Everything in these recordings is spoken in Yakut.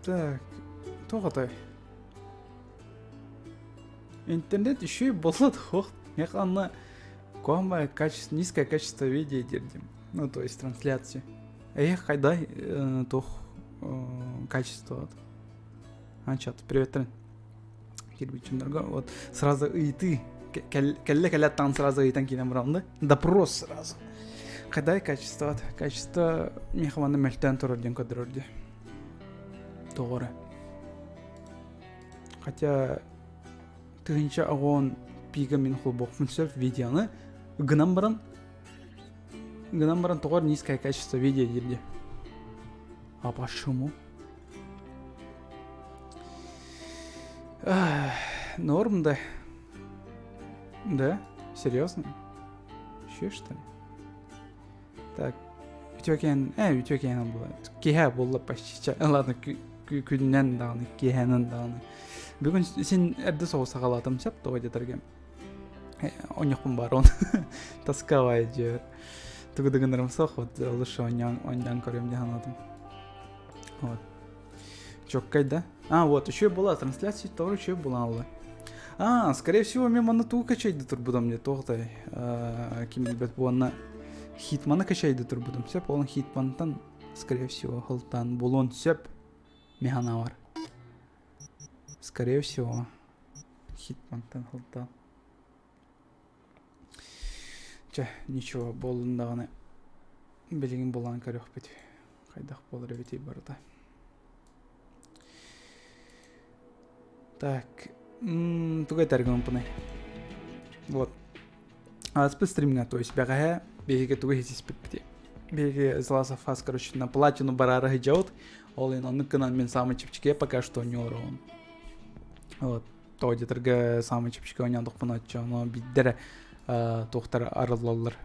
Так, туох отой? Интернет еще и болот хох. Мех анна куама качество, низкое качество видео дердим. Ну, то есть трансляции. Эх, хайдай туох качество. Анчат, привет, кирбичиннарга вот сразу ыйты кэллэ кэлэ таң сразу ыйтан киирэн барамды допрос сразу хайдай качество качество миэхэ манна мөлтөөн турар диэн көрдөрөр дии тоҕо эрэ хотя тыһыынча оҕон пига мин холбуохпун сөп видеоны гынан баран гынан баран тоҕо низкое качество видео диир дии а почему Норм, да. Да? Серьезно? Еще что ли? Так, үтүөкээн, үтүөкээн була. Киһэ буолла почти. Ладно, күннэн даҕаны, киэһэнэн даҕаны. Бүгүн син эрдэ соҕус саҕалаатым сөп тоҕо диэтэргэ. Онньохпун бар он. Тосковай дьиэр. Тугу да гынарым суох, вот лучше онньоон онньоон көрүөм дии санаатым. Вот. Чоккай, да? А, вот, еще была трансляция, тоже еще была. А, скорее всего, мен манна тугу качайды турбутум мне тоҕотой. Ким билбэт буонна Хитманы качайды турбутум. Сөп, ол Хитмантан, скорее всего, хылтан булуон сөп механа бар. Скорее всего, Хитмантан хылтан. Чэ, ничего, буоллун даҕаны билигин булан көрүөхпүт. Хайдах буолар эбитий барыта. Так, тугу этэр гымпыный? Вот. Ааспыт стримҥа, то есть бэҕэһээ биһиги тугу иһитиспиппитий? Биһиги The Last of Us, короче, на платину бараары сылдьабыт. Ол иһин оннук гынан мин самый чэпчэки пока что оонньуулар Вот. Тоҕо диэтэргэ саамай чэпчэки оонньоотохпуна оччоҕуна биирдэ эрэ туохтар арыллаллар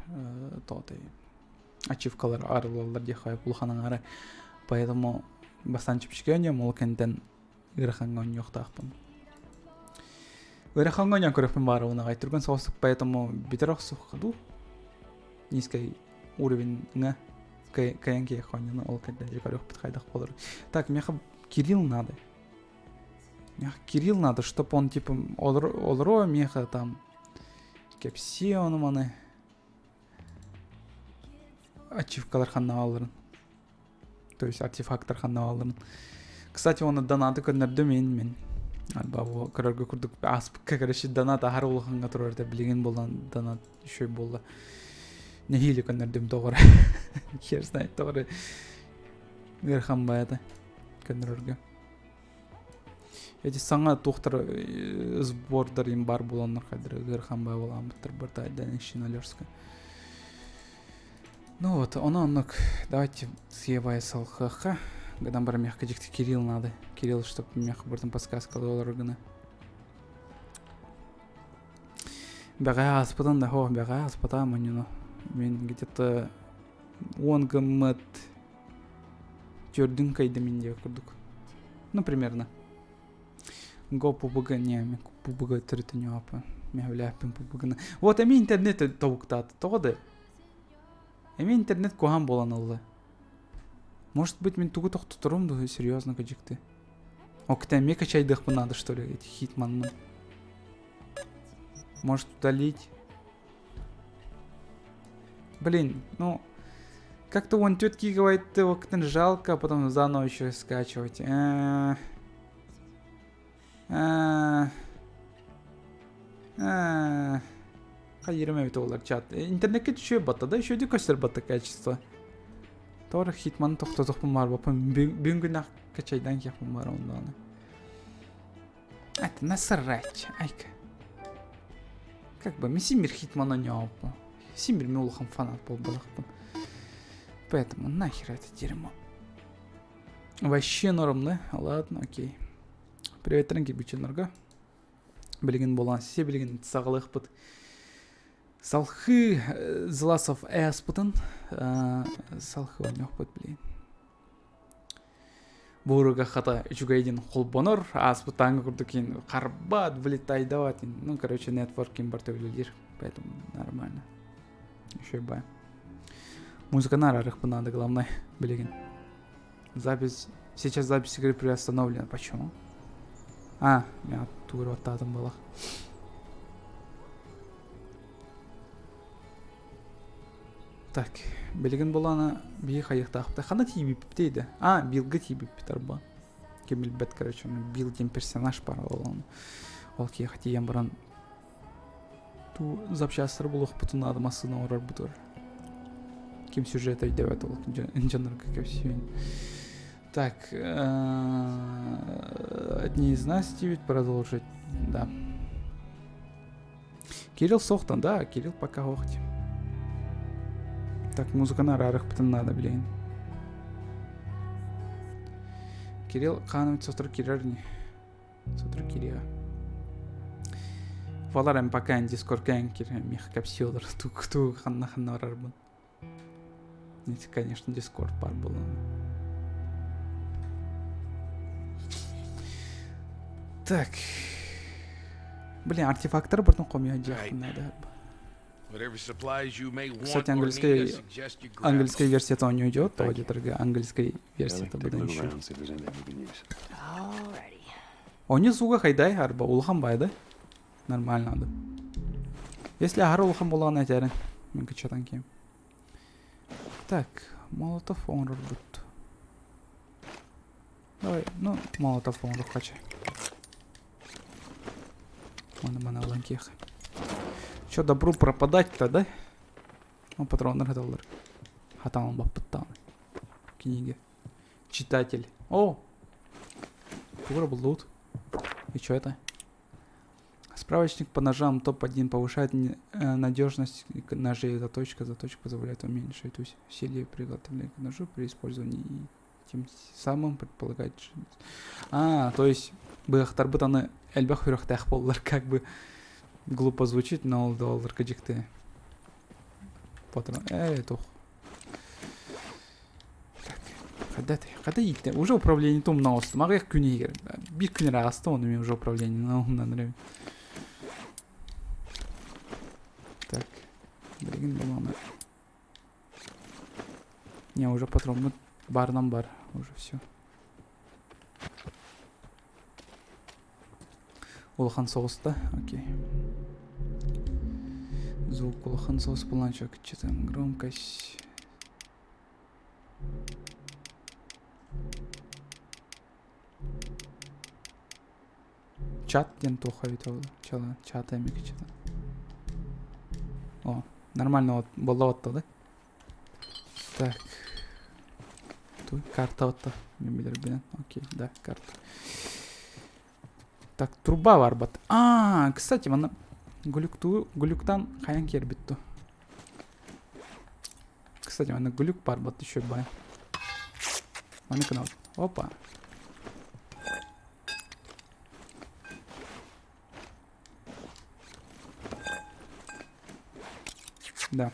тоҕо ачивкалар арыллаллар диэххэ улахан аҥаара поэтому бастаан чэпчэки оонньуом ол кэнниттэн ыарахаҥҥа оонньуохтаахпын ыарахаҥҥа оонньоон көрүөхпүн баҕарабын аҕай түргэн соҕустук поэтому бүтэр охсуохха дуу низкий уровеньҥа кыайан киһиэхэ оонньоно ол кэнниттэн көрүөхпүт хайдах буолар так миэхэ Кирилл надо Кирилл надо, чтоб он типа олоро меха там кэпсиэ ону маны ачивкалар ханнааларын то есть артефактар ханнааларын кстати оны донаты көннөрдүм мин мин бу көрөргө курдук ааспыкка короче донат аһар улаханга турар да билигин болан донат еще буолла нэһиилэ көннөрдүм тоҕо хер знает тоҕо ыарахан баайата көннөрөргө Эти саҥа туохтар сбордар им бар буоланнар хайдары ыарахан баа буолааммыттар бартайдан ищиналерска. Ну вот, ону оннук. Давайте съебай салхаха. Гынан бар мягко дьикти Кирилл надо. Кирилл, чтоб мягко бартын подсказка олорор гына. Бэҕэһээ ааспытын да, о, бэҕэһээ ааспатаам онньуну. Мин где-то уон гыммыт Төрдүн кыайдым мин диэбит курдук. Ну, примерно. Го пубг не, мен пубг төрүтүн Мехүлээппин пубгны. Вот эми интернет тобуктааты. Тоҕо да? Эми интернет куһаан буолан ылла. Может быть, мин тугу тохтоторум дуо, серьезно кыдьыкты. Окта эмиэ качайдыахпын надо, что ли, эти хитманны. Может, удалить? Блин, ну, как-то он тетки говорит, как-то жалко, а потом заново еще скачивать. Хайырым эбит олар чат. Интернетке түшө батта да, еще көстөр батта качество. Тор хитман тохтотохпун бар бапым. Бүгүн ах качайдан кехпун бар ондан. Это насрать, айка. Как бы, мен симир хитмана не Симир мен улахан фанат буолбатахпын. Поэтому нахер это дерьмо. Вообще норм, да? Ладно, окей. Привет, кирбиченнарга. Билигин буолан все билигин саҕалыахпыт. Салхы Зласов ээспытын салхы ойнохпут блин. Буруга хата үчүгэй диэн холбонор, ааспыт тааҥҥа курдук киин харбаат, вылетайдават, ну, короче, нетворкинг барыта үлэлиир, поэтому нормально. Еще бай. Музыканы араарыахпын надо, главное, билигин. Запись. Сейчас запись игры приостановлена. Почему? А, меня тугур баттаатым буолах. Так, билигин булана биһи хайыахтаахпыт. Хана тиийбиппит да? А, Билга тиийбиппит арба. Ким билбэт, короче, Билл диэн персонаж бар ол ол киэхэ тиийэн баран ту запчастары булуохпутун наада массыына оҥорорбутугар. Ким сюжет өйдөбөт ол дьоннорго кэпсиэн. Так, одни из нас ведь продолжить, да. Кирилл Сохтан, да, Кирилл пока охти. Так, музыканы араарыахпытын надо, блин. Кирилл Ханович сотору кирер не. Сотору кириэ. Валар эм пока дискоркаан кире мих капсиолар тук тук ханна ханна барарбын. Это, конечно, дискорд бар было. Так. Блин, артефакттар бұрын қомия надо. Кстати, английская, английская версия то не уйдет, то где-то английская версия то будет еще. Они суга хайдай арба улахан байды. Нормально надо. Если аһар улахан буолаҕына этээрин. Мин кыччатан киэм. Так, молотов оҥорорбут. Давай, ну, молотов оҥоруоххачы. Оны мана ылан киэх. Чё добру пропадать-то, да? Ну, патроннар хаталлар. Хатаан баппыттааны. Книги. Читатель. О! Тугура буллут. И чё это? Справочник по ножам топ-1 повышает э, надежность ножей. Заточка, заточка позволяет уменьшить усилие приготовления к ножу при использовании и тем самым предполагает... А, то есть быахтарбыт аны элбэх үрөхтээх буоллар как бы глупо звучит, но ол долларга дьикти. Патрон. Эй, тух. Так, когда ты? Когда иттэ? Уже управление тумна оҕустум. Аҕыйах күн иһигэр. Биир күн эрэ ааста, ону мен уже управление умнан Так, билигин баланы. Не, уже патроммут барынан бар. Уже все. Улахан соҕус да? Окей. Звук улахан соҕус булаанча кыччатан громкость. Чат диэн туохха эбитэ ол чала чата эмиэ кыччатан. О, нормально вот буолла отто да? Так. Туй карта отто. Мен билэрбинэн. Окей, да, карта. Так, труба барбат. А, кстати, манна глюкту, глюктан хайан киэрбит ту. Кстати, манна глюк барбат еще бай. Маны кынабыт. Опа. Да.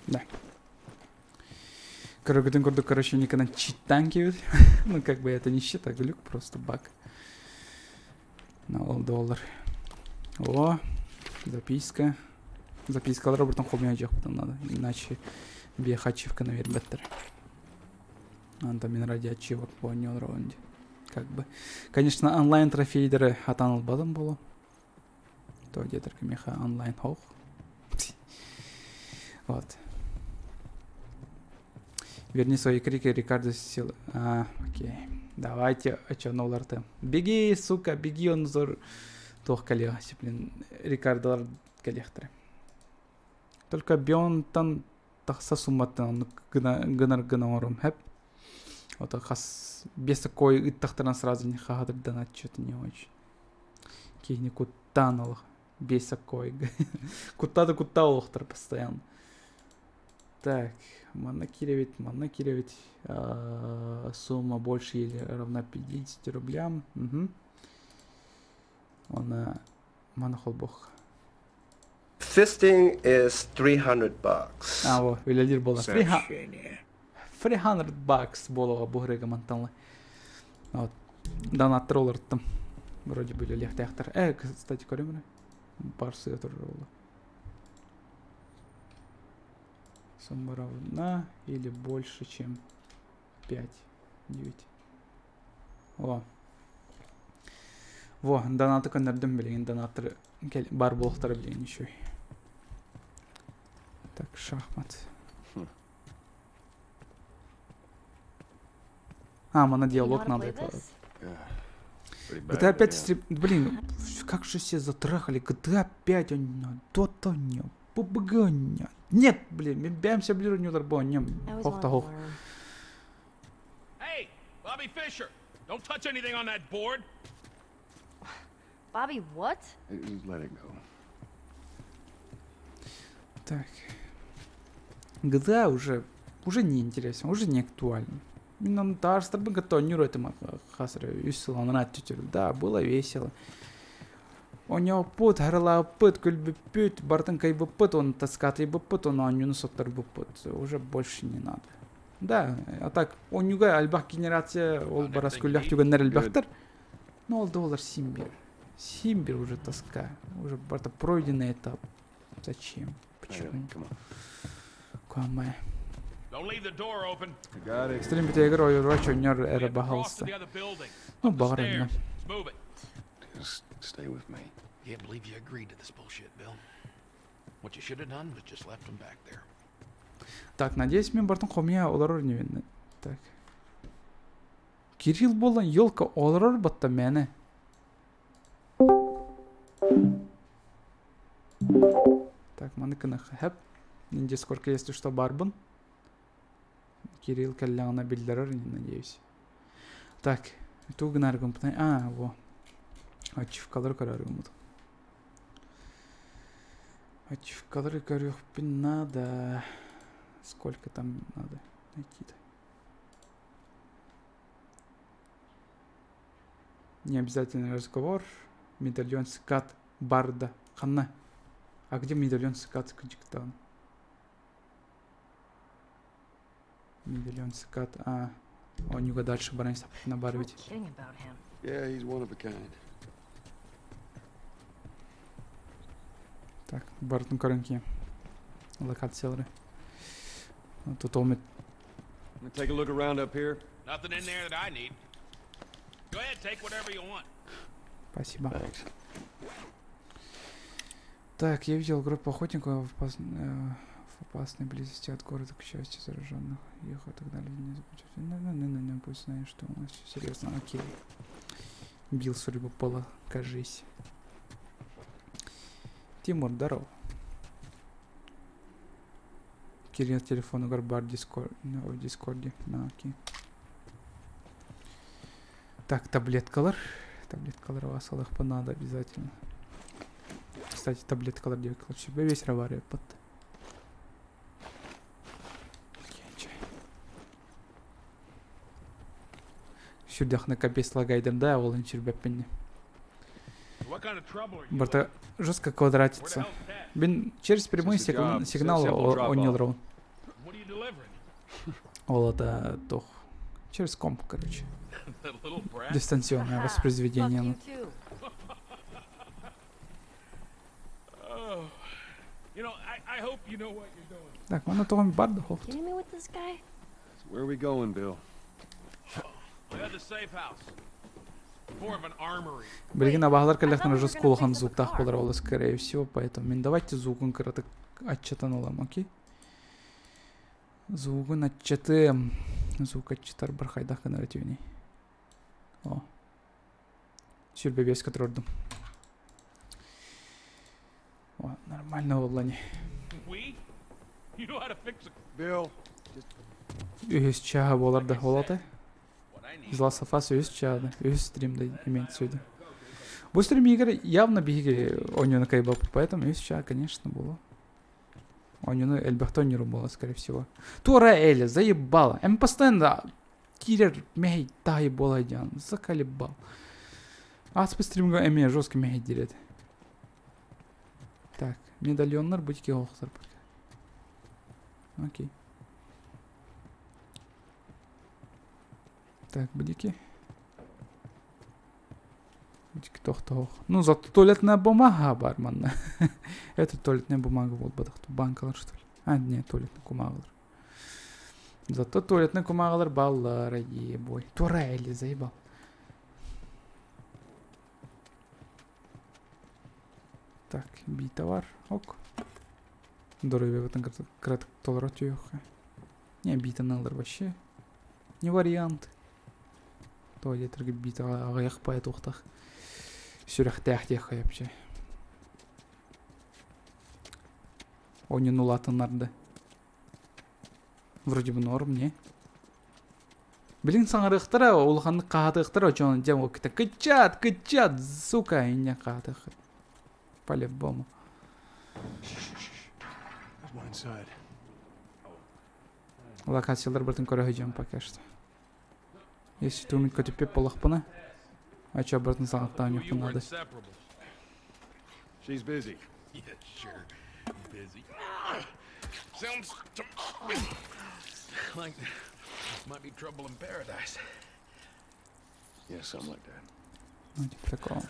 Да. Көрөргүтүн курдук, короче, никогда читтан киэбит. Ну, как бы это не щит, а глюк, просто баг. На ол доллар. О, записка. Запискалар обратно хомуйа потом надо, иначе биэхэ ачивканы биэрбэттэр. Антон мин ради ачивок понял раунде. Как бы. Конечно, онлайн трофейдеры хатан албадым болу. То где-то меха онлайн хох. Вот. Верни свои крики, Рикардо сил. А, окей. Давайте, а чё, ноларты. Беги, сука, беги, он зор. Туох кэлиэ, блин, Рикардолар кэлиэхтэрэ. Только Бионтан тахса сумматтан оннук гына гынар гына оҥорум хэп. Вот хас без такой ыттахтаран сразу не хаһадырданат что-то не очень. Киһини куттаан олох без такой. Куттаа да куттаа олохтор постоянно. Так, манна киирэбит, манна киирэбит. Сумма больше или равна 50 рублям. Угу. Она маны холбох. Fisting is 300 bucks. А, во, үлэлиир буолар. Сообщение. 300 bucks буолуоҕа бу ырыга мантан Вот. Донаттар олорттум. Вроде бы үлэлиэхтээхтэр. Э, кстати, көрөм эрэ. Бар сыа турар буолла. Сумма равна или больше, чем 5, 9. О. Во, донаты көннөрдүм билигин донаттары бар буолуохтара билигин еще. Так, шахмат. А, мана диалог надо это. GTA 5 стрип... Блин, как же все затрахали. GTA 5, он то-то не, PUBG не. Нет, блин, мен бэйэм сөбүлүүр оонньуулар бу оонньуом. Хох да хох. Hey, Bobby Fischer, don't touch anything on that board. Bobby, what? Let it go. Так. GTA уже, уже не интересен, уже не актуален. Мин таарыстарбын кытта оонньуур этим хас эрэ үс сыл анараа өттүтүгэр. Да, было весело. Оонньооппут, харылааппыт, күлбүппүт, барытын кыайбыппыт, уонна таскаатыйбыппыт, уонна оонньууну сотторбуппут. Уже больше не надо. Да, а так оонньууга элбэх генерация, ол барас күллэх түгэннэр элбэхтэр. Но ол да буоллар син биир. Син биир уже тоска. Уже барыта пройденный этап. Зачем? Почему? Куамай. Стрим бүтээгэр ойуруа чонньор эрэ баһалыста. Ну, баҕар онно. Just stay with me. Can't believe you agreed to this bullshit, Bill. What you should have done was just left him back there. Так, надеюсь, мин бартын хомуйа олорор инибин. Так. Кирилл буолан елка олорор батта мээнэ. Так, маны кынах хэп. Дискордка если что барбын. Кирилл кэллэҕинэ биллэрэр надеюсь. Так, тугу гынаргымпытай? А, во. Ачивкалары көрөргүммут. Ачивкалары көрүөхпүн надо. Сколько там надо найти-то? Необязательный разговор. Медальон скат барда. Ханна. А где медальон скат кыдьыктаан? Медальон скат. А, оонньууга дальше баран саппытына бар No эбит. kidding about him. Yeah, he's one of a kind. Так, барытын көрөн киһи. Локациялары. Тут ол I'm gonna take a look around up here. Nothing in there that I need. Go ahead, take whatever you want. Спасибо. Thanks. Так, я видел группу охотников в, опас- в опасной близости от города, к счастью, зараженных. Их отогнали, не забудь. Не-не-не-не, пусть знает, что у нас все серьезно. Окей. Бил судьбу пола, кажись. Тимур, здорово. Кирилл телефон бар Дискор... в Дискорде. На, окей. Так, таблеткалар. Таблеткалар вас надо обязательно. Кстати, таблеткалар диэки себе весь равари под. Сүрдэхне капец лагайдым да, ол ин сүрбэппин. What kind of trouble are you Барта жестко in? Where the квадратится. hell's Ted? Бин через прямой Just a job, сигнал simple drop-off. онньолрон. What are you delivering? Ол это тох. Через комп, короче. That little brat. Дистанционное Fuck воспроизведение. you too. Oh. You know, I hope you know what you're doing. Так, манна тоҕом бар да хохт. Kidding me with this guy? So where are we going, Bill? We have the safe house. More of an armory. Билигин абаһалар кэллэхтэринэ I thought we were жестко gonna улахан fix up a звуктаах car. буолар ол скорее всего, поэтому мин давайте звугун кыратык аччатан ылам, окей? Звугун аччатыам. Звук аччатар бар хайдах гынар этибиний. О. Сүрбэ биэскэ турордум. О, нормально буолла ини. We? You know how to fix a Bill, Үһүс чааһа буолар да буолата. what I need. Из Last of Us үһүс чааһа. Үһүс стримда имеется в виду. Бу стримигер явно биһиги оонньууну кыайбаппыт, поэтому үһүс чааһа, конечно, было. Оонньууну элбэхтэ оонньуур буола, скорее всего. Туора Эля, заебала. Эм постоянно киирэр мэһэй таай буола диэн, заколебал. Ааспыт стримга эмиэ жестко мэһэйдиир этэ. Так, медальоннар бутики оһохтор пока. Окей. Так, бутики. Бутики тохтоох. Ну, зато туалетная бумага бар манна. Это туалетная бумага буолбатах, банкалар что ли. А, нет, туалетный кумаҕалар. Зато туалетный кумаҕалар бааллар, ебой. Турели, заебал. Так, биитэ бар. Ок. Доруобуйабытын кыратык толоро түһүөххэ. Не, биитэн ылар вообще. Не вариант. Туалеттерге биитэ аҕыйах пай туохтах. Сүрэхтээх диэххэ вообще. Онньун улаатыннарда. Вроде бы норм, не? Билин саҥарыахтара, улаханнык хаһатыахтара, дьон дьэ кыччат, кыччат, сука, инньэ хаһатыах. По-любому. There's one inside. Локациялар бартын көрө сылдьыам пока что. Если туумит көтүппүт буоллахпына, ача бартын саҥаттаан You үөхпүн were наада. inseparable. She's busy. Yeah, sure. Busy. Sounds to me like there might be trouble in paradise. Yeah, something like that. Ну, типа такого. All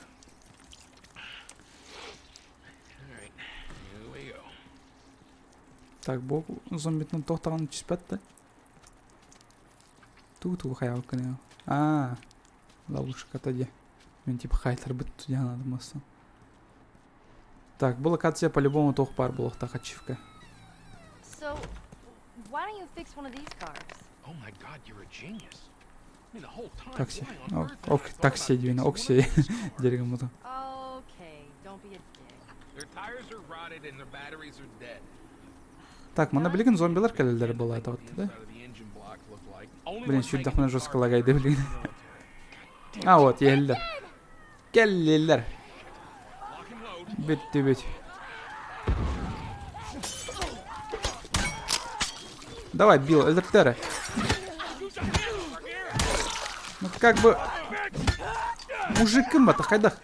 right, here we go. Так, бу зомбитын туохтаҕын түспэт да. Тугу-тугу хайаабыккын Аа, ловушката дии. Мин типа хайтарбыт диэн мастан. Так, бу локация по-любому туох баар буолуохтаах ачивка. So, why don't you fix one of these cars? Oh my God, you're a genius. I mean, the whole time. Такси. why on Ок, earth had I ок, thought такси about диэн, fixing one of окси these cars? диэн гыммытым. Okay, don't be a dick. Their tires are rotted and their batteries are dead. Так, манна билигин зомбилар кэлэллэр буолаата да? Блин, сүрдэхпинэ жестко лагайды билигин. А вот, иһэллэр. Кэллилэр. Бүттүбүт. Давай, Билл, өлөртөрө. Ну как бы... Мужикым бата, хайдах.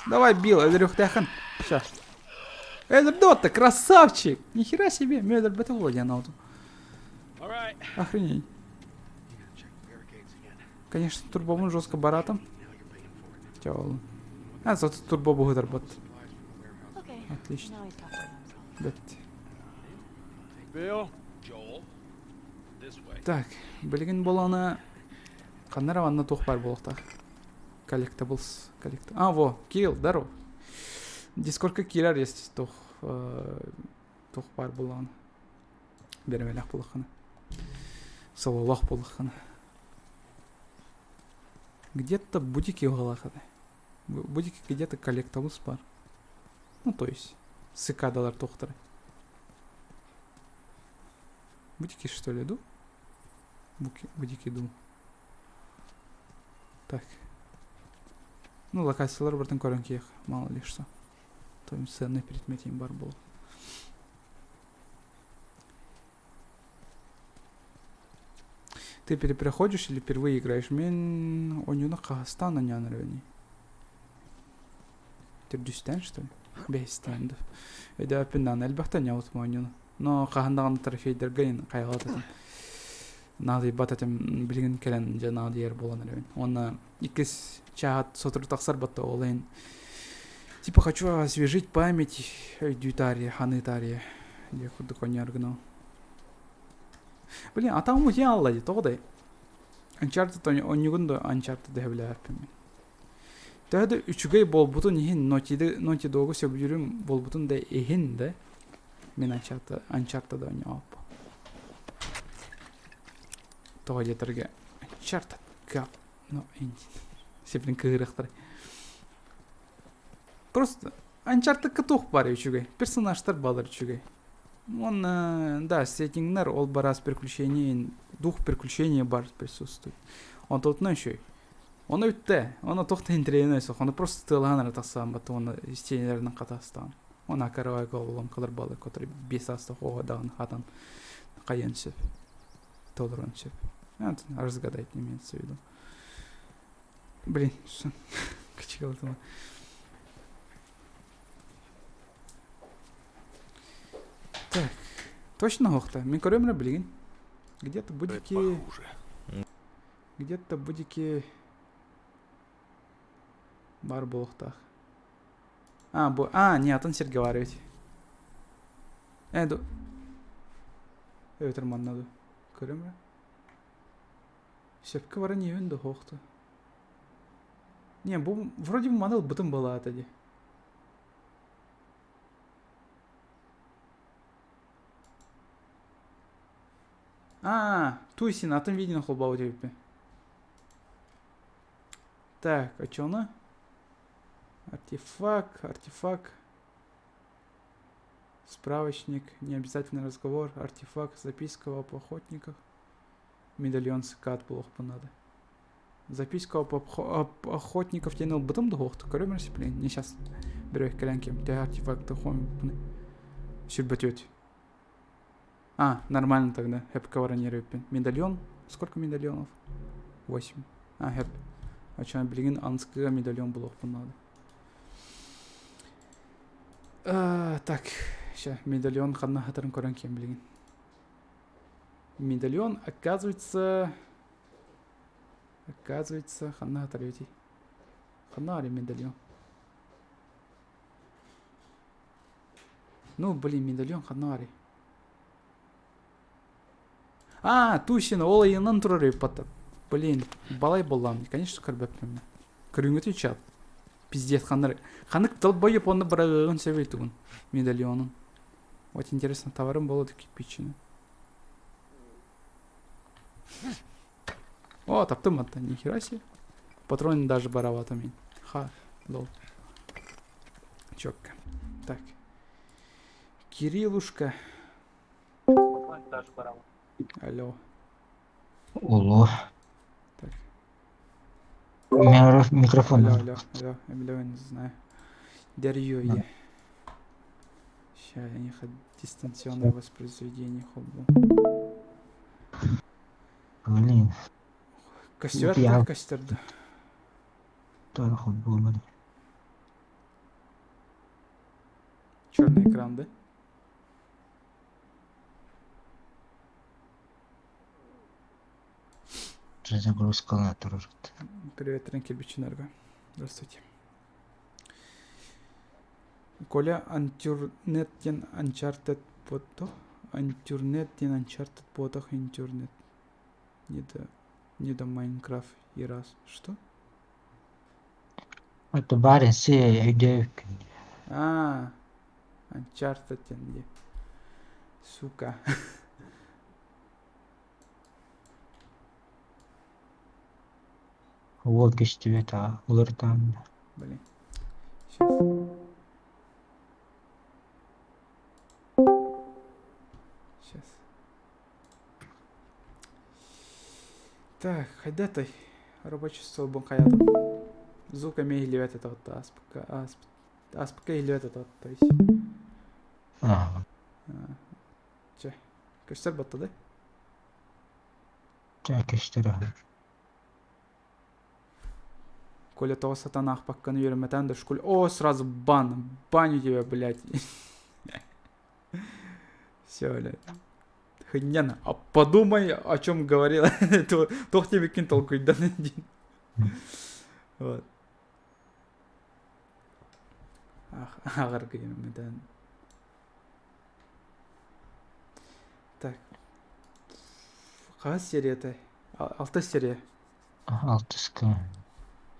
Давай, Билл, өлөрүөхтээхин. Сейчас. Өлөрдө красавчик! Нихера себе, мен өлөрбөтө буолуо диэн ауту. Охренеть. Конечно, турбобун жестко баратым. Тяжело. А, зато турбо будет работать. Okay. Отлично. Now he's talking to himself. Бэт. Bill? Joel, this way. Так, билигин буолана ханна эрэ манна туох баар буолуохтаах. Collectibles. Collect... А, во, Кирилл, здорово. Дискордка киирэр есть туох туох баар буоллаҕына. Биэрэмэлээх буоллаххына. Сололоох буоллаххына. Где-то бутики уһалаах этэ. Бутики где-то collectibles баар. Ну, то есть, цикадалар туохтара. Бутики, что ли, ду? Буки, бутики ду. Так. Ну, локациялар бартын көрөн киэх, мало ли что. То есть ценный предмет им бар был. Ты перепроходишь или впервые играешь? Мин оонньууну хаһыстаан оонньоон эрэбиний. Төрдүстээн что ли? Бэһистээн да. Өйдөөппүн даҕаны элбэхтэ оонньообутум оонньууну. Но хаһан даҕаны трофейдарга хайҕалат этим. Наадыйбат этим билигин кэлэн дьэ наадыйар буолан эрэбин. Уонна иккис чааһат сотору тахсар батта ол иһин типа хочу освежить память өйдүү таарыйа, ханыы таарыйа диэ курдук оонньоор гынабын. Блин, атаҕым утуйан алла дии, тоҕо да Uncharted оонньуугун да Uncharted сөбүлээбэппин мин. Төһө да үчүгэй буолбутун иһин Naughty Naughty Dog-у сөбүлүүрүм буолбутун да иһин да мин Uncharted Uncharted оонньообоппун. Тоҕо диэтэргэ Uncharted гап но сиплин кыыһырыахтара. Просто Uncharted-ка туох баар үчүгэй? Персонажтар баалар үчүгэй. Уонна да, сеттингнэр ол бараас приключений, дух приключения бар присутствует. Онтотунан үчүгэй. Ону бүттэ. Ону туох да интэриэһинэй суох. Ону просто тыалаһан эрэ тахсаан бат уонна истиэнэлэринэн хатаастаан. Уонна каравайга обломкалар баалар, которые биэс саастаах оҕо даҕаны хатан хайыан сөп. Толоруон сөп. Разгадать имеется в виду. Блин, кычыгалатыма. Так, точно оһохто? Мин көрөм эрэ билигин. Где-то будики... Похуже. Где-то будики... Баар буолуохтаах. А, бу, а, не атын сиргэ баар эбит. Э, ду. Эбэтэр манна ду. Көрөм эрэ. Сөпкө баран иһэбин да суохту. Не, бу вроде бы маны ылбытым былаата дии. А, туй син атын видеоны холбообут эбиппин. Так, а чё она? Артефакт, артефакт. Справочник, необязательный разговор, артефакт, записка об охотниках. Медальон цикад буолуохпун надо. Записка об, об охотников диэн ылбытым да суохтук көрөм эрэ блин, не сейчас бөрө кэлэн ким төһө артефакты хомуйбуппун сүрбөтүөт. А, нормально тогда. Хэпка баран эбиппин. Медальон? Сколько медальонов? Восемь. А, хэп. А чё, билигин анскыга медальон булуохпун надо. А, так, ща, медальон ханна хатарын көрөн кем билигин. Медальон, оказывается... Оказывается, ханна хатар эбитий. Ханна ари медальон. Ну, блин, медальон ханна ари. А, Тусина, ол ыйынан турар эбит Блин, балай боллам. Конечно, көрбөппүн. Көрүҥҥүтүй чат. Пиздец, ханнар. Ханнык долбоеб онно быраҕыаҕын сөбүй тугун медальонун. Вот интересно, товарым болот кирпичини. О, таптым атта, нихера себе. Патроны даже барабата мин. Ха, лол. Четко. Так. Кириллушка. Алло. Оло. Так. У меня микрофон. Алло, алло, алло, алло, не знаю. Дарью я. Ща, я не хочу дистанционное воспроизведение хоббу. Блин. Костер, Я- костер, да. Тоже хоббу. Черный экран, да? Загрузка турар. Привет, Тренкельбиченерго. Здравствуйте. Коля Uncharted диэн Uncharted буотах Uncharted диэн Uncharted буотах Интернет. Не до, не до Майнкрафт и раз. Что? Это барин си өйдөөбүккүн. А, Uncharted диэн дии. Сука. Уол көстүбэт аа уларытаан. Блин. Сейчас. Сейчас. Так, хайдатай. Рабочий стол бун хаятым. Звук эмиэ иһиллибэт этэ отто ааспыкка ааспыт ааспыкка иһиллибэт этэ то есть. Аа. Чэ, көстөр батта да? Чэ көстөр аа. Коля того сатана аахпакканы үөрэммэтээн да школе. О, сразу бан. Баню тебя, блядь. Все, блядь. Хынньан, а подумай, о чем говорил. Туох диэбиккин толкуйдан диэн. Вот. Ааҕарга үөрэммэтээн. Так. Хас серия Алта серия. Алтыска.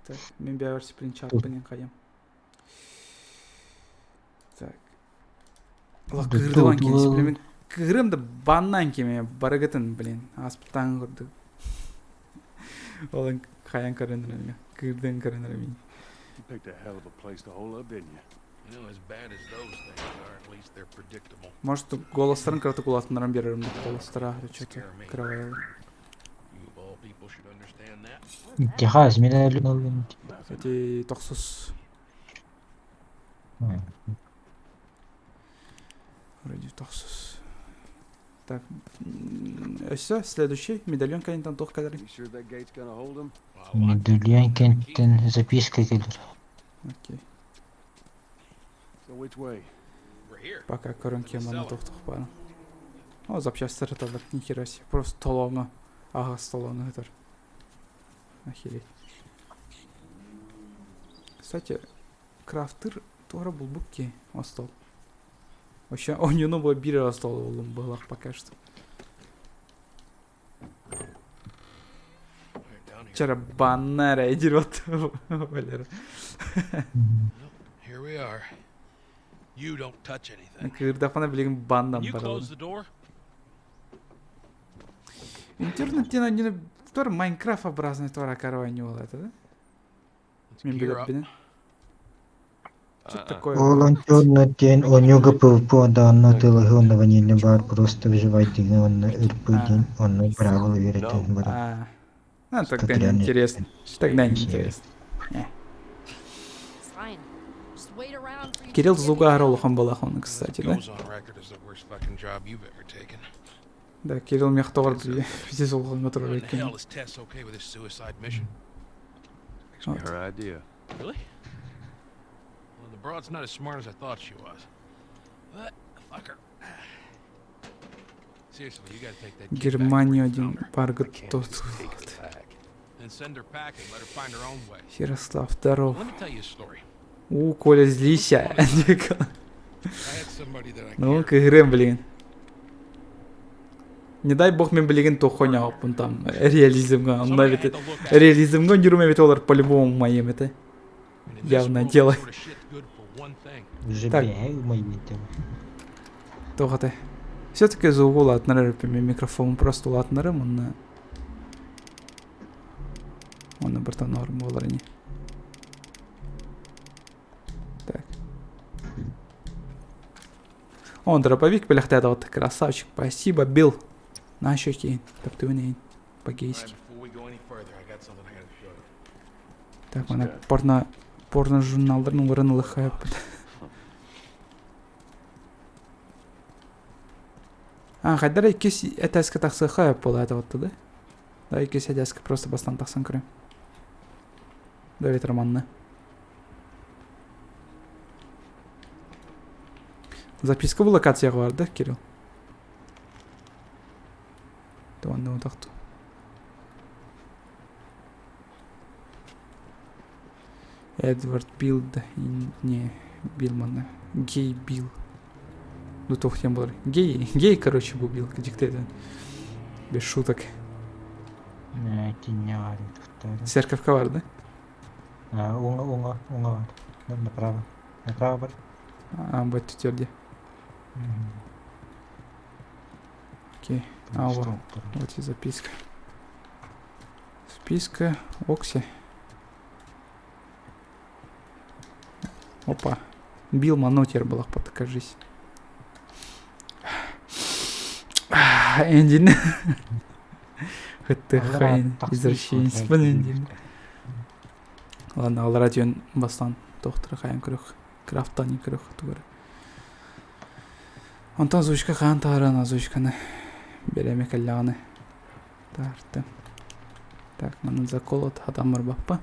Так, мин бэйэбэр сплинчатпын хайым. Так. Кыырдыбан кини мин кыырым да баннаан кими барыгытын блин ааспыттааҥ курдук. Ол хайан көрөн кыырдын көрөн мин. You picked a hell of a place to hole up, didn't you? You know, as bad as those things are, at least they're predictable. Может, голостарын кыратык улаатыннаран биэрэрим голостара что-то кыравайалар. You of all people should understand that. Техас мен Эти тохсус. Вроде тохсус. Так, все, следующий. Медальон кэнниттэн туох кэлэрий? You sure that gate's gonna hold them? Медальон кэнниттэн записка кэлэр. Окей. So which way? We're here. Пока көрөн киэн манна тохтох баар. О, запчастар ыталлар, нихера себе. Просто толооҥо, аһаҕас толооҥо сытар. Охереть. Кстати, крафтыр Туора булбут ки остол. Вообще, онюну бу биир остол буллум быһылах пока что. Вчера баннера идиот Валера. Here we are. You don't touch anything. Кыырдахпына билигин баннан You барабын. close the door? Интернеттен онньуну туор Майнкрафт образный туора корова оонньуу это, да? Let's Мин gear up. билэппинэн. Что такое? Ол онтон диэн оонньууга PvP даҕаны атыылаһыы уонна ванильный баар просто выживать диэн уонна ырпыы диэн онно быраабыла үөрэтэн баран А, ну тогда реально неинтересно. Тогда неинтересно. Fine. Just wait around for you to Кирилл get me Зугар down. улахан буолах он, кстати, да? Goes on record as the worst fucking job you've ever taken. Да, Кирилл мехтоҕор пиздец улахан How in the турар hell is Tess okay with this suicide mission? Вот. Her idea. Really? Well, the broad's not as smart as I thought she was. But fuck her. Seriously, you gotta take that kid back where Германию you один found her. парга I can't тот. just take it back. Then send her packing. Let her find her own way. Ярослав, здоров. Let me tell you a story. У, Коля, злися. I had somebody that I Ну, cared кыгырым, блин. Не дай бог мен билигин тохоня там реализмга, онна Somebody I ведь had to look after. реализмга нюрме ведь олар по-любому моим это. And in this явное world, дело. that sort of shit's good for one thing. уже Так. бэйэ умайбыт Тоҕоте. Все-таки за угол атнары микрофон просто улаатынарым онно онно бартан норм буолар ини. Так. Он дробовик бэлэхтээт красавчик. Спасибо, Билл. На щеки. Таптыбын All right, По-гейски. before we go any further, I got something I gotta show you. Так, мана порно порно журналдарын уырын ылыхайып. А, хайдара иккис этээскэ тахсыахха буолаата батта да? Да, иккис этээскэ просто бастан тахсан көрөм. Да, ведь романна. Записка бу локацияҕа бар да, Кирилл? Туонна утахту. Эдвард Билл, да, не, Билл манна. Гей Билл. Ну, туох диэн буолар. Гей, гей, короче, бу Билл, дьиктитин. Без шуток. Кинья баар туттар. Церковка бар, да? Уҥа уҥа уҥа бар. Направо. Направо бар. А, бу өттүтүөр дии. Окей. А, вот. Вот и записка. Списка. Окси. Опа. Билл Манотер была, покажись. Эндин. Это хрень. Извращенец. Эндин. Ладно, ал радион бастан доктор хайын көрөх. Крафтан көрөх тугар. Онтон озвучка хаан тааран озвучканы береме кэллэҕинэ таартым. Так, манан заколот хатаммар баппа.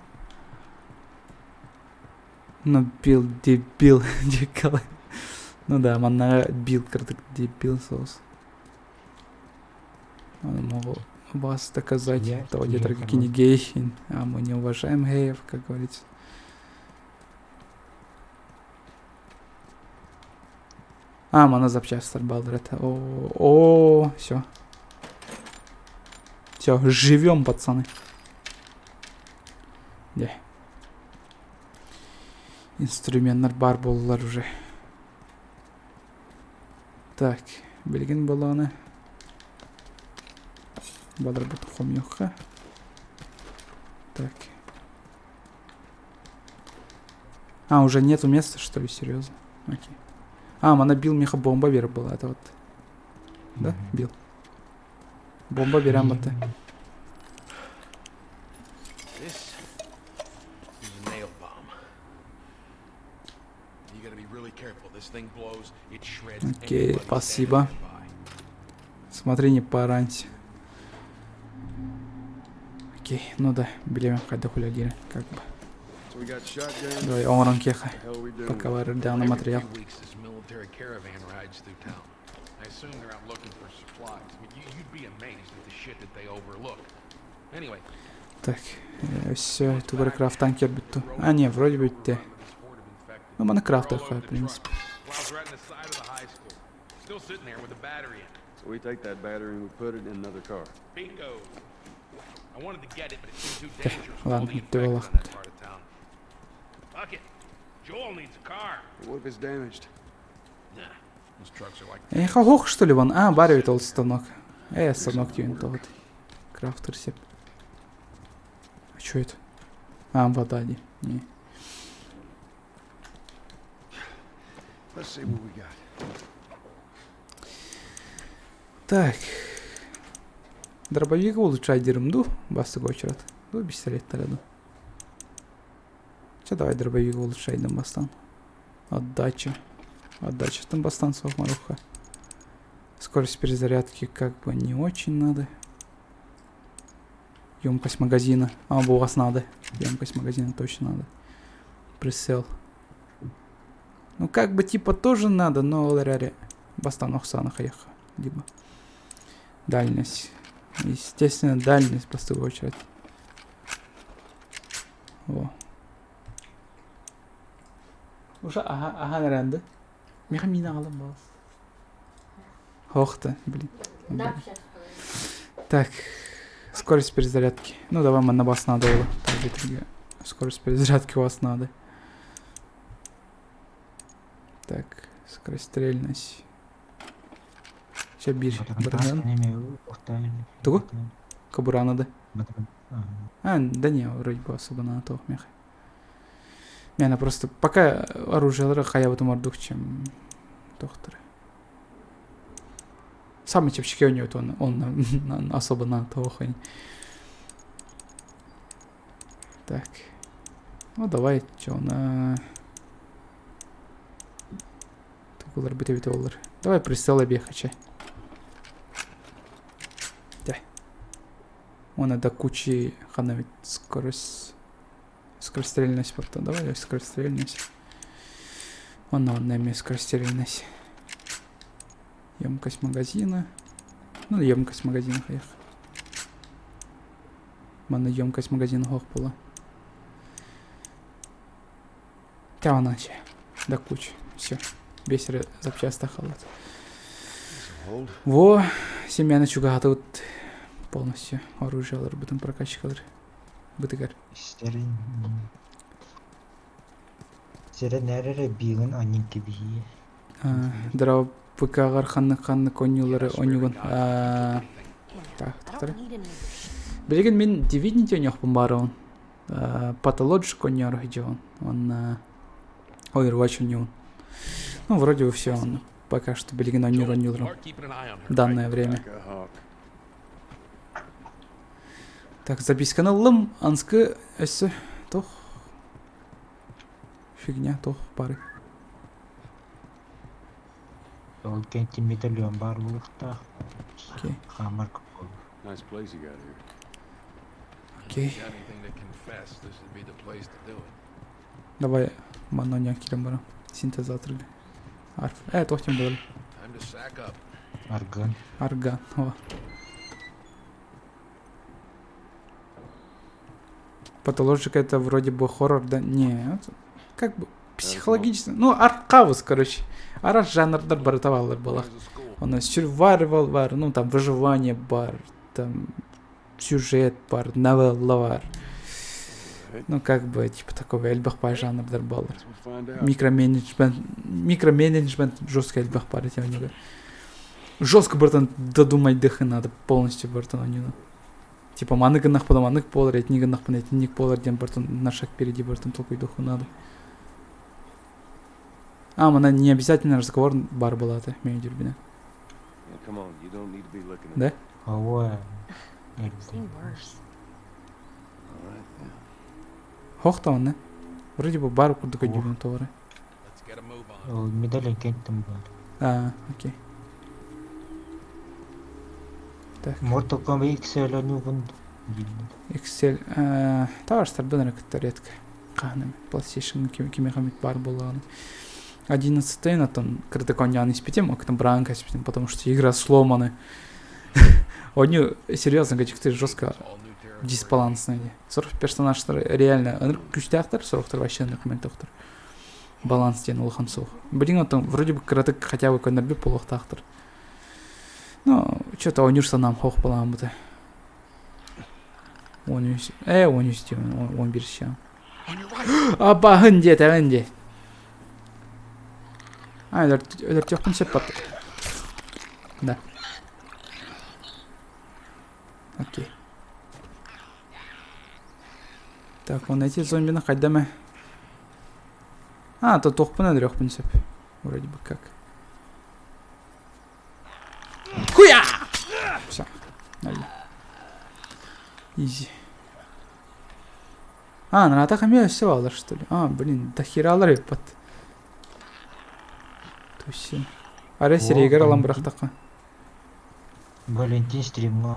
Ну, Билл дебил дикалы. Ну да, манна Билл кырдык дебил соус. Он мог вас доказать, Я того тебе где-то какие не хорош. геи, а мы не уважаем геев, как говорится. А, мана запчастар балдыр это. О, о, все. Все, живем, пацаны. Де. Инструменттар бар боллар уже. Так, билигин буоллаҕына. Балар хомьёхха. Так. А, уже нету места, что ли, серьезно? Окей. А, мана Билл миэхэ бомба бер была, это вот. Да, Билл? Бомба берем это. This is a nail bomb. You gotta be really careful. This thing blows, it shreds Окей, anybody standing спасибо. nearby. Смотри, не поранься. Окей, ну да, билиэм хайдах үлэлиирин, как бы. So we got shotguns. Давай, оҥорон киэхэ. The hell we doing? Пока бар дааны Every материал. few weeks, this military caravan rides through town. I assume they're out looking for supplies. I mean, you'd be amazed at the shit that they overlook. Anyway, Так, все, тугар крафтан кэлбит А, не, вроде бы те. this horde of infected. Ну, маны крафтыахха, в принципе. Ладно, бүттэ. Эйиэхэ оһох что ли вон? А, баар эбит ол станок. Э, станок диэн тоҕо Крафтер сеп. А что это? А, вода не. Не. Let's see what we got. Так. Дробовик улучшай дерым ду, бастык очерет. Ду пистолеттер ду. Че давай дробовик улучшайдым бастан. Отдача. Отдача там бастан маруха. Скорость перезарядки как бы не очень надо. Емкость магазина. А, у вас надо. Емкость магазина точно надо. Прицел. Ну как бы типа тоже надо, но ол эрээри бастан охсана хайаха. Либо дальность. Естественно, дальность бастакы очередь. Во. Уже ага, ага нэрэнди. Миха мина алым бас. Ох ты, блин. Да, Так, скорость перезарядки. Ну, давай мы на бас надо было. Скорость перезарядки у вас надо. Так, скорострельность. Сейчас бир. Баран. Тугу? Кобура надо. А, да не, вроде бы особо на то меха. Мен просто пока оружие хайабытым ордук, чем доктор. Самый чепчики у него, он особо на то хань. Так. Ну давай, чё, на... Тугулар бит олар. Давай прицел эбиэхэ Тэ. Уонна да кучи ханна эбит скорость скорострельность потом. Давай скорострельность. Онно онно эмиэ скорострельность. Емкость магазина. Ну, емкость магазина хайах. Манна емкость магазина хоох буолла. Тэ оначе. Да куча. Все. Весь запчаста халат. Во, семьяны чугаһатыбыт полностью оружиеларбытын прокачкалар бытыгар. Истэрин сэрэнээр эрэ биилин анньын кэбиһиэ. Дробыкаҕар ханнык ханнык оонньуулары оонньуугун так Билигин мин Divinity оонньуохпун баарабын. Pathologic оонньоору сылдьабын. Уонна Overwatch оонньуубун. Ну, вроде бы все он пока что билигин оонньуур оонньууларым данное время. Так, записканы ыллым. Анскы өссө туох фигня туох бары. Ол кэнтин медальон баар буолуохтаах. Окей. Хаамар Nice place you got here. Окей. Давай манна оонньоон киирэн баран синтезаторга. Арф. Э, туох диэн буолар? Арган. Арган. О. Патологика это вроде бы хоррор, да? Нет. Как бы психологически. Ну, артхаус, короче. Араас жанрдар барыта бааллар буолар. Онно survival баар, ну там выживание баар, там сюжет баар, новелла баар. Ну, как бы, типа такого элбэх баар жанрдар бааллар. Микроменеджмент, микроменеджмент жестко элбэх баар этим у Жестко, братан, додумать дыхы надо полностью, братан, у Типа маннык гыннахпына маннык буолар, итинник гыннахпына итинник буолар диэн братан на шаг впереди, братан, толкуйдуоххун надо. А, манна не обязательно разговор баар буолаата, мен өйдүүрбүнэн. Да? Ооба. Хоох да онно. Вроде бы баар курдук өйдүүбүн тоҕо Ол медаль кэнтин баар. А, окей. Так. Mortal Kombat XL оонньуубун Excel табаарыстарбын эрэ кытта редко хаһан PlayStation кимиэхэ эмит баар буоллаҕына одиннадцатый оттон кырдык оонньоон испитим октон бранка испитим потому что игра сломаны Оонньуу серьезно ты жестко дисбалансный сорох персонажтар реально ынырык күүстээхтэр сорохтор вообще ынырык мөлтөхтөр. Баланс диэн улахан суох. Билигин оттон вроде бы кыратык хотя бы көннөрбүт буолуохтаахтар. Ну, что-то оонньуур санаам хоох балааммыта. 13, 13 диэн, 11 ща. Абаһын диэтэҕин дии. А, өлөртүөхпүн сөп баттык. Да. Окей. Так, он эти зомбины хайдаме. А, то туохпун өлөрүөхпүн сөп. Вроде бы как. Хуя! Все. Изи. А, на атака эмиэ өссө баалар, что ли? А, блин, до хералар ыппат. Туси. Арай сирэйигэр ылан бырахтахха. Валентин стримҥа.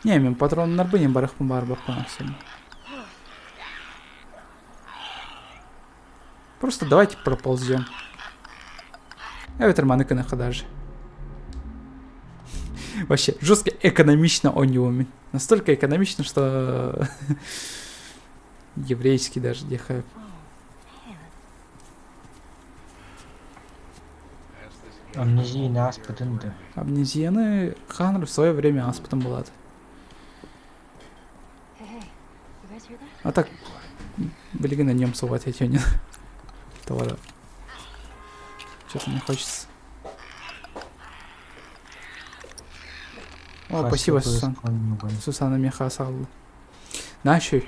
Не, мен патроннарбын не барыхпын баарбаппын ахсым. Просто давайте проползем. Эбэтэр маны кынахха даже. Вообще, жестко экономично оонньуубун. Настолько экономично, что еврейский даже диэхэ. Амнезияны ааспытын да. Амнезияны хаһан в свое время ааспытым буолаат. А так, билигин на нем сувать этенин. Того что-то не хочется. О, спасибо, Сусан. Сусана меха саалла. Наши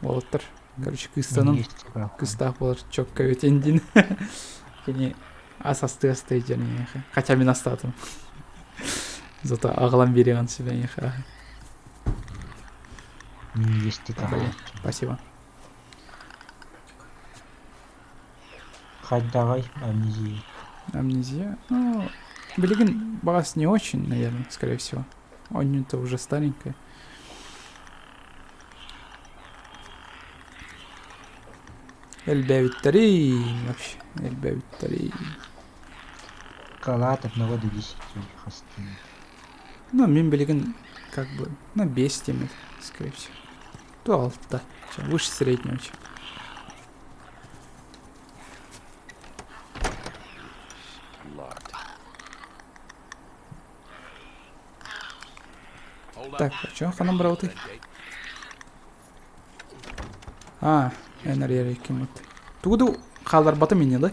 уолаттар. Короче, кыстаным. Кыстаах буолар чокка өтен дин. Кини ас асты асты дьон Хотя мин астаатым. Зато аҕалан биэриэҕин себе Минньигэстик Спасибо. Хайдаҕай амнезия? Амнезия? Ну, билигин баҕас не очень, наверное, скорее всего. Онньу-то уже старенькая. Элбээбиттэрий вообще, элбээбиттэрий. Калаат одного до десяти хастыы. Ну, мин билигин как бы, ну, 5 темит, скорее всего. То алта, выше среднего. Так, а ханан барабытый? А, эн арыйар ким Тугу да хаалларбатым ини да?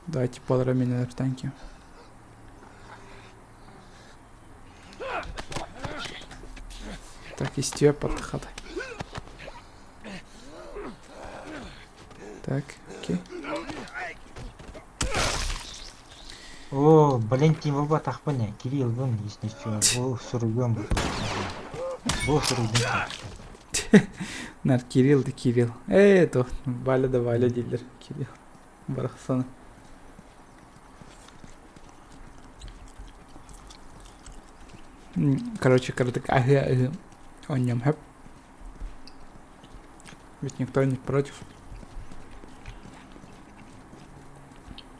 Давайте полтора меня в танке. Так, истиэ паттахата. Так, окей. Оо, Валентин буолбатахпын ээ, Кириллбын, если что, бу суруйуом бу суруйдум Нар Кирилл да Кирилл. Ээ, то Валя да Валя дииллэр Кирилл. Барахсаны. Короче, кыратык аһыы-аһыы оонньуом сөп. Ведь никто не против.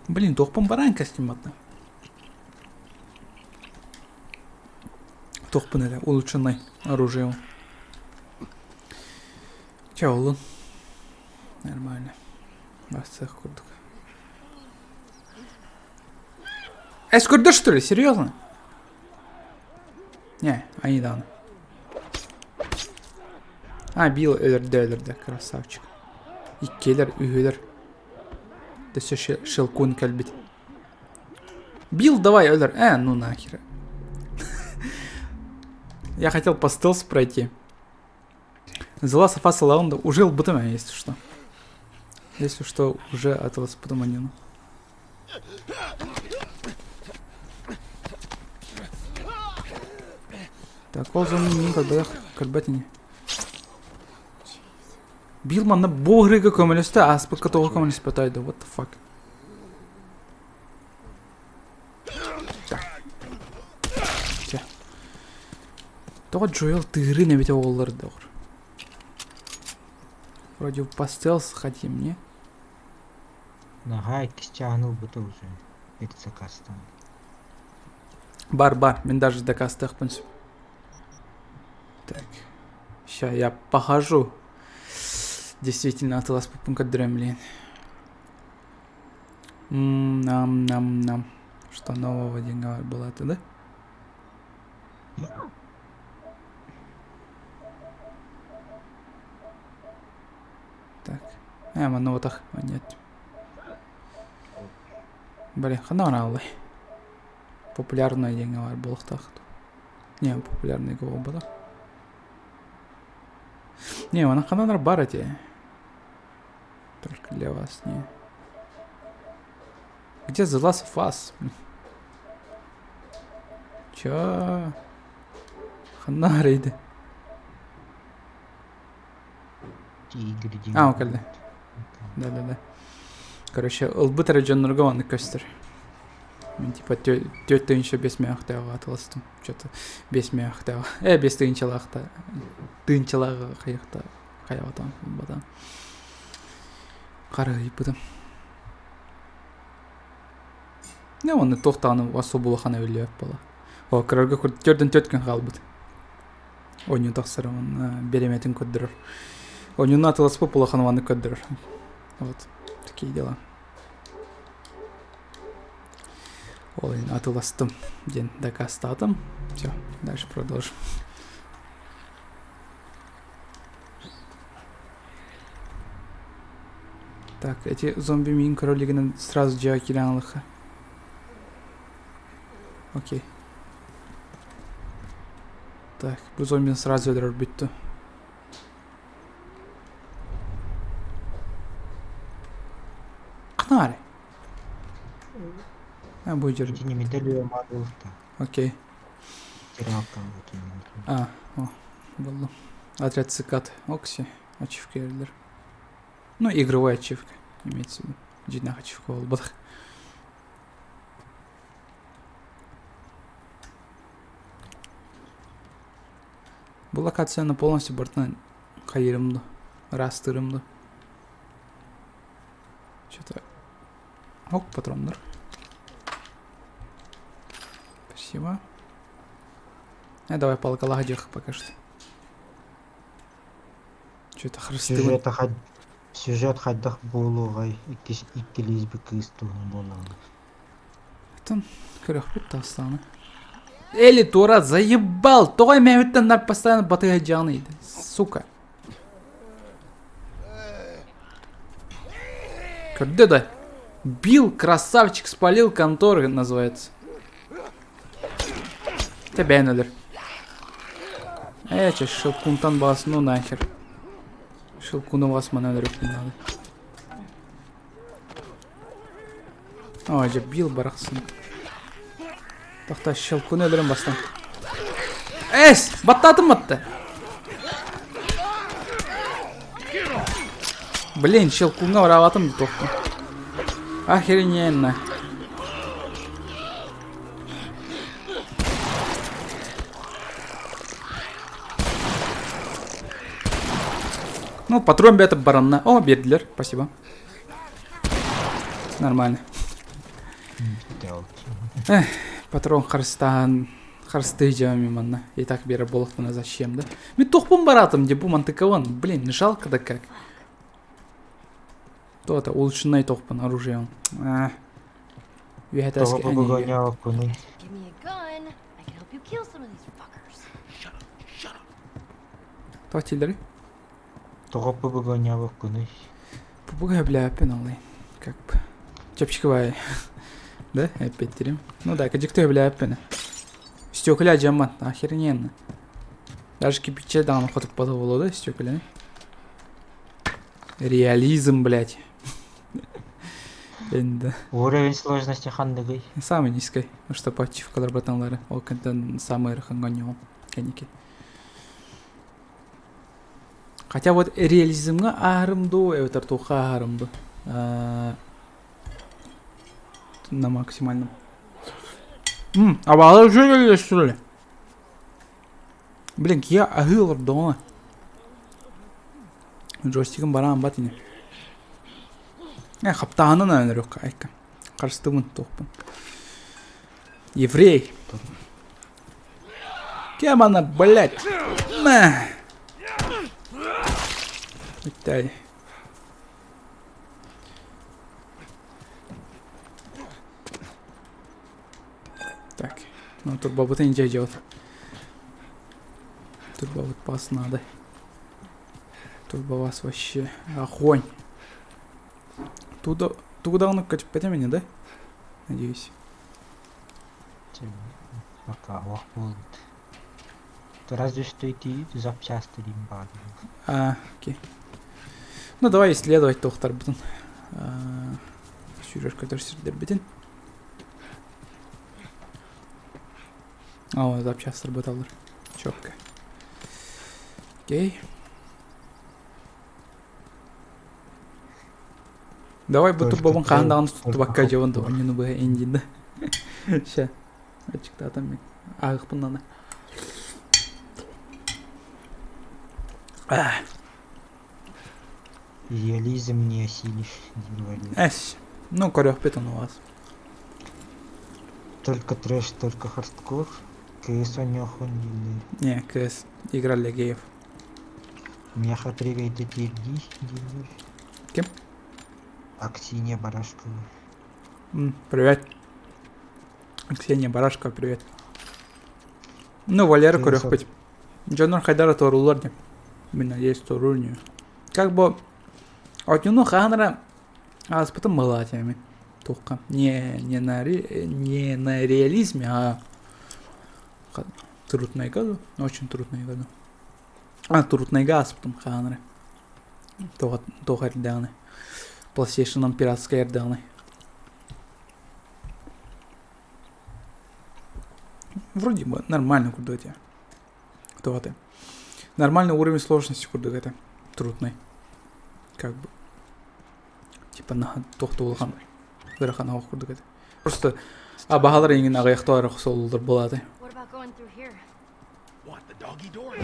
Блин, туохпун бараан костюмматна. Туохпун эрэ улучшенный оружие. Чэ, олун. Нормально. Бастыах курдук. Эс көрдө, что ли? Серьезно? Не, они даҕаны. А, Билл өлөрдө, өлөрдө, красавчик. Иккиэлэр, үһүөлэр. Өссө Шелкун кэлбит. Билл, давай, өлөр. Ну нахер. Я хотел по стелсу пройти. The Last of Us Alone уже ылбытым если что. Если что, уже атыласпытым аньыны. Так, ол зону мин көрбөтөх көрбөт ини. Билл манна бу ыһырыыга көмөлөстө, ааспыкка тоҕо көмөлөспөтөй да, what the fuck. Так. Чэ. Тоҕо Джоэл тыырын эбитэ буоллар доҕор. Вроде по стелс хотим, не? Наһаа иккис чааһын ылбыта уже перед заказтан. Бар, бар, мин даже дакаастыахпын сөп. Так. Ща я похожу. Действительно, атыласпыппын көрдөрөм блин. Нам, нам, нам. Что нового диэҥҥэ была это, да? Так. Э, манна отах. Нет. Блин, ханна барааллай? Популярный диэҥҥэ баар буолуохтаах. Не, популярный буолбатах. Не, манна ханна бар эти. Только для вас не. Где The Last of Us? Чё? Ханна арыйды. А, кэллэ. Да-да-да. Короче, ылбыт эрэ дьоннорго маннык көстөр. Мин типа түөрт тыһыынча биэс мөөхтөөҕү атыластым. Что-то биэс мөөхтөөҕү. Э, биэс тыһыынчалаахта. Тыһыынчалааҕы хайыахта хайаҕатан ылбатам. Харыһыйбытым. Не, онно туох даҕаны особо улахан эбиллибэт буолла. О, кырарга төрдөн төрт күн хаалбыт. Оонньуу тахсар уонна бириэмэтин көрдөрөр. Оонньууну атыласпыт улахан маннык көрдөрөр. Вот такие дела. Ол иһин атыластым диэн дакаастаатым. Все, дальше продолжим. Так, эти зомби миин кролигынан сразу дьиэҕэ киирэн ылыахха. Окей. Так, бу зомбины сразу өлөрөр бүттү. Ханаа А, бу дьэр. Итини медаль Окей. А, о, буллум. Отряд цикад. Окси. Ачивка берилэр. Ну, игровой ачивка, имеется в виду. Дьиҥнээх ачивка буолбатах. Бу локацияны полностью бортынан хайырым ду, растырым ду. Что-то... Ок, патроннар. Спасибо. Э, давай палкалаах диэх пока что. Что-то хрустыбын. Сюжета хад... Сюжет хайдах буолуоҕай иккис иккилиис кыыс туһун буоллаҕына. Оттон көрөхпүт таастаҕына. Эли туора заебал! Тоҕо эмээбиттэн нар постоянно батыһа дьаҕаный, сука. Көрдө да? Билл, красавчик, спалил контору, называется. Тэбээн өлөр. Э, чэ, шелкунтан баас, ну нахер. Шелкуну вас манан өлөрүөхпүн наада. О, дьэ, Билл барахсан. Тохтоо, щелкуну өлөрөн бастан. Эс! Баттаатым батта! Блин, щелкунга бараабатым да туохпун. Охрененно. Ну, патрон бэйэтэ баранна. О, биэрдилэр, спасибо. Нормально. Эх, патрон харыстаан харыстыы дьаами манна. И так биэрэр буолуохпуна зачем, да? Мин туохпун бараатым дии, бу мантыкабын. Блин, жалко да как. То это улучшенный туохпун оружием. А. Үөһэ Тоҕо этээскэ бобугоньооккунуй? Give me a gun. I can help you kill some of these fuckers. Тоҕо тиэллэрий? Тоҕо бобугоньооккунуй? Попугай бля алый. Как бы. Чэпчэки Да, эппиттирим. Ну да, кадьыкты бля Стекля дьаммат, охрененно. Даже кирпиче даҕаны хотуппата буолуо да стекляны. Реализм, блядь. Енді. Уровень сложности ханныгый? Самый низкий. Что по ачивкалар братанлары. Ол кэнтэн самый ыарахаҥҥа кэнники. Хотя вот реализмҥа ааһарым дуу, эбэтэр туохха ааһарым дуу. На максимальном. Абаалар үчүгэй сүрүлэ. Блин, киһи аһыы олордоҕуна. Джойстигым бараан бат ини. Э, хаптаһынан өлөрүөххэ айка. Харыстыбын туохпун. Еврей. Кем она, блядь? На! Дай. Так, ну турбобутын дьэ идет. Турбобут пас надо. Турбоваз вообще огонь. Туда, туда он көтүппэтэ меня, да? Надеюсь. Пока ох буолбут. Разве что ити запчасти диэн баар. А, окей. Ну давай исследовать туохтарбытын. Сүүрэр көтөр сирдэрбитин. А, запчастар быталлар. Четко. Окей. Давай бу турбобун хаһан даҕаны туттубакка дьабын да онньуну быһа индин да. Ща. Ачыктаатам мин. Ааҕыхпын нана. Реализм не осилишь, говорили. Эс. Ну, көрүөхпүт ону вас. Только трэш, только хардкор. КС онньоохун дииллэр. Не, КС. Игра для геев. Миэхэ привет тиэрдии дииллэр. Ким? Аксинья Барашкова. Привет. Ксения Барашкова, привет. Ну, Валера көрүөхпүт. Дьоннор хайдара туорууллар диэн. Мин надеюсь, туоруур нью. Как бы отнюну хаһан ааспытым была теми. Туохха. Не, не, на, не на реализме, а трудные годы. Очень трудные годы. А, трудныйга ааспытым хаһан эрэ. Туох туох эрдэҕинэ. PlayStation-ым пиратскай эрдэҕинэ. Вроде бы нормально курдук этэ. Туох этэ. Нормальный уровень сложности курдук этэ. Трудный. Как бы. Типа наһаа туох да улахан ыарахан оһох курдук этэ. Просто абаһалар эҥин аҕыйахта эрэ охсоллор буолааты. What about going through here? What, the doggy door?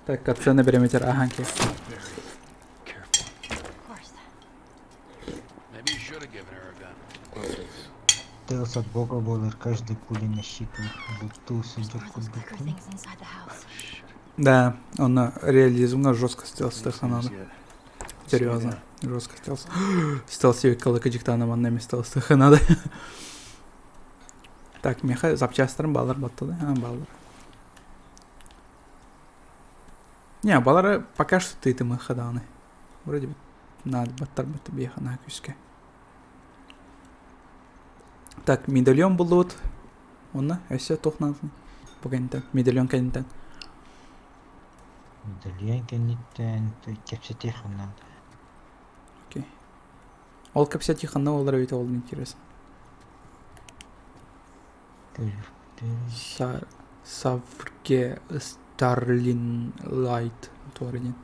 Так, катсцена периметр ахан ки. Very careful. Of course. Maybe you should have given her a gun. Стелс от бога буолар, каждый пули на счету. Бултуу There's сылдьар more of those clicker курдукпун. things inside the house. Да, он реализмно жестко стелс надо. Yet. Серьезно, жестко стелс. Стелс калыкыдьыктаана манна эмиэ стелс надо. Так, миэхэ запчастарым баалар баттады. А, баалар. Не, балары пока что ты ты даҕаны. Вроде бы надо баттар батты биэхэ наһаа күүскэ. Так, медальон буллубут. Онно өссө туох наадатын? Бу кэнниттэн, медальон кэнниттэн. Медальон кэнниттэн кэпсэтиэх наада. Окей. Ол кэпсэтии ханна буолар эбит ол интересно. Саврге Старлин Лайт туора диэн.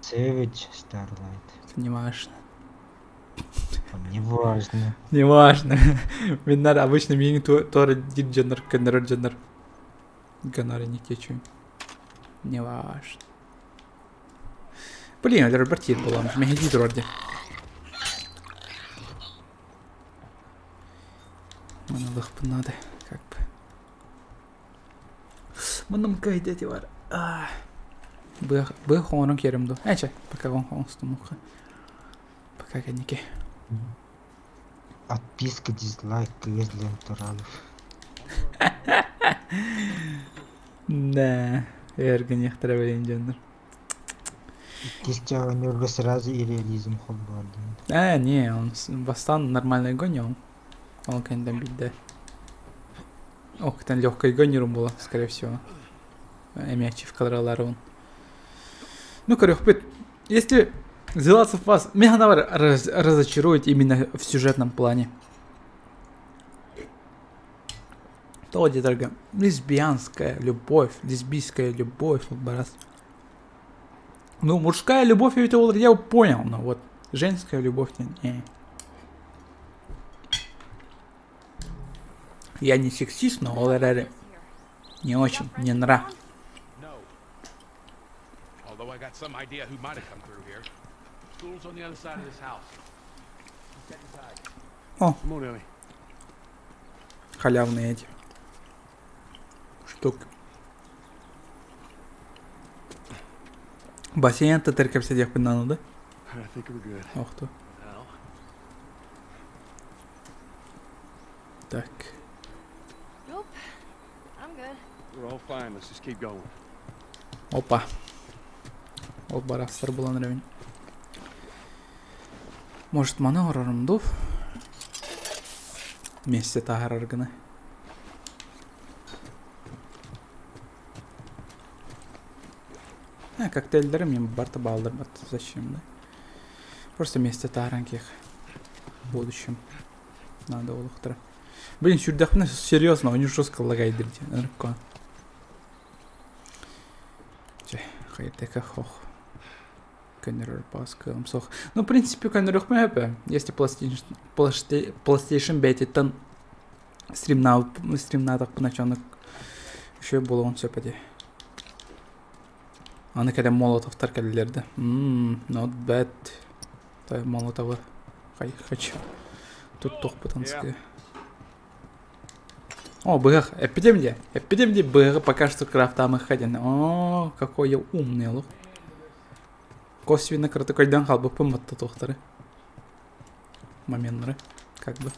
Savage Starlight. Это не важно. Не важно. Не важно. Миннар обычно миигин туора диир дьоннор көннөрөр дьоннор гоноры не кечу. Не важно. Блин, өлөрбөр тиир буолам. Мэһэйдии турар дии. Маны ылыахпын наада, как бы. Муннум кыайда бар. Быа быа хоҥорон киэрим дуо? Ээ чэ, пока оҥостумуохха. Пока кэнники. Отписка, дизлайк, кыыс Туралов. Да, эргиниэхтэрэ билин дьоннор. Иккис чаҕынньурга сразу и реализм холбоор диэн. Ээ, не, он бастаан нормальный гонял. Ол кэнниттэн биирдэ. Ох, там легкой гонером было, скорее всего. Эмиэ ачивкалараларын. Ну, көрүөхпүт. Если The Last of Us меня наоборот разочарует именно в сюжетном плане. То дорога. Лесбиянская любовь, лесбийская любовь, вот барас. Ну, мужская любовь, я это я понял, но вот женская любовь, не. не. Я не сексист, но ол эрээри не очень, не нра. No. Although I got some idea who might have come through here. School's on the other side of this house. Let's get inside. Come on, Ellie. Халявные эти. Тук. Бассейн татар кэпсэтиэхпин наада. I think we're good. Охту. Так. Nope. I'm good. We're all fine. Let's just keep going. Опа. Ол барахсар булан эрэбин. Может, маны оҥорорум дуу? Вместе таһаарар гына. А, коктейльдерим мен барта бааллар зачем, да? Просто вместе таһааран киэх. В будущем. Надо олохтора. Блин, сүрдэхпинэ серьезно, они жестко лагайдыр диэн ырыккоон. Чэ, хайдека хох. Көннөрөр паас кыаҕым суох. Ну, в принципе, көннөрүөхпүн сөп ээ. Если PlayStation бэйэтиттэн стримнаатахпына чонук үчүгэй буолуон сөп этэ. Аны кэлэн Молотовтар кэллилэр да. Not bad. Молотовы хочу. Туттуохпутун сыгы. О, быһах. Эппитим дии. Эппитим дии быһаҕы пока что крафтаамыхха диэн. О, какой я умный олох. Косвенно кыратык өйдөөн хаалбыппын батта туохтары. Моменнары, как бы.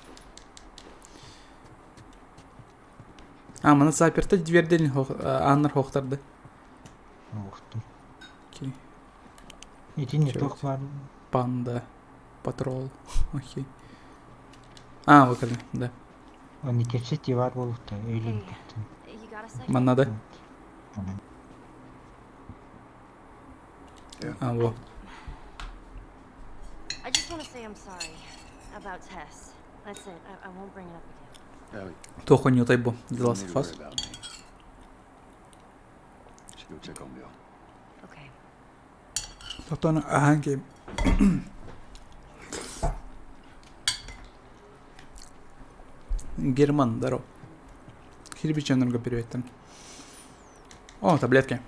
А, маны заперта дверден ааннар хоохтарды. Оохтум. Окей. Итини туох баар Панда. Патрол. Окей. А, выкали, да. Они кэпсэтии баар буолуохтаах өйүлүн You got a second? Манна да? А, во. I just want to say I'm sorry about Tess. That's it. I won't bring it up again. Ellie, Туох онньутай бу? you The don't Last need of to Us. worry about me. Should go check on Bill. Okay. Тотон ахан ким. Герман, здорово. Кирпиченерго переветтен. О, таблетки.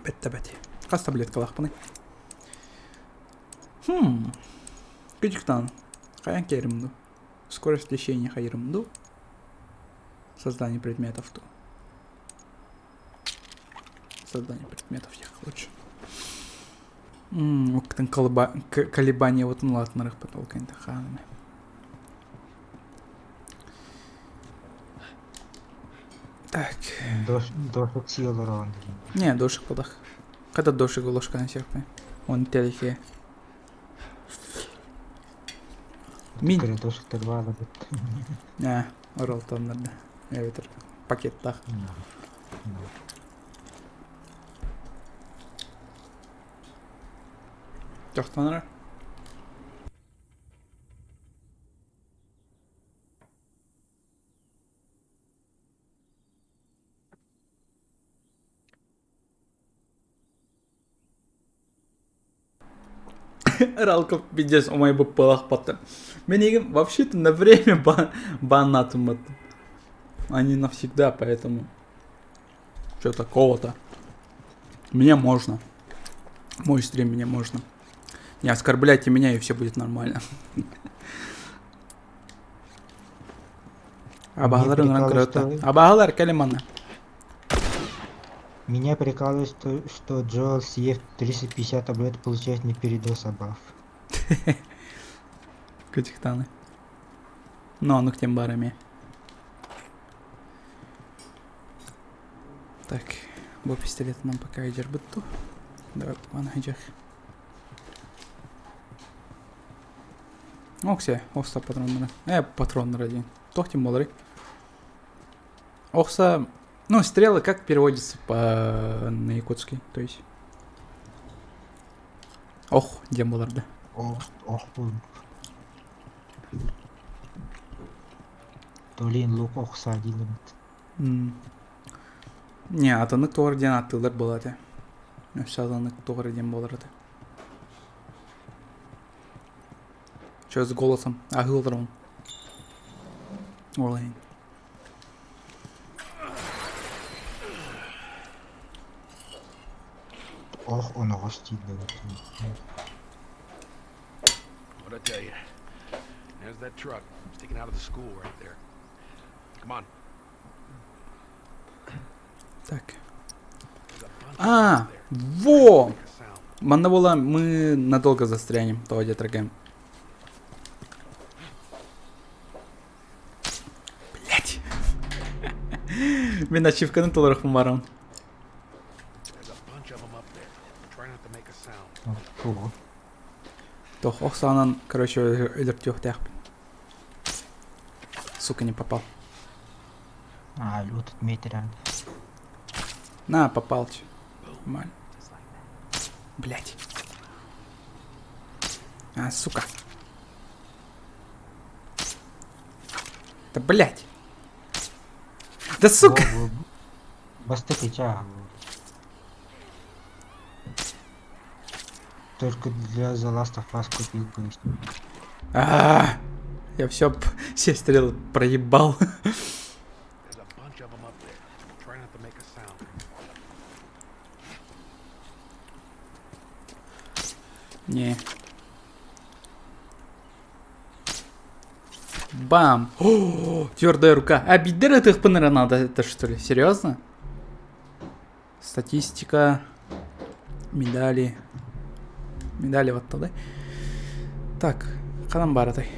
Бэтте бэт. Хас таблеткалаахпыный? Хм. Күчүктан. Хайан кэрим ду? Скорость лечения хайырым ду? Создание предметов ту. Создание предметов я лучше. Октын колебания вот латнарых потолкань таханами. Так. Дошик сии олороҕун Не, дошик подах. Когда дошик ложка на серпе. Он телехе. Мин. Кэрэ дошиктар баала бит. А, оролтоннарда. Эбэтэр пакеттах. Тохтонор. Ралков пиздец, умай быппалах паттым. Мен егем вообще-то на время бан А не навсегда, поэтому... Что такого-то? Мне можно. Мой стрим мне можно. Не оскорбляйте меня, и все будет нормально. Абаһалар ыныран көрөттө. Абаһалар кэлимана. Меня прикалывает, что Джоэл, съев 350 таблеток, получает не передоз, а баф. Кытыктаны. Но, ну к тем барами. Так, бу пистолет нам пока идер бытту. Давай, аны хыдьах. Оксе, охса патроннары. Патроннары один. Тохтим болары. Охса... Ну, стрелы как переводится по на якутский, то есть. Ох, диэн буолар да. Ох, ох, бу. Толин лук ох саадилыбыт. Не, атынык тоҕор диэн аттыылар буолар этэ. Өссө атынык тоҕор диэн буолар этэ. Чё с голосом? Аһыы олоробун. Ол иһин. Ох, оноҕос дииллэр. What'd I tell you? There's that truck sticking out of the school right there. Come on. Так. А, во! Манна буола мы надолго застрянем, тоҕо диэтэргэм. Блять! Мин ачивканы толорохпун барам. Тугу? Тох ох саанан, короче, өлөртүөхтээхпин. Сука, не попал. А, 30 метр. На, попал. чё. Нормально. Блять. А, сука. Да блять. Да сука. Бастакы чаа. Только для The Last of Us купил бы. А, я все, все стрелы проебал. There's a bunch of them up there. Try not to make a sound. Не. Бам! О, твердая рука. А бидер это их надо, это что ли? Серьезно? Статистика. Медали. Медали вот тогда. Так, ханан баарый.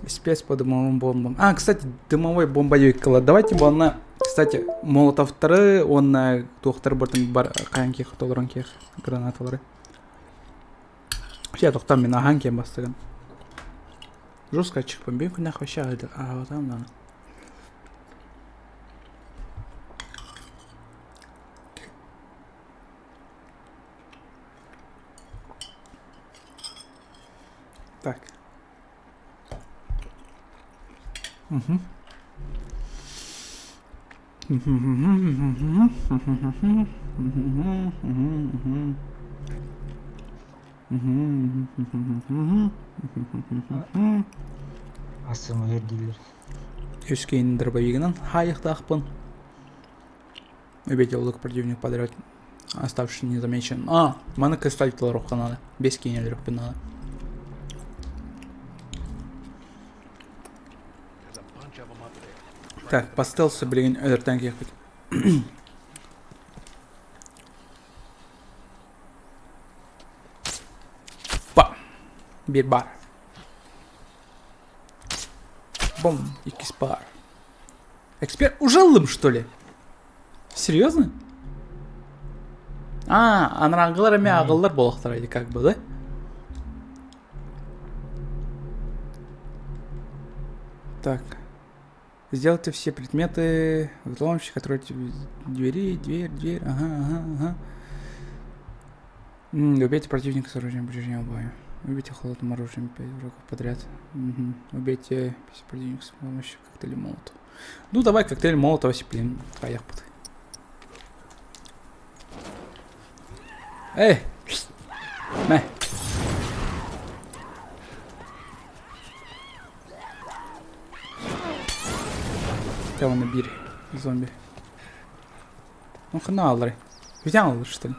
Спец по дымовым бомбам. А, кстати, дымовой бомба Давайте онно, кстати, молотовтары, он туохтары бартын бар хайан киэх толорон киэх гранаталары. Все, тохтан мен ахан кем бастыгын. Жестко чыкпын. Бен күнәх вообще А, вот там надо. Так. Угу. Асымыгар дииллэр. Үскейин дробовигынан хайыхтаахпын. Убейте лук противник подряд, оставшись незамеченным. А, маны кристалл надо. Без кинелеров надо. There's a bunch of them up there. Так, по стелсу, блин, өлөртөн киэхпит. Па! Биир баар. Бум! Иккис баар. Эксперт уже ыллым, что ли? Серьезно? А, анарааҥҥылар эмиэ ааҕыллар буолуохтара или как бы, да? Так. Сделайте все предметы взломщик, откройте двери, дверь, дверь, ага, ага, ага. Убейте противника с оружием ближнего боя. Убейте холодным оружием 5 врагов подряд. Угу. Убейте противника с помощью коктейля Молотова. Ну давай коктейль Молотова, блин, хайахпыт. Эй! Мэ. Там биир зомби. Ну хана аллары. Взял, что ли?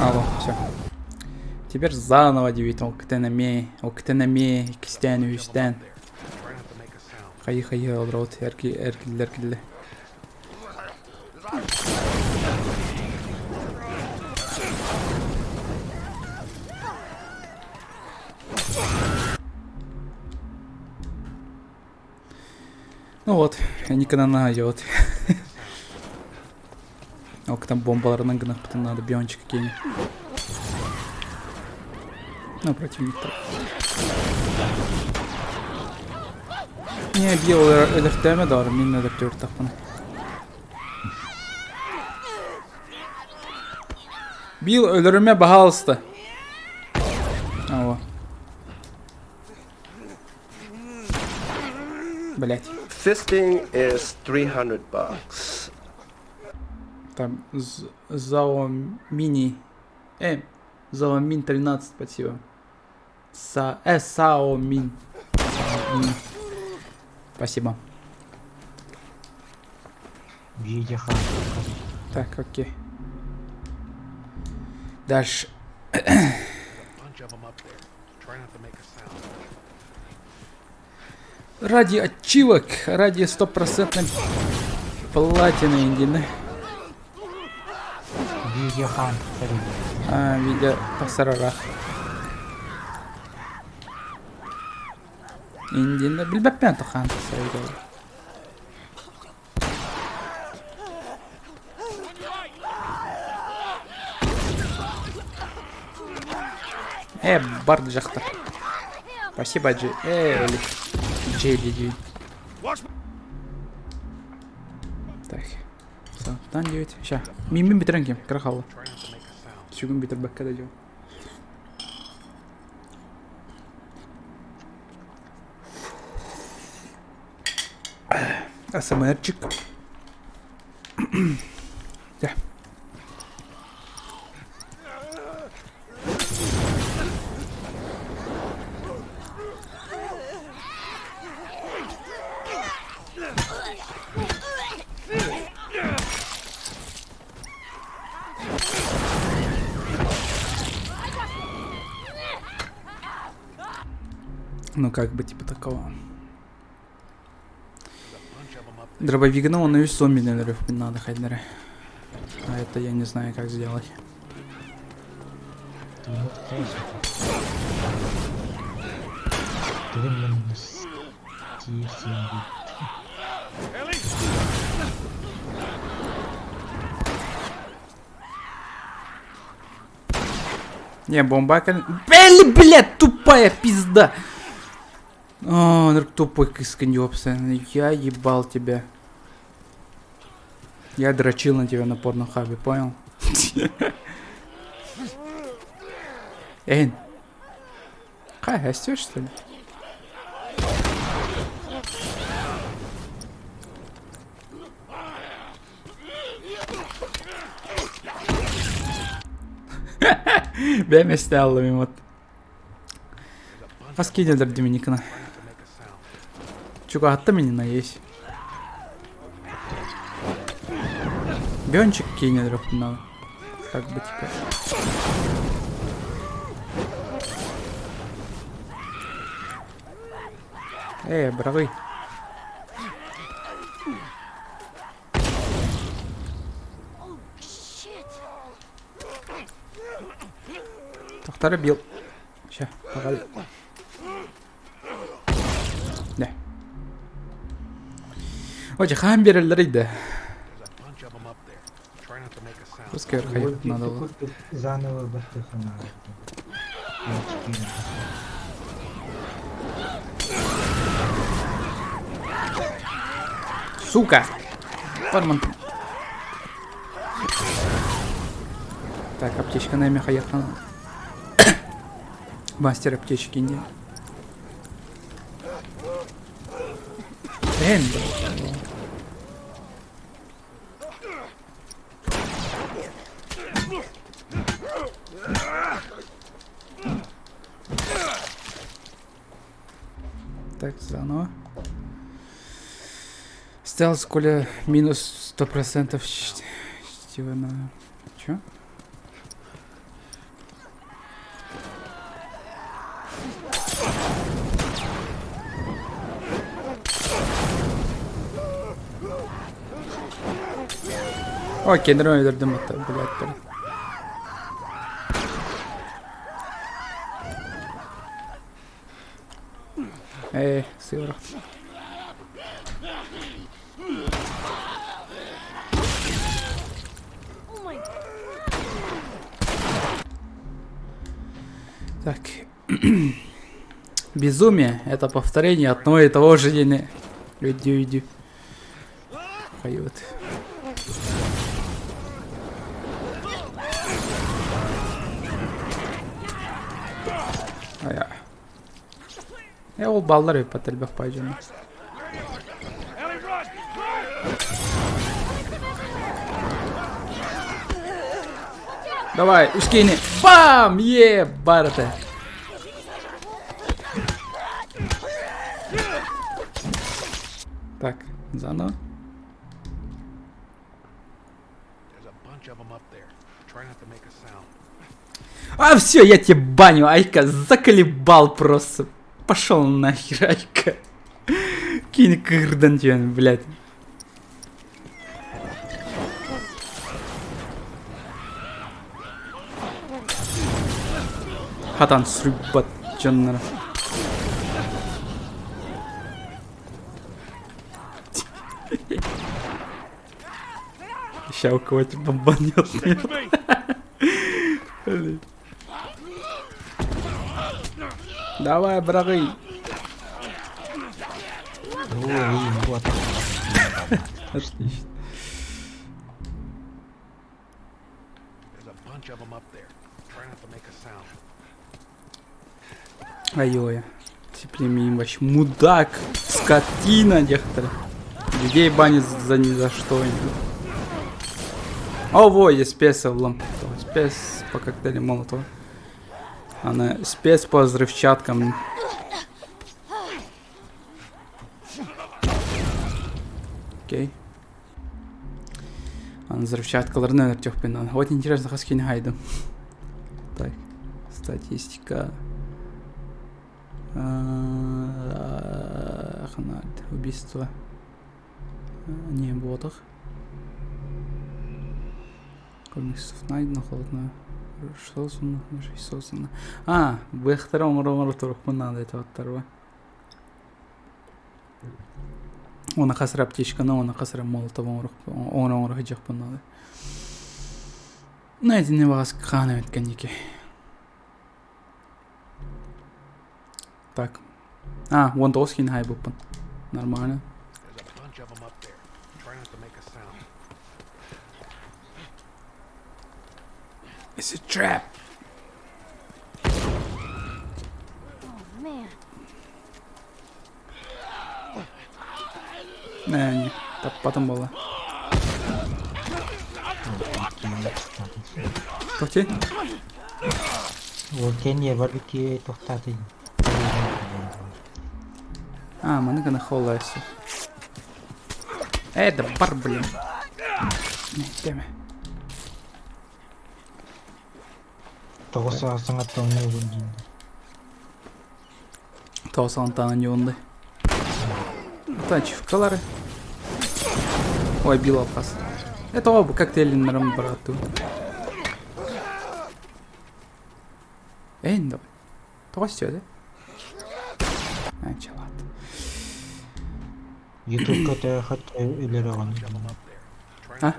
Алло, все. Теперь заново девять октенами, октенами, икстен, үстен. Try not to make a sound. Хайы хайы олорот, эрки, эркиллер килле. Ну вот, никогда найдет. Ок, там бомбаларынан гынахпытын надо биончик кинь. Ну, противник так. Не, бил өлөртөөмө доор, мин өлөртөөр Бил өлөрүмэ баһаалыста. Ава. Блять. Fisting is 300 bucks. Там Зао Мини. Зао Мин 13, спасибо. Са, Сао Мин. Сао Мин. Спасибо. Так, окей. Дальше. There's a bunch of them up there. Try not to make a sound. Ради ачивок, ради стопроцентной платины индины. Видео хаан тахсар үһү. А, видео тахсарара. Индины билбэппин хаан тахсар видео. Э, бар дьахтар. Спасибо, Джи. Э, или Джейди Джи. Так. Саҥаттан диэбит. Ща. Мииммин бүтэрэн ким? Кыра хаалла. Сүгүн бүтэрбэккэ да дьон. АСМРчик. Дьэ. Ну как бы типа такого. Дробовик, ну он и зомби, наверное, надо хайдеры. А это я не знаю, как сделать. Не, бомба... Бели, блядь, тупая пизда! О, тупой кысканёпса. Я ебал тебя. Я дрочил на тебя на порнохабе, понял? Эй. Хай, растешь, что ли? Бэм эстэ вот. Хас киинэлэр Доминикана? Чугаһатта минина есть. Бенчик киинэлэр надо. Как бы типа. Эй, бравый. Тохтары бил. Ща, погоди. Да. Ой, хаан биэрэллэрий да. Пускай хайып надо было. Заново баттыхана. Сука! Форман. Так, аптечка на меха Мастер аптечки не. Эн, Так, заново. Стелс, коля, минус 100% чтива на... Чё? Окей, нормально өлөрдүм это, блядь, блядь. Ээ, сыворот. Так. Безумие – это повторение одного и того же дня. Иди, иди. Поют. А я. Э, ол баллар эбит элбэх баайдьоно. Давай, ускини. Бам! Е, барата. Так, заново. А, все, я тебе баню, Айка, заколебал просто. Пошел нахер, Айка. Кини кыырдан түһэн, блядь. Хатан срубат дьонноро. Ща у кого-то бомбанет. Давай, браҕый. Отлично. Айой. Теплемин вообще мудак, скотина дехтер. Людей банит за ни за что. О, во, есть спец облом. Спец по коктейлю Молотова. Она спец по взрывчаткам. Окей. Аны взрывчаткаларын өлөртүөхпүн. Вот интересно, хас кини хайдым. Так, статистика. Убийство. Не буотах. Комиксов найдено холодно. Создано, создано. А, быхтара оҥоро турукпун наада этэ Уонна хас эрэ аптечканы, уонна хас эрэ молотов оҥоро сылдьыахпын наада. Ну, итини баҕас хаан эбит кэнники. Так. А, 19 киһини хаайбыппын. Нормально. It's a trap. Oh man. Не, таппатым буолла. Тохти. Ол кэнниэ барбикки тохтаатын. А, маны гына холлайсы. Э, да бар, блин. Не, теме. Тоҕус саҥаттан оонньуугун диэн. Тоҕус саҥаттан оонньуундай. Ачивкалары. Ой, бил алхас. Это оба коктейльнерым брату. Эн давай. Тоҕо сөдө? Началат. Ютубка төһө хачча өлөрөҕүнүй? А?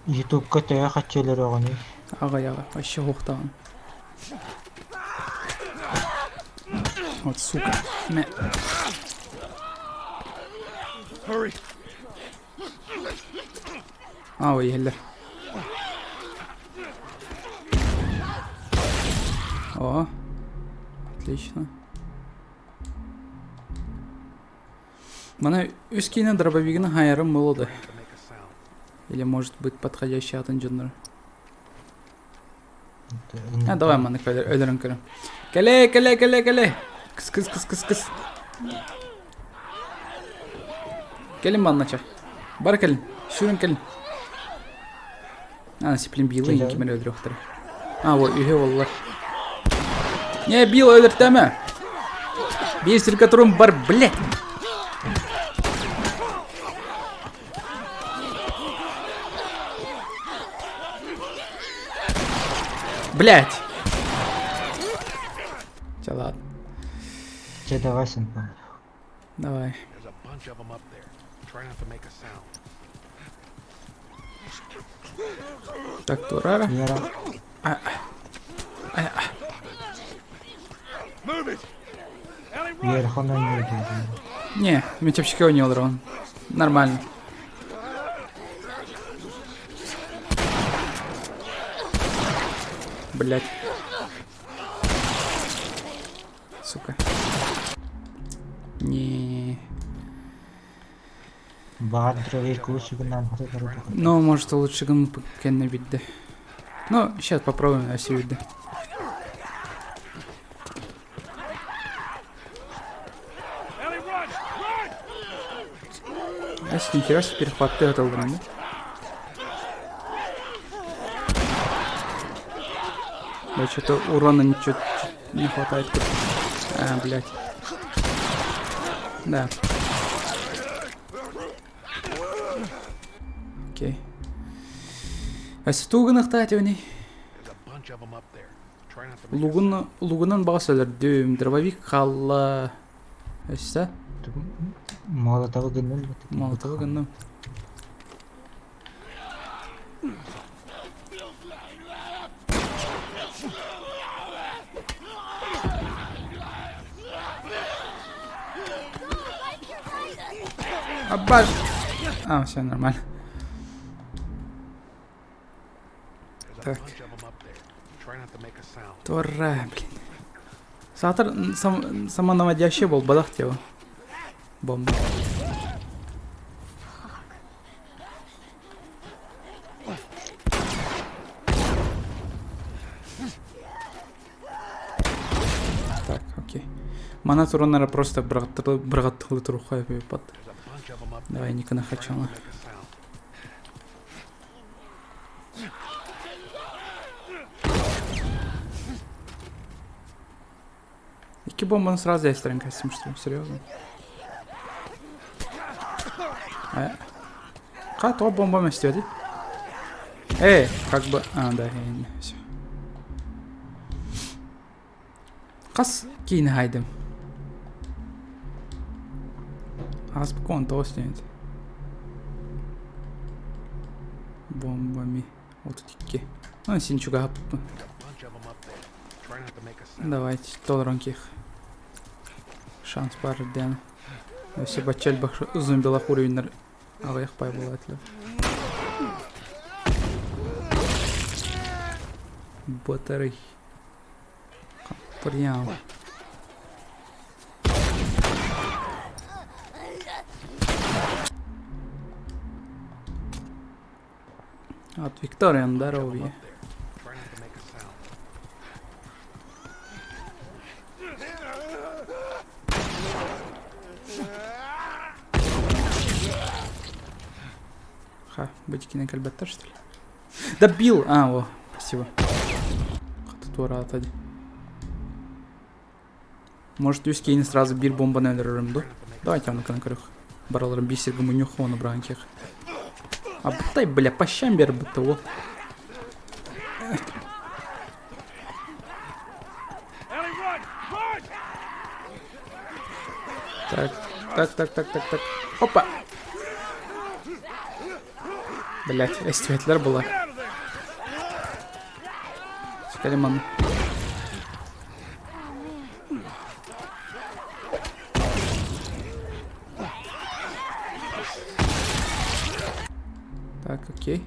Ютубка төһө хачча өлөрөҕүнүй? Аҕай аҕай, вообще уохтаҕын. Вот сука. Мэ. Hurry! А, ой, иһэллэр. О, отлично. Мана үс киинэ дробовигын хайарым молодо. Или может быть подходящий атын дьоннор. А, давай маны өлөрөн көрөм. Кэлэ, кэлэ, кэлэ, кэлэ. Кыс, кыс, кыс, кыс, кыс. Кэлин манна ча. Бар кэлин. Сүүрэн кэлин. А, сиплин билы кимер өлөрөхтөр. А, вот үһү оллар. Не, бил өлөртөмө. Биир сиргэ турун бар, блядь. Блядь. Чэ, ладно. Чэ, давай синпа. Давай. Так, турара. Яра. Верхом не Не, мен чэпчэки ойнуу олоробун. Нормально. Блять. Сука. Не. Ну, может, лучше кэннэ бидде. Ну, сейчас попробуем, если видно. Если интересно, перехват ты это да? Да, что-то урона ничего не хватает. А, блядь. Да. Окей. Өссө тугу гыныахтаах этибиний? Лугун, лугунан баҕас өлөрдүм. Дробовик хаалла. Өссө? Молотовы гынным. Молотовы гынным. Аббаш! А, все нормально. Так. Тура, блин. Саатар сам, самонаводящий буолбатах диэҕи. Бомба. Так, окей. Мана тураннара просто бырҕаттылы туруххай быппат. Давай, Никона Хачана. Икки бомбаны сразу эстэрин кэстим, что ли? Серьезно? Э? Ха, то бомба эстиэти? Эй, как бы... А, да, все. Хас киин хайдым. Ааспыкка 19 диэн. Бомбами. 32. Ну, син чугаһаппын. Давайте, толорон киэх. Шанс баар диэн. Өссө бачча элбэх зомбилах уровеннар аҕыйах пай буолаатылар. Батарей. Прям. От Виктория здоровье. Ха, бытикина кэлбэттэр, что ли? Добил! А, о, спасибо. Туораата дии. Может, үс киһини сразу биир бомбаны өлөрөрүм дуу? Давайте ону гынан көрүөх. Бараларын биир сиргэ мунньуох уонна быраҕан киэх. Абытай, бля, по щам биэрбит уол. Так, так, так, так, так, так. Опа! Блять, эстиветлэр була. Скалиман. Так, окей.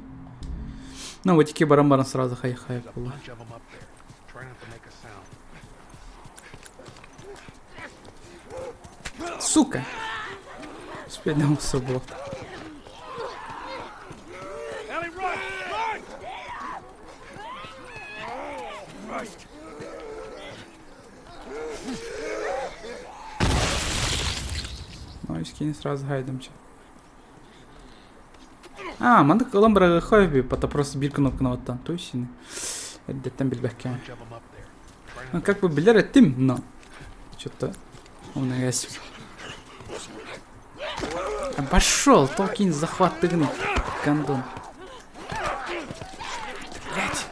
Ну, вот такие баран-баран сразу хай-хай була. Сука! Успеть все было. Ну, скинь сразу гайдом. А, маннык ылан быраҕыахха эбит, это просто биир кнопканы баттаан туй сини. Эрдэттэн билбэккэ. Ну, как бы билэр этим, но что-то умногась. Пошел, толкин захват тыгны, гондон. Блять.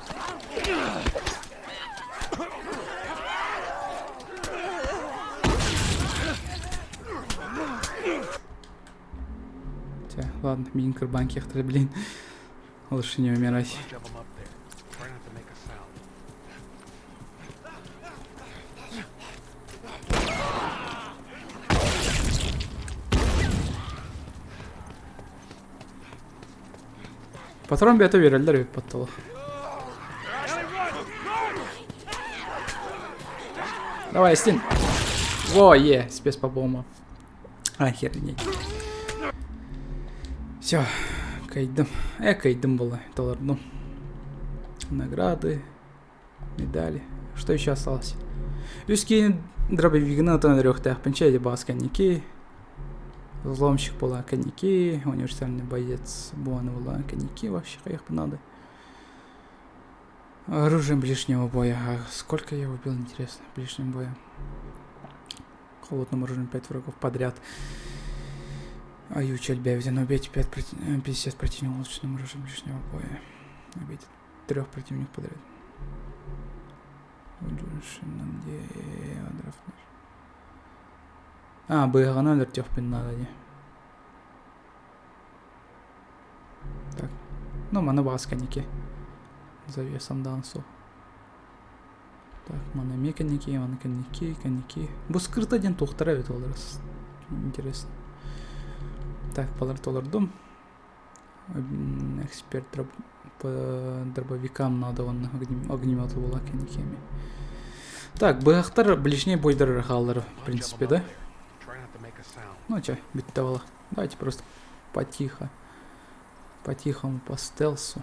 Тя, ладно, мин кырбан кехтер, блин. Лучше не умирать. Патрон бэйэтэ үөрэллэр эбит баттала. Давай, Стин. Во, е, спец по бомбам. Охернеть. Все, кайдым. Э, кайдым было, толордум. Награды, медали. Что еще осталось? Үс киин дробовигын отон өлөрүөхтээхпин чэ баас кэнники. Взломщик буолан кэнники, универсальный боец буолан буолан кэнники вообще хайыахпын надо. Оружием ближнего боя. А сколько я убил, интересно, ближним боем? Холодным оружием 5 врагов подряд. Аю элбээбитин убейте 5 50 противников улучшенным оружием ближнего боя. Убейте трех противников подряд. А, быһаҕынан өлөртүөхпүн наада дии. Так. Ну, маны баҕас кэнники. Завесом даҕаны суох. Так, маны эмиэ кэнники, маны кэнники, кэнники. Бу скрыто диэн туохтара эбит олор интересно. Так, балар толордум. Эксперт по дробовикам надо уонна огнемету була кэнники эмиэ. Так, быһахтар ближний бойдар хааллар, в принципе, да? Ну, че, бүттэ буола. Давайте просто потихо. По-тихому, по стелсу.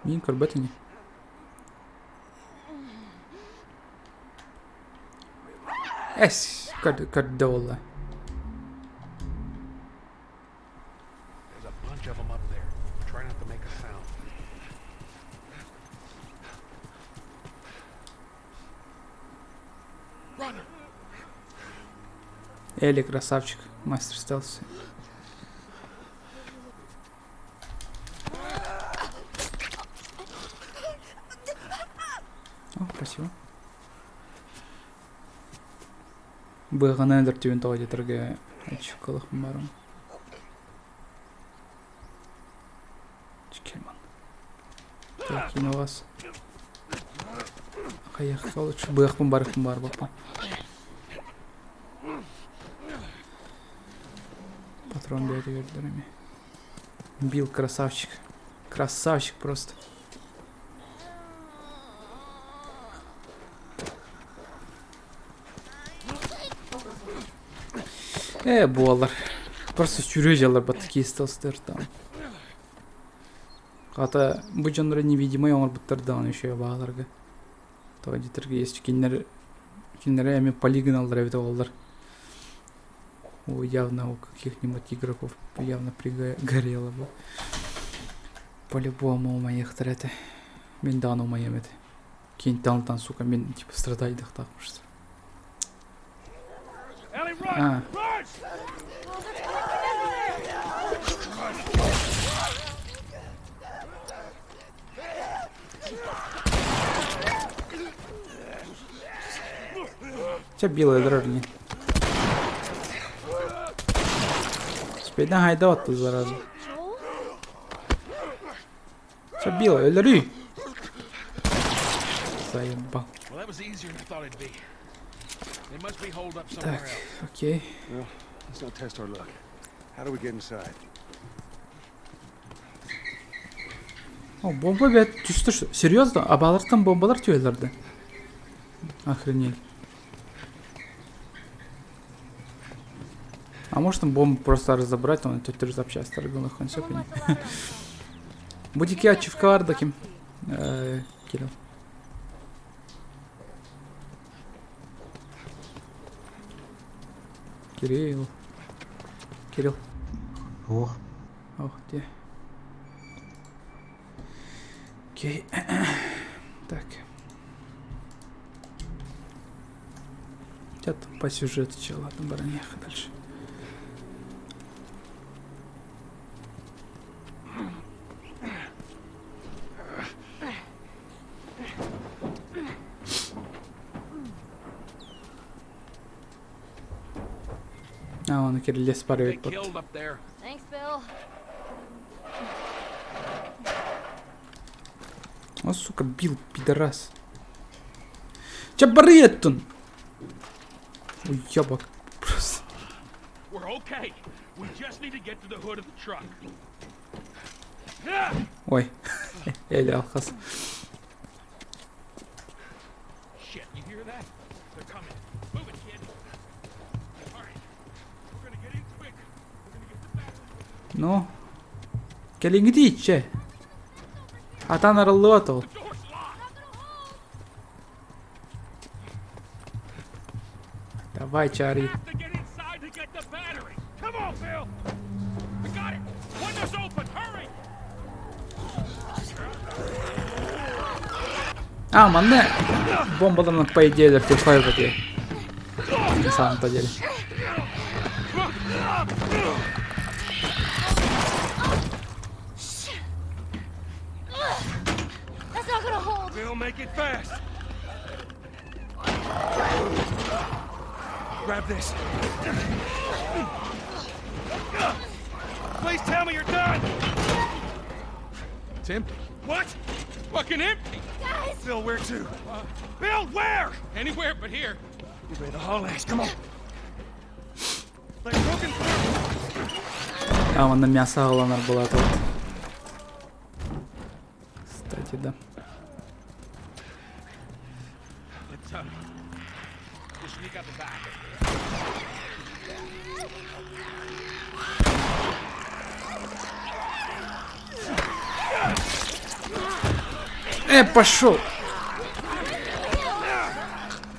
Мин көрбөт ини. Эс, көрдө буолла. There's a bunch of them up there. Try not to make a sound. Runner. Элли красавчик, мастер стелса. О, спасибо. Быһаҕынан өлөртүбүн тоҕо диэтэргэ аччыккалахпын барым. Чекерман. Так, киин вас. Хайах лучше быахпын барыхпын барбаппын. Патрон бэйэтэ бердер эми. Билл красавчик. Красавчик просто. Ээ, буолар. Просто сүүрүү дьаллар такие стелстер там. Хата бу дьоннору невидимый оҥорбуттар даҕаны еще бааларга. Тоҕо диэтэргэ есть кинилэр кинилэри эмиэ полигоналлар эбит оҕолор. О, явно у каких-нибудь игроков явно пригорело бы. По-любому умайыахтар этэ. Мин даҕаны умайыам этэ. Киинтэн сука мин типа страдайдахтаахпын что А. Чэ белая дрожни. Спейден хайда отты зараза. Чэ белая өлөрүй. Заебал. Так, окей. Well, let's not test our luck. How do we get inside? О, бомба бэт түстэ что? Серьезно? Абалартан бомбалар түһэллэр да? Охренеть. А может там бомбу просто разобрать, он төттөрү запчастары гынах он все Бу дики ачивка бар да ким? Кирилл. Кирилл. Кирилл. Ох. Ох, где? Окей. Так. Хотя там по сюжету че, ладно, баран дальше. А, он Кириллес They парит под. killed up there. Thanks, Bill. О, сука, бил, пидорас. Че барыеттун? Ой, ябок. Просто. We're okay. We just need to get to the hood of the truck. Ой. Элли алхас. Shit, you hear that? They're coming. Move it, kid. All right. We're gonna get in quick. We're gonna get the battery. Ну. Кэлиҥҥитий че? Атан арыллыбат ол. Door's locked. Давай, Чари. Have to get inside to get the battery. Come on, Bill. I got it. Windows open! Hurry! А, манна бомбаларынан по идее өлөртүөххэ эбэтэ. На самом-то деле. That's not gonna hold. We'll make it fast. Grab this. Please tell me you're done. It's empty. What? Fucking empty! Guys! Bill, where to? Bill, where? Anywhere but here. You ready to haul ass? Come on. Like broken through. А, манна мясо аҕаланар буолаат вот. Кстати, да. Let's just sneak out the back. Пошел!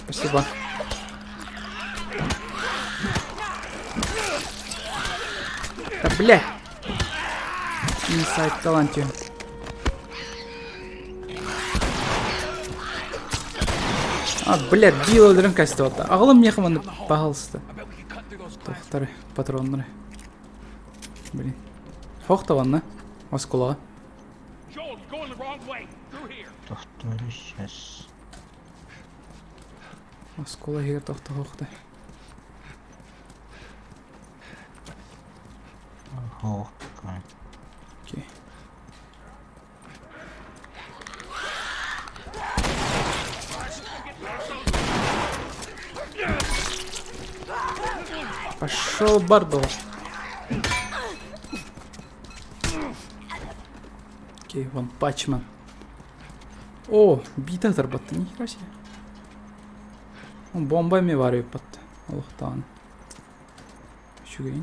Спасибо. Да бля! Инсайд талантию. А, бля, биир өлөрөн кастыбата. Аҕалым миэхэ манна, пожалуйста. I bet we could cut through those glass. Тохтары, патроннары. Блин. Хох табанна. Оскуолаҕа. Joel, you're going the wrong way. Through here. Тохтоору сейчас. Оскуола иһигэр тохто хохта. Ох, Окей. Пошел Бардо. Окей, вон Пачман. О, бита зарбатты, нихера себе. Он бомбами варю патты. Олохтаан. Үчүгэй.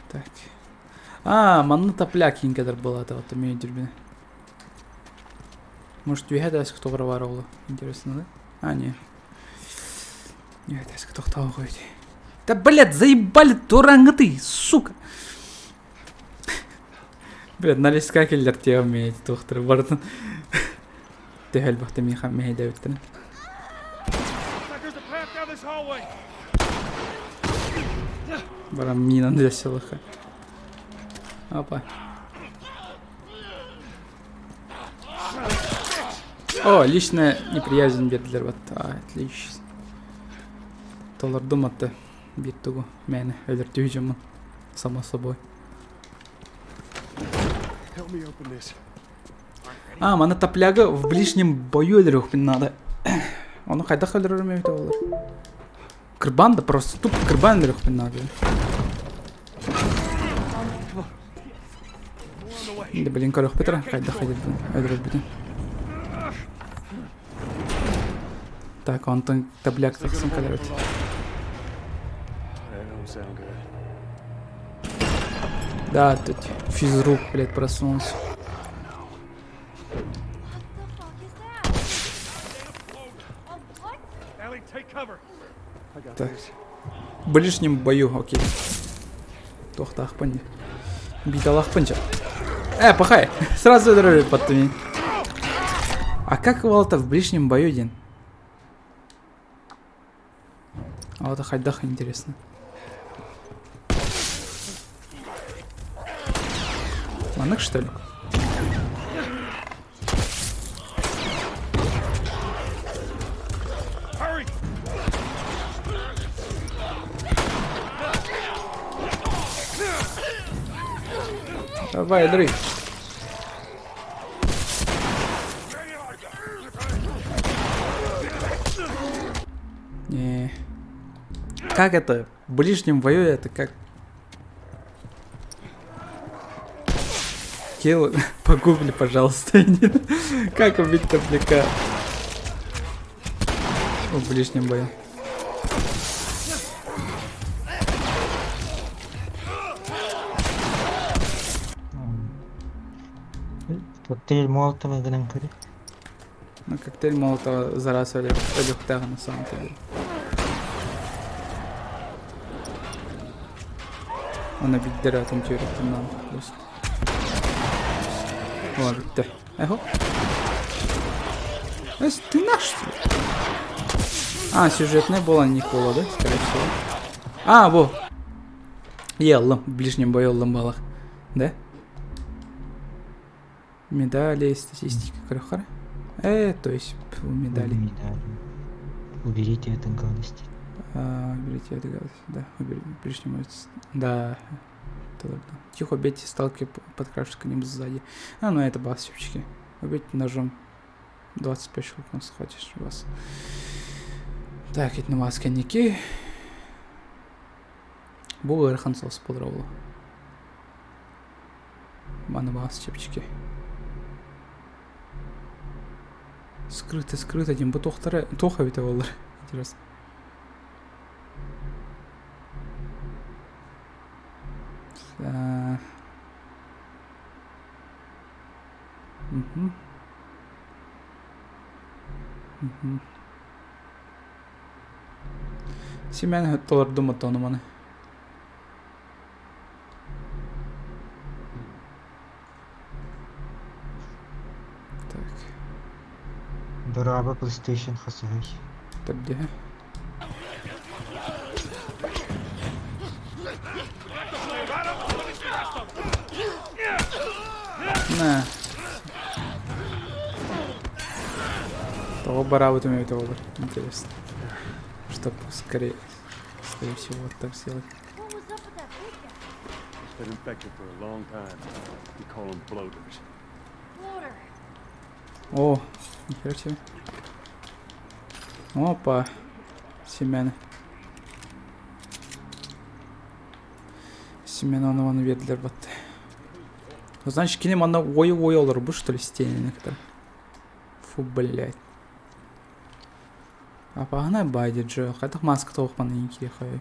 Так. А, манна топляк инкедер была, это вот умею дербины. Может, үһэ кто баар Интересно, да? А, не. Нет, кто ходит. Да, блядь, заебали ты, сука! Блядь, налеска кэллэр те умеете тухтар бартын. Төһөл бахта миха мehедебиттен. Like there's a path down this hallway. Барам мина для силыха. Опа. О, личная неприязнь бердилер вот. А, отлично. Толордум атты. Бир тугу. Мени өлөртүү Само собой. Help me open this. А, мана топляга в ближнем бою өлөрүөхпүн надо. Ону хайдах өлөрөрүм эбитэ буолар. Кырбан да просто тупо кырбан өлөрүөхпүн надо. More on the way. Да блин, көрүөхпүт эрэ хайдах өлөрөрбүтүн. Так, онтон топляк тахсан кэлэр That don't sound good. Да, тут физрук, блядь, проснулся. What the fuck is that? A what? Ellie, take cover. I got Так. this. В ближнем бою, окей. Тохтаахпын. Биталахпын ча. Пахай! Сразу өлөрөр паттымин. А как это в ближнем бою, Дин? А вот хайдах интересно. Маннык, что ли? Hurry! Давай, дры. Не. Как это? В ближнем бою это как? Килл, погугли, пожалуйста. Как убить топляка в ближнем бою? Коктейль Молотова гынан көрө. Ну, коктейль Молотова за раз өлүөхтээх на самом деле. Оны биддер атын түөрөттүн О, бүттэ. Эхо. Эс, ты наш, что ли? А, сюжетный буолан Никола, да, скорее всего. А, во. Еллым, в ближнем бою ыллым балах. Да? Медали, статистика, крохара. То есть, пф, медали. Медали. Уберите это гадости. А, уберите это гадость, да, уберите ближнем бою. Да, это да. Тихо, убейте сталкер, подкравшись к ним сзади. А, ну это бас, чупчики. Убейте ножом. 25 щелкнул, схватишь вас. Так, это маска ники. Бу ыарахан соҕус буолар ол. Маны баас чэпчэки. Скрыто, скрыто диэн бу туохтара туох эбитэ буоллар интересно. Мгм. Мгм. Семен толордум оттону маны. Так. Дорообо PlayStation хасыһый. Тэбдиһэ. На. Того барабытым эбитэ буолар. Интересно. Чтоб скорее, скорее всего, вот так сделать. What was up with that big guy? He's been infected for a long time. We call them bloaters. Bloater. О, нихера себе. Опа. Семена. Семена ону биэрдилэр батты. Значит, кини манна ой-ой олорбут, что ли, стенины которые. Фу, блядь. А погнай байди Джо, хайдах маска тоох маны киэхэ.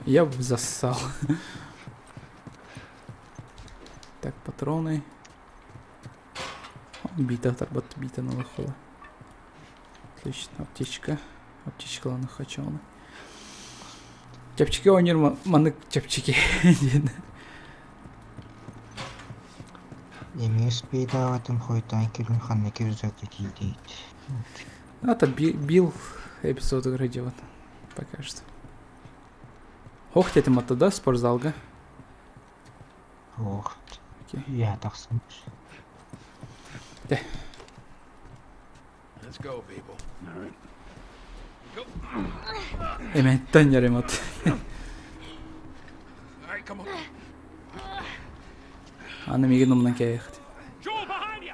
Я бы зассал. Так, патроны. Бита оторбат, бита налыхала. Отлично, аптечка. Аптечкаланы хочу оны. Чэпчэки оонньуур маннык чэпчэки диэн. Эмиэ успейдаабатым хойутаан кэлин ханна кирзака тиийдиит. Это Билл эпизод игры делает. Пока что. Ох, этим оттуда спортзалга. Ох, Окей. я тахсан. Let's go, people. All right. Go. Эмэттэн яремат. All right, come on. Аны миигин умнан кээхт. Joel, behind you!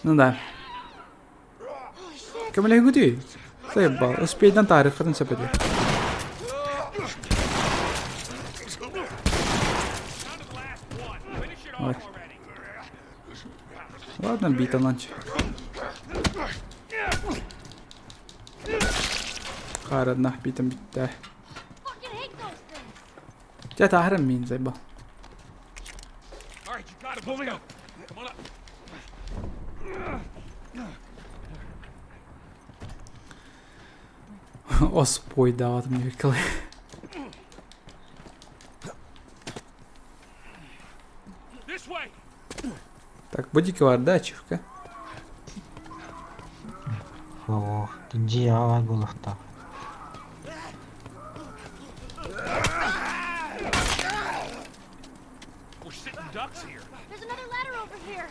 Ну да. Көмөлөһүгүтүй? Заебал. Успейдан тарихатын сөп этэ. Down to the last one. Finish it Ой. off already. Ладно, бита нанчы. Хараднах битам битте. Fucking hate those things. Дьэ таһарым миин заебал. All right, you got it. Let's go. Come on up. Оспойдаатым диэбиккэ This way. Так, бодики бар да, ачивка? Ох, дьиэҕэ баар буолуохтаах. We're sitting ducks here. There's another ladder over here.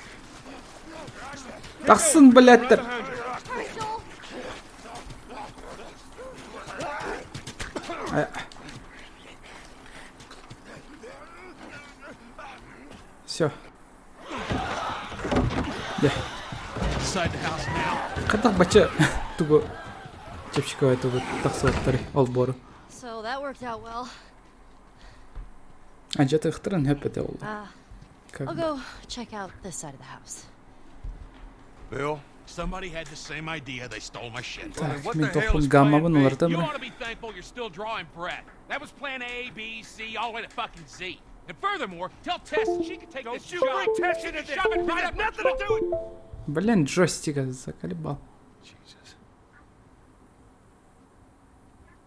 Тахсын, блядь! Hurry, Joel. Все. Дьэ. Inside the house now. Хайдах бачча тугу чэпчэки тугу тахсыбаттары олбуору. So that worked out well. А дьэ тыхтарын хөп этэ ол. Как I'll бы. go check out this side of the house. Bill? Somebody had the same idea. They stole my shit. Так, what мин the hell тохпун is гаммабын plan B? уларытан You бара. ought to be thankful you're still drawing breath. That was plan A, B, C, all the way to fucking Z. And furthermore, tell Tess she can take this you job. bring Tess She into can this. shove it right up Nothing to do with Блин, джойстик заколебал. Jesus.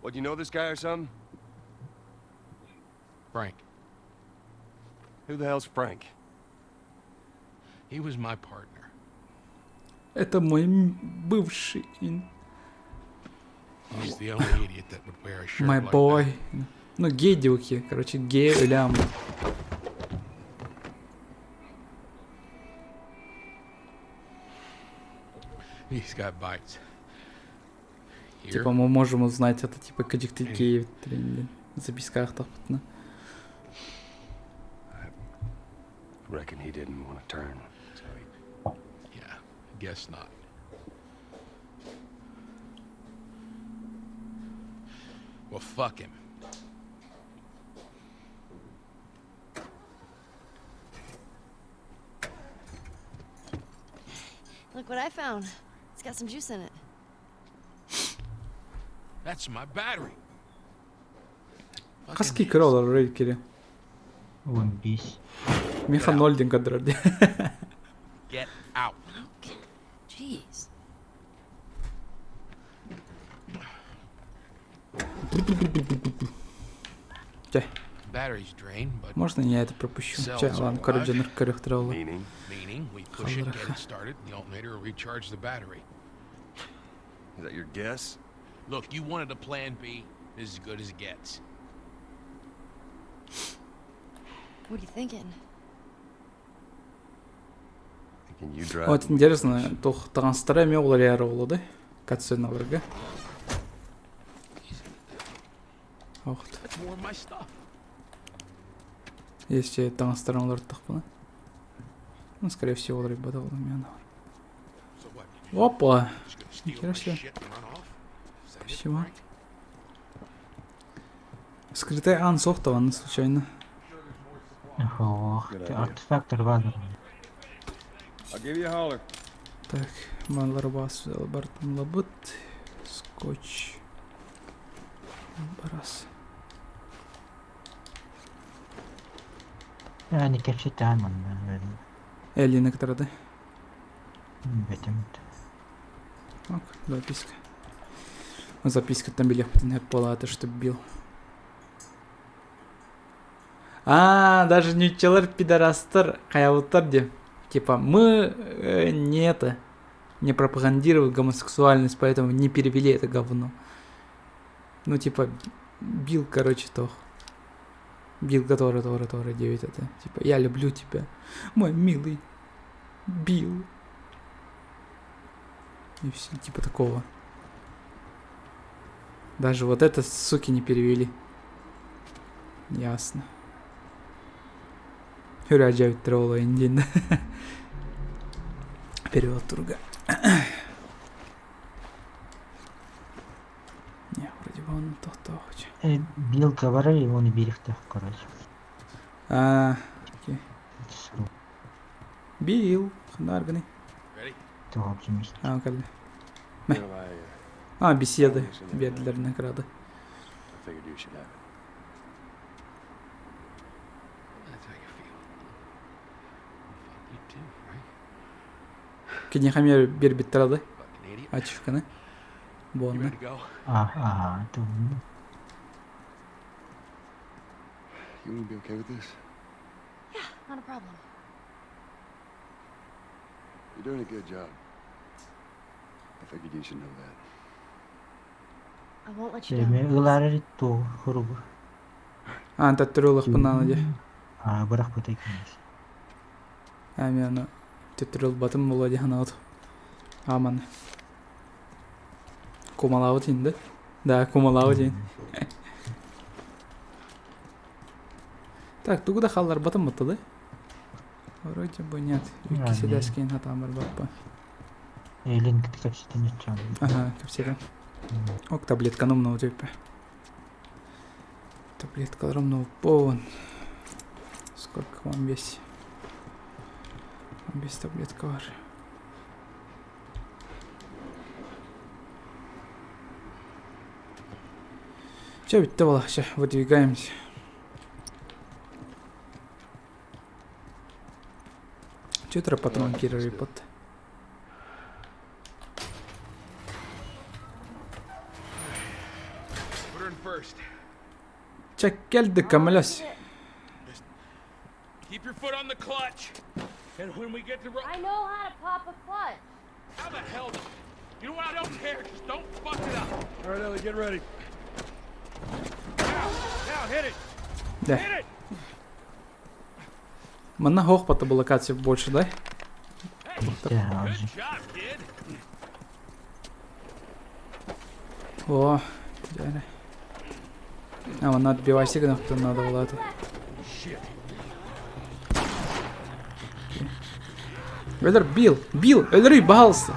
What, you know this guy or something? Frank. Who the hell's Frank? He was my partner. Это мой бывший. He's the only idiot that would wear a shirt My like boy. that. Ну, гей девки, короче, гей өлям. He's got bites. Here, Типа мы можем узнать это, типа, кадикты геев тренде. Записках тахпытна. Reckon he didn't want to turn, so he Yeah, guess not. Well, fuck him. Look what I found. It's got some juice in it. That's my battery. Хаски кроллар рейкери. One piece. Миха ноль кадрар. Get out. Okay. Jeez. Battery's drained, but Можно я это пропущу? Че, ладно, короче, наркорых тролла. meaning meaning we push it, get Халраха. it started, and the alternator will recharge the battery. is that your guess? Look, you wanted a plan B. This is as good as it gets. What are you thinking? Thinking you drive. Вот интересно, тух таганстара эме олар яр олды. Катсыналарга. Ох, That's more of my stuff. если таганстара олар тахпына. Ну, скорее всего, олар бата ол мен. So what? You Опа! just gonna steal Нихера my себе. shit and run off? Is that it, Спасибо. Frank? Скрытая ан сохтован случайно. Ох, Good idea. артефактор базар. I'll give you a holler. Так, маларбас бартон лабыт. Скотч. Барас. Yani кэпсэтэ манна. Элли некоторые, Бэтэмт. Ок, записка. Записка там билех палата, что бил. А, даже не челар пидорастар, хаявуттар де. Типа, мы не это, не пропагандируем гомосексуальность, поэтому не перевели это говно. Ну, типа, бил, короче, тох. Бил, который, который, который, 9 это. Типа, я люблю тебя, мой милый Билл. И все, типа такого. Даже вот это, суки, не перевели. Ясно. Hüracavit тролла индин. Перевод турга. Не, вроде бы он то хоть. Билка барар, оны берихтэх, короче. А, окей. Билл, ханарганы. Ready? Того оптимист. А, калли. You know, I, А, беседы. Бедлер награды. I figured you should have it. That's how you feel. Fuck you too, right? Кенехамер бербиттрады. Fucking idiot. Ачивканы. You Бонны. ready to go? А, ага, это You gonna be okay with this? Yeah, not a problem. You're doing a good job. I figured you should know that. I won't let you down. Эми ылары ту хуругу. А, төттөрүлөх пынаны А, бырах бытай кенес. А, мен төттөрүл батым боло диханаут. Аман. Кумалау дейін да? Да, кумалау дейін. Так, тугуда халлар батым бытты да? Вроде бы нет. А, Икки не. седәскен хатамыр баппа. Элин кэпсэтэн чан. Ага, капсета. Ок, таблетка нумна утеппе. Таблетка ромна полон. Сколько вам вес? Вам вес таблетка var. Че битте бала, ща, выдвигаемся. Че это патрон кирри под? Put her in first. Чек келді камеляс. Alright. Keep your foot on the clutch. And when we get to ro- I know how to pop a clutch. How the hell? You know what? I don't care. Just don't fuck it up. All right, Ellie, get ready. Now, now, hit it. Да. Hit it. Манна хоох бата бұл локация больше, да? Good job, kid. О, дьэ. А, манна отбивайся гынахтан надо булаты. Өлөр Билл, Билл, өлөрүй баһалыста.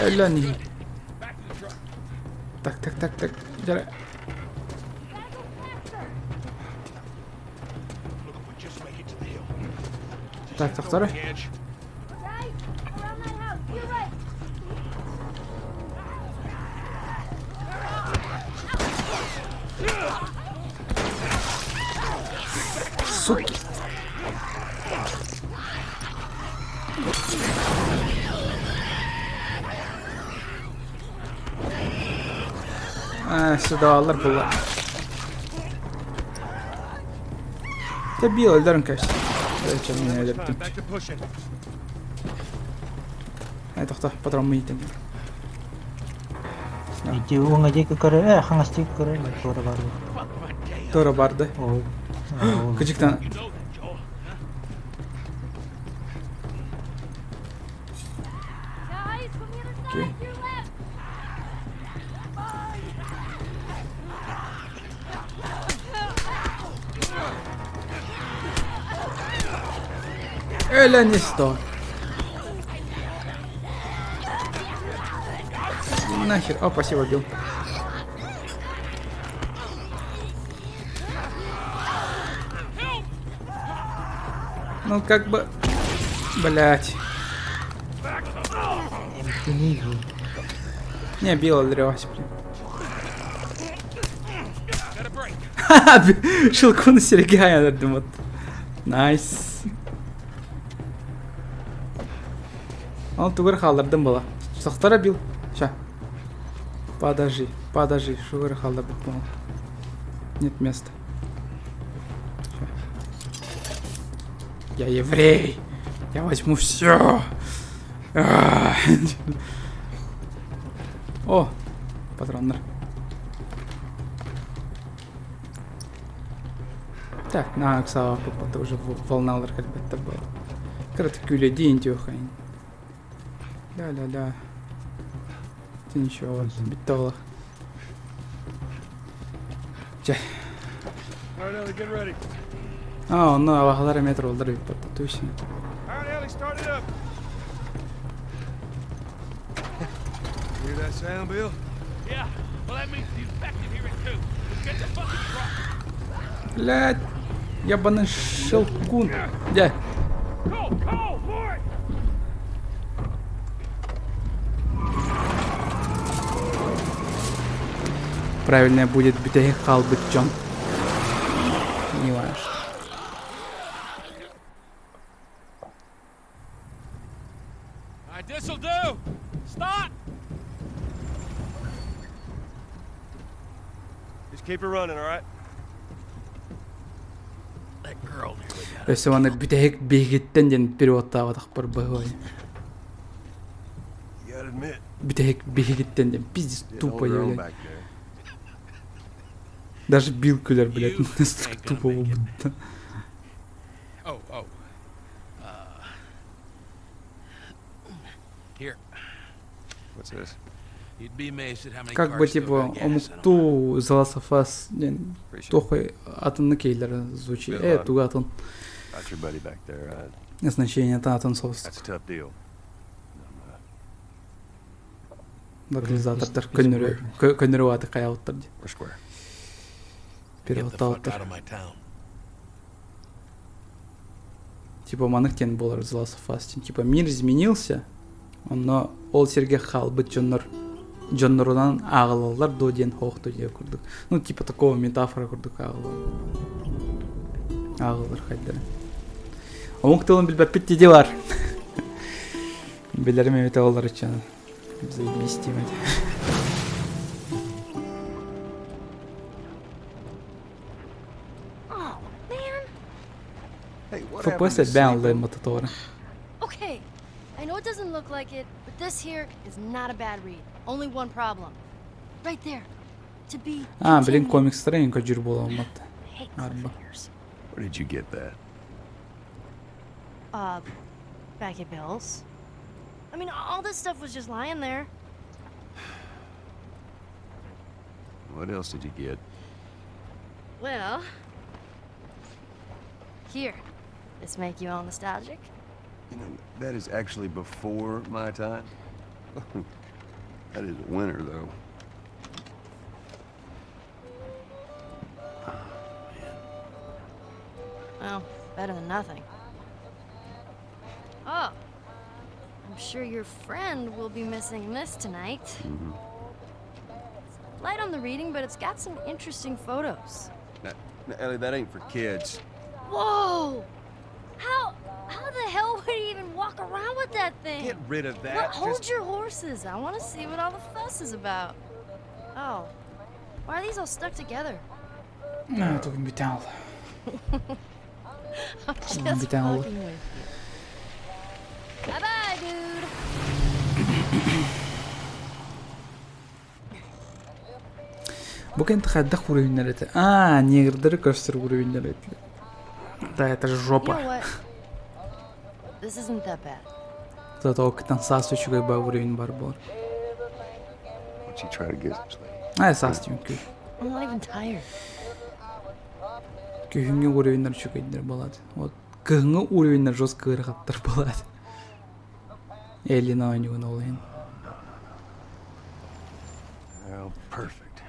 Өлөн иһин. Так, так, так, так. Дьэ. Look, if we just make it to the hill. Так, тохтор. Edge. Right? Around that house. You're right. Суки. А, сюда алар була. Тэ Билл өлдөрөн кэс. Зачем меня өлөрдүм? Back to pushing. Ай, тохто, патрон миитен. Ити уҥа диэки көрөр, ээ хаҥас диэки көрөр, туора бар. Туора барды. Ол. Ол. Кыдьыктан. You know that, Joel. Guys, from the other Okay. side. To your left. Өлөн исто. Нахер. О, спасибо, Билл. Ну, как бы... Блять. Эмтиний. Не, Билл өлөрүөс, блин. Got a break. Ха-ха, Щелкун Сергея өлөрдүм вот. Найс. Ол тугар хааллардым була. Сохтара Билл. Ща. Подожди, подожди, шугар хаалларбыт була. Нет места. Ща. Я еврей. Я возьму все. О, патроннар. Так, на Оксава попадта уже волналар кэлбэттэр буолла. Кырата күүлэдиин диэххин. Ля-ля-ля. Ты ничего, бүттэ олох. Чэ. All right, Ellie, get ready. А, онно абаһалар эмиэ тураллар эбит батта точно. All right, Ellie, start it up. Hear that sound, Bill? Yeah. Well, that means the infected hear it too. Let's get the fucking truck. Блядь, ебаный щелкун. Дьэ. Go, go, for it. Правильное будет бүтэһик хаалбыт дьон. Не важно. All right, this'll do. Stop. Just keep it running, all right? That girl nearly got Өссө уонна бүтэһик биһигиттэн диэн переводтаабатахпар быһыай. You gotta admit, Бүтэһик биһигиттэн диэн пиздец didn't тупо hold her own блядь. back there. Даже Билл күлэр, блядь, You настолько ain't gonna тупо make it. будто. Oh, oh. Here. What's this? You'd be amazed at how many Как бы cars still типа got gas in 'em. омуктуу The Last of Us диэн Appreciate it. туох атыннык кейлер звучит. Билл, Э, туга атын. Got your buddy back there. Значение атын соус. That's a tough deal. Локализатордар көннөрү көннөрү аты каябыттар ди. We're square. Get the fuck Переводтаабыттар. out of my town. Типа маннык диэн буолар The Last of Us. Типа мир изменился, онно ол сиргэ хаалбыт дьоннор дьоннорунан ааҕылаллар дуо диэн хоохту диэ курдук. Ну, типа такого метафора курдук ааҕылар. Ааҕылар хайдары. Омук тылын билбэппит дии бар. Билэрим эбитэ олор иччэн. Заебись диэмэт. Oh, man. Hey, what FPS happened to элбээн sleeping? аллайым мототуора. Okay. I know it doesn't look like it, but this here is not a bad read. Only one problem. Right there. To be А, блин, continued. комикстары эҥин көдьүүр буоламмат. I hate Арба. cliffhangers. Where did you get that? Back at Bill's. I mean, all this stuff was just lying there. What else did you get? Well, here. This make you all nostalgic? You know, that is actually before my time. That is a winner, though. Well, better than nothing. Oh, I'm sure your friend will be missing this tonight. It's light on the reading, but it's got some interesting photos. Now, now, Ellie, that ain't for kids. Whoa! How the hell would he even walk around with that thing? Get rid of that. Well, hold Just- your horses. I want to see what all the fuss is about. Oh, why are these all stuck together? А, тугун бүтэн ал. I'm just бүтэн ал. fucking with you. Bye bye, dude. Бу кэнтэ хайдах уровеннар этэ? А, негрдары көрсөр уровеннар этилэр. Да, это же You жопа. know what? This isn't that bad. Зато кытан саас үчүгэй ба уровень бар буолар. Why don't you try to get some sleep? А, саас түүнкүй. I'm not even tired. Күһүҥҥү уровеннар үчүгэйдэр буолаат. Вот кыһыҥҥы уровеннар жестко ыарахаттар буолаат. Эллин оонньуугун ол иһин. Well, perfect.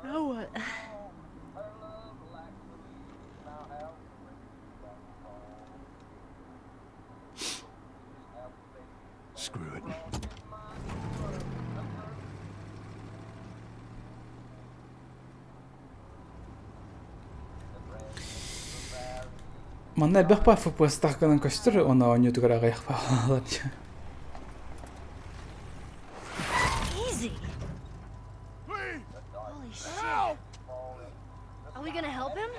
Now what? Screw it. Манна элбэх па FPS-таах гынан көстөр, онно оонньуутугар аҕыйах баалар. Easy. Holy shit. Are we gonna help him?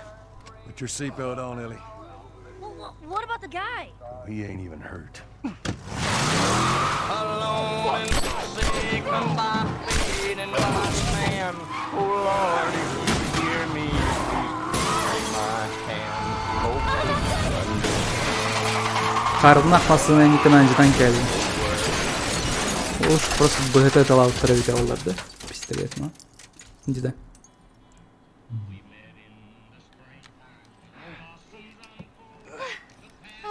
Put your seatbelt on, Ellie. Well, what about the guy? He ain't even hurt. Alone in the sea, come by pleading my man. Oh Lord, if you hear me, please take my hand. Hope Хаарынах массыына инникин андьытан кэллим. Уж просто быһыта талаабыттара эбитэ буоллар да. Пистолет ма. Дьэ.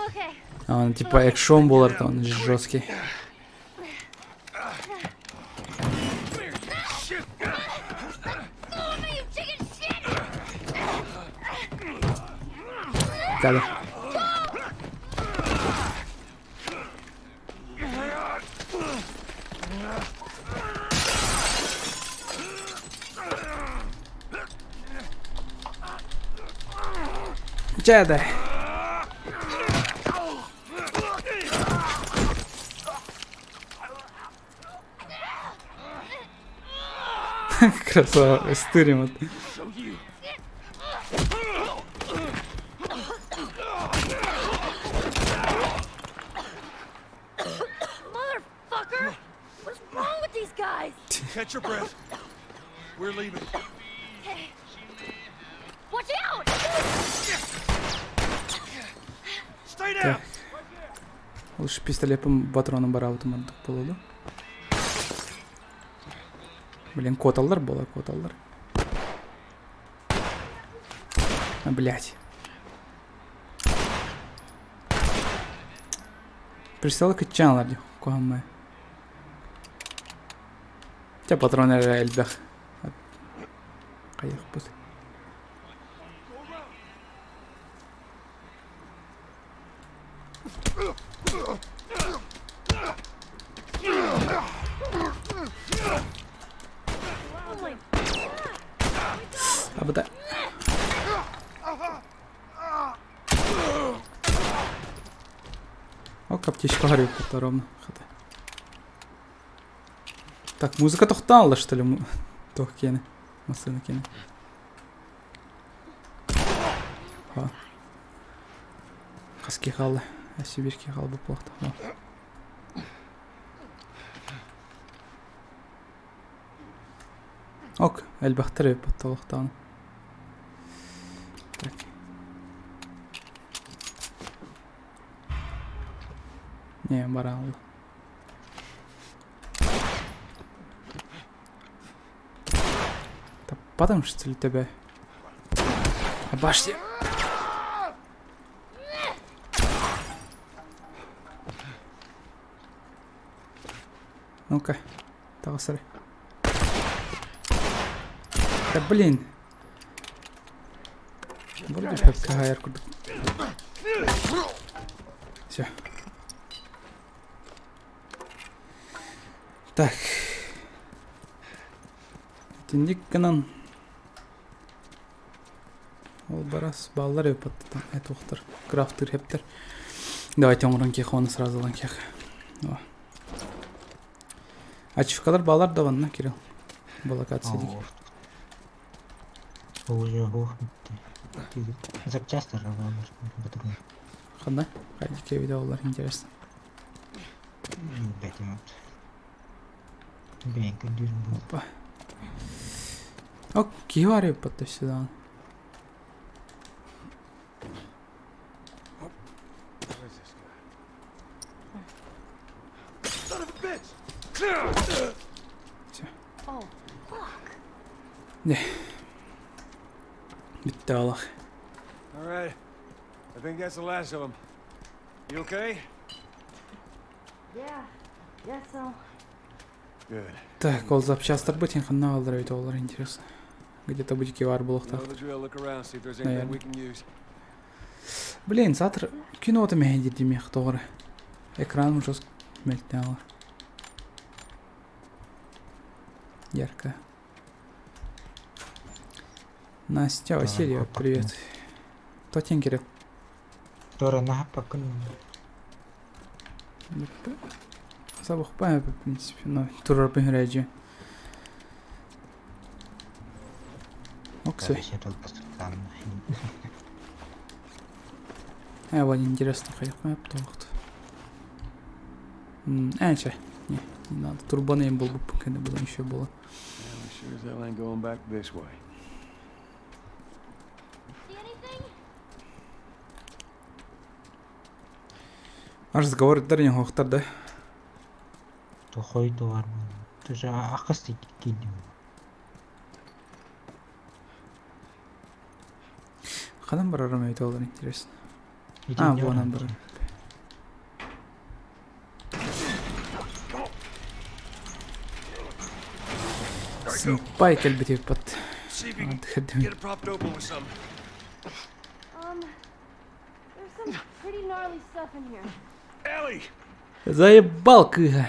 Okay. Он типа экшон буолар да он жесткий. Oh, you chicken shit! Када. Дьэ да. Красава, стырим. Motherfucker! What's wrong with these guys? Catch your breath. We're leaving. Hey. Watch out! Stay down. Лучше пистолетом патроном бараабытым ордук буолуо дуу. Блин, куоталлар буолар, куоталлар. А, блядь. Прицел кыччаан дии, куһаҕан. Чэ патрон эрэ элбэх. Хайыахпыт. Oh my Абыта. Ок, аптечка харыйыппыттар ровно. Хата. Так, музыка тохтаан что ли? Туох киэнэ? Массыына киэнэ. Ха. Хас киһи хаалла? Өссө биир киһи хаалбыт буолуохтаах. Ок, элбэхтэр эбит олохтоон. Так. Не, бараалла. Таппатым что ли тебе? Башня. Ну-ка, таҕыс эрэ. Да блин. Вроде хаайар курдук. Все. Так. Итинник гынан ол барас бааллар эбит этуохтар крафтыр хептер. Давайте оҥорон киэх оны сразу ылан киэх. Ачивкалар баалар да ванна Кирилл. Бу локация дии. Запчастар баалар. Ханна? Хайдики видеолар интересно. Опа. Ок, киһи баар эбит сюда. Не. Бүттэ олох. All right. I think that's the last of them. You okay? Yeah, guess so. Good. Так, ол запчастар бытин ханна алдар эбит олар интересно. Где-то будет кивар You буолуохтаах. know the drill. Look around, see if there's anything we can use. Блин, завтра кинота мэһэйдир димиэх тоҕо Экран уже мөлтөөн Ярко. Настя Васильева, привет. Тотен Кирилл. Тора наһаппаккын. Забухпай, в принципе, но турар бэһэрээдьи. Оксай. Э, вот интересно, хайахмай тоҕут. Э, чэ, не, не надо. Турбонейм был бы, когда было еще было. Yeah, we sure as hell ain't going back this way. See anything? Разговор дар да? Тохой дуар. Тоже акыс киирдим. Ханан барарым эбит олар интересно. А, вон он барар. Сымпай кэлбит пат. See if you can get it propped open with something. There's some pretty gnarly stuff in here. Ellie! Заебал кыга.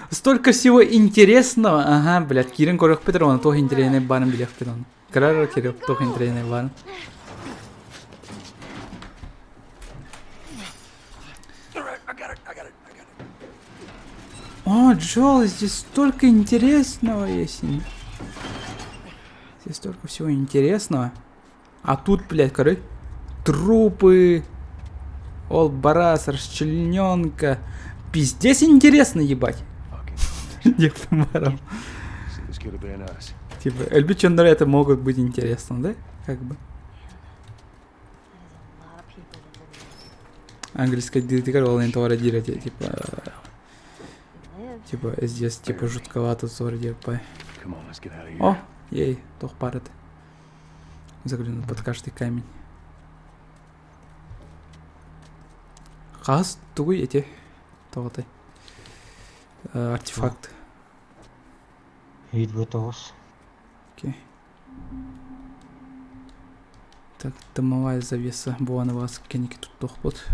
Столько всего интересного. Ага, блядь, киирэн көрүөхпүт оны туох интэриэһинэй баарын билиэхпит оны. Кырар Кирилл туох интэриэһинэй баарын. All right, I got it, I got it, I got it. О, Джол, здесь столько интересного есть. Здесь столько всего интересного. А тут, блядь, короче, трупы. Ол барас, расчлененка. Пиздец интересно, ебать. Fucking Дехтамаром. See, this could have been us. Типа, Эльбичендер это могут быть интересно, да? Как бы. That is a lot of people that didn't Английская дидикар ол енді товара дирете, типа, live. типа, здесь, типа, жутковато зор по. Come on, let's get out of here. О, ей, тох парит. Загляну под каждый камень. Хас тугуй эти. Тоҕотой. Артефакт. Вид бытоос. Окей. Так, дымовая завеса. Буаны вас кеники тут тохпут.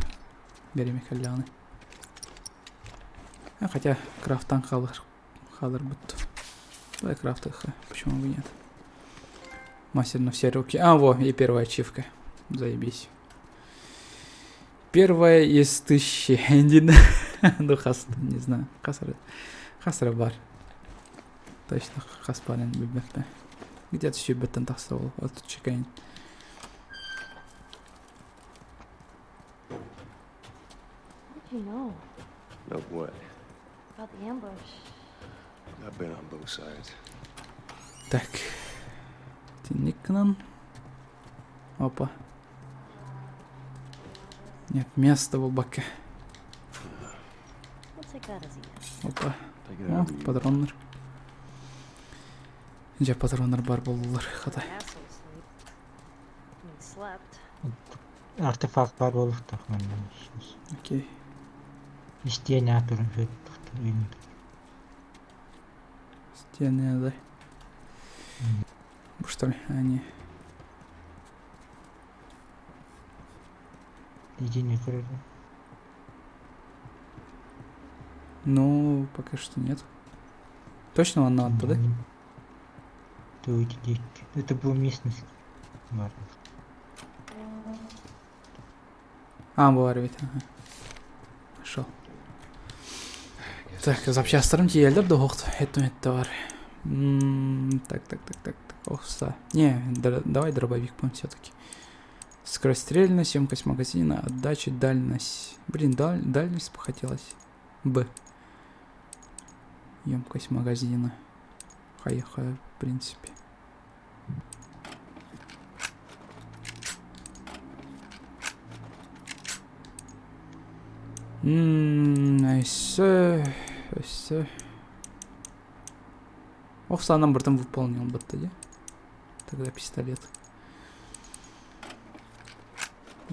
Береме калляны. А, хотя крафтан халыр. Халыр бут. Давай крафт их, почему бы нет. Мастер на все руки. А, во, и первая ачивка. Заебись. Первая из тысячи. Ну, хас, не знаю. Хас эрэ, хас эрэ бар. Точно хас баарын билбэппин. Где-то сүүрбэттэн тахса ол. Отучча How did you know Know what? about the ambush? I've been on both sides. Так. Итинник гынан. Опа. Нет, место булбакка. We'll take that as a yes. Опа. Take it О, however you патроннар. Дьэ, патроннар бар буоллулар, хата. Asshole sleep. I mean, slept. Артефакт баар буолуохтаах манна. Окей. Истиэнэ туран Стены, да. Бу что ли? А, не. Единый көрөрүм. Ну, пока что нет. Точно ванна оттуда? Тут Это был местность. Бар. А, баар эбит. Ага. Нашел. Так, запчастарым тиийэллэр да суох эттим этте бар. М, Так, так, так, так, так. Охса. Не, давай дробовик будем все-таки. Скорострельность, емкость магазина, отдача, дальность. Блин, дальность бы хотелось. Б. Емкость магазина. Хай-хай, в принципе. Өссө, өссө. Ох, санам бартан выполнил батта, Тогда пистолет.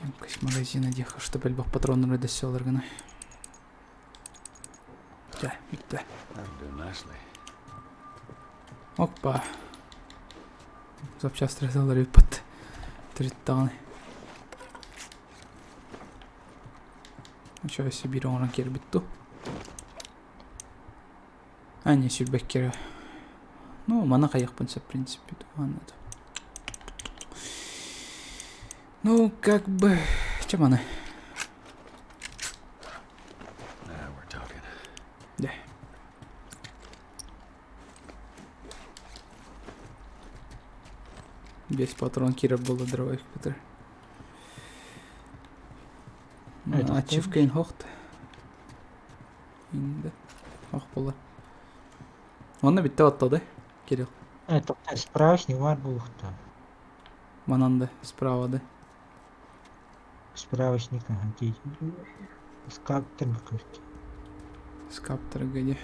Емкость магазина диэхэ, чтобы элбэх патроннары дөссө гына. Дьэ, бүттэ. That'll do nicely. Опа. Запчастары ыппат. Төрүт Чё, себе оҥорон киирбит дуу? А, не сүүрбэккэ Ну, маны хайыахпын сөп, в принципе. Ладно. Ну, как бы... Чем она? Now we're talking. Да. Без патрон киирэр буолла дробовик Петр. Это Ачивка суох. Инде. Ох буолла. Онно бүттэ оттоды. Кирилл. Это справочник баар буолуохтаах. Манан да, справа да. Справочник, ага, дии. Скаптер бакырт. Скаптер где?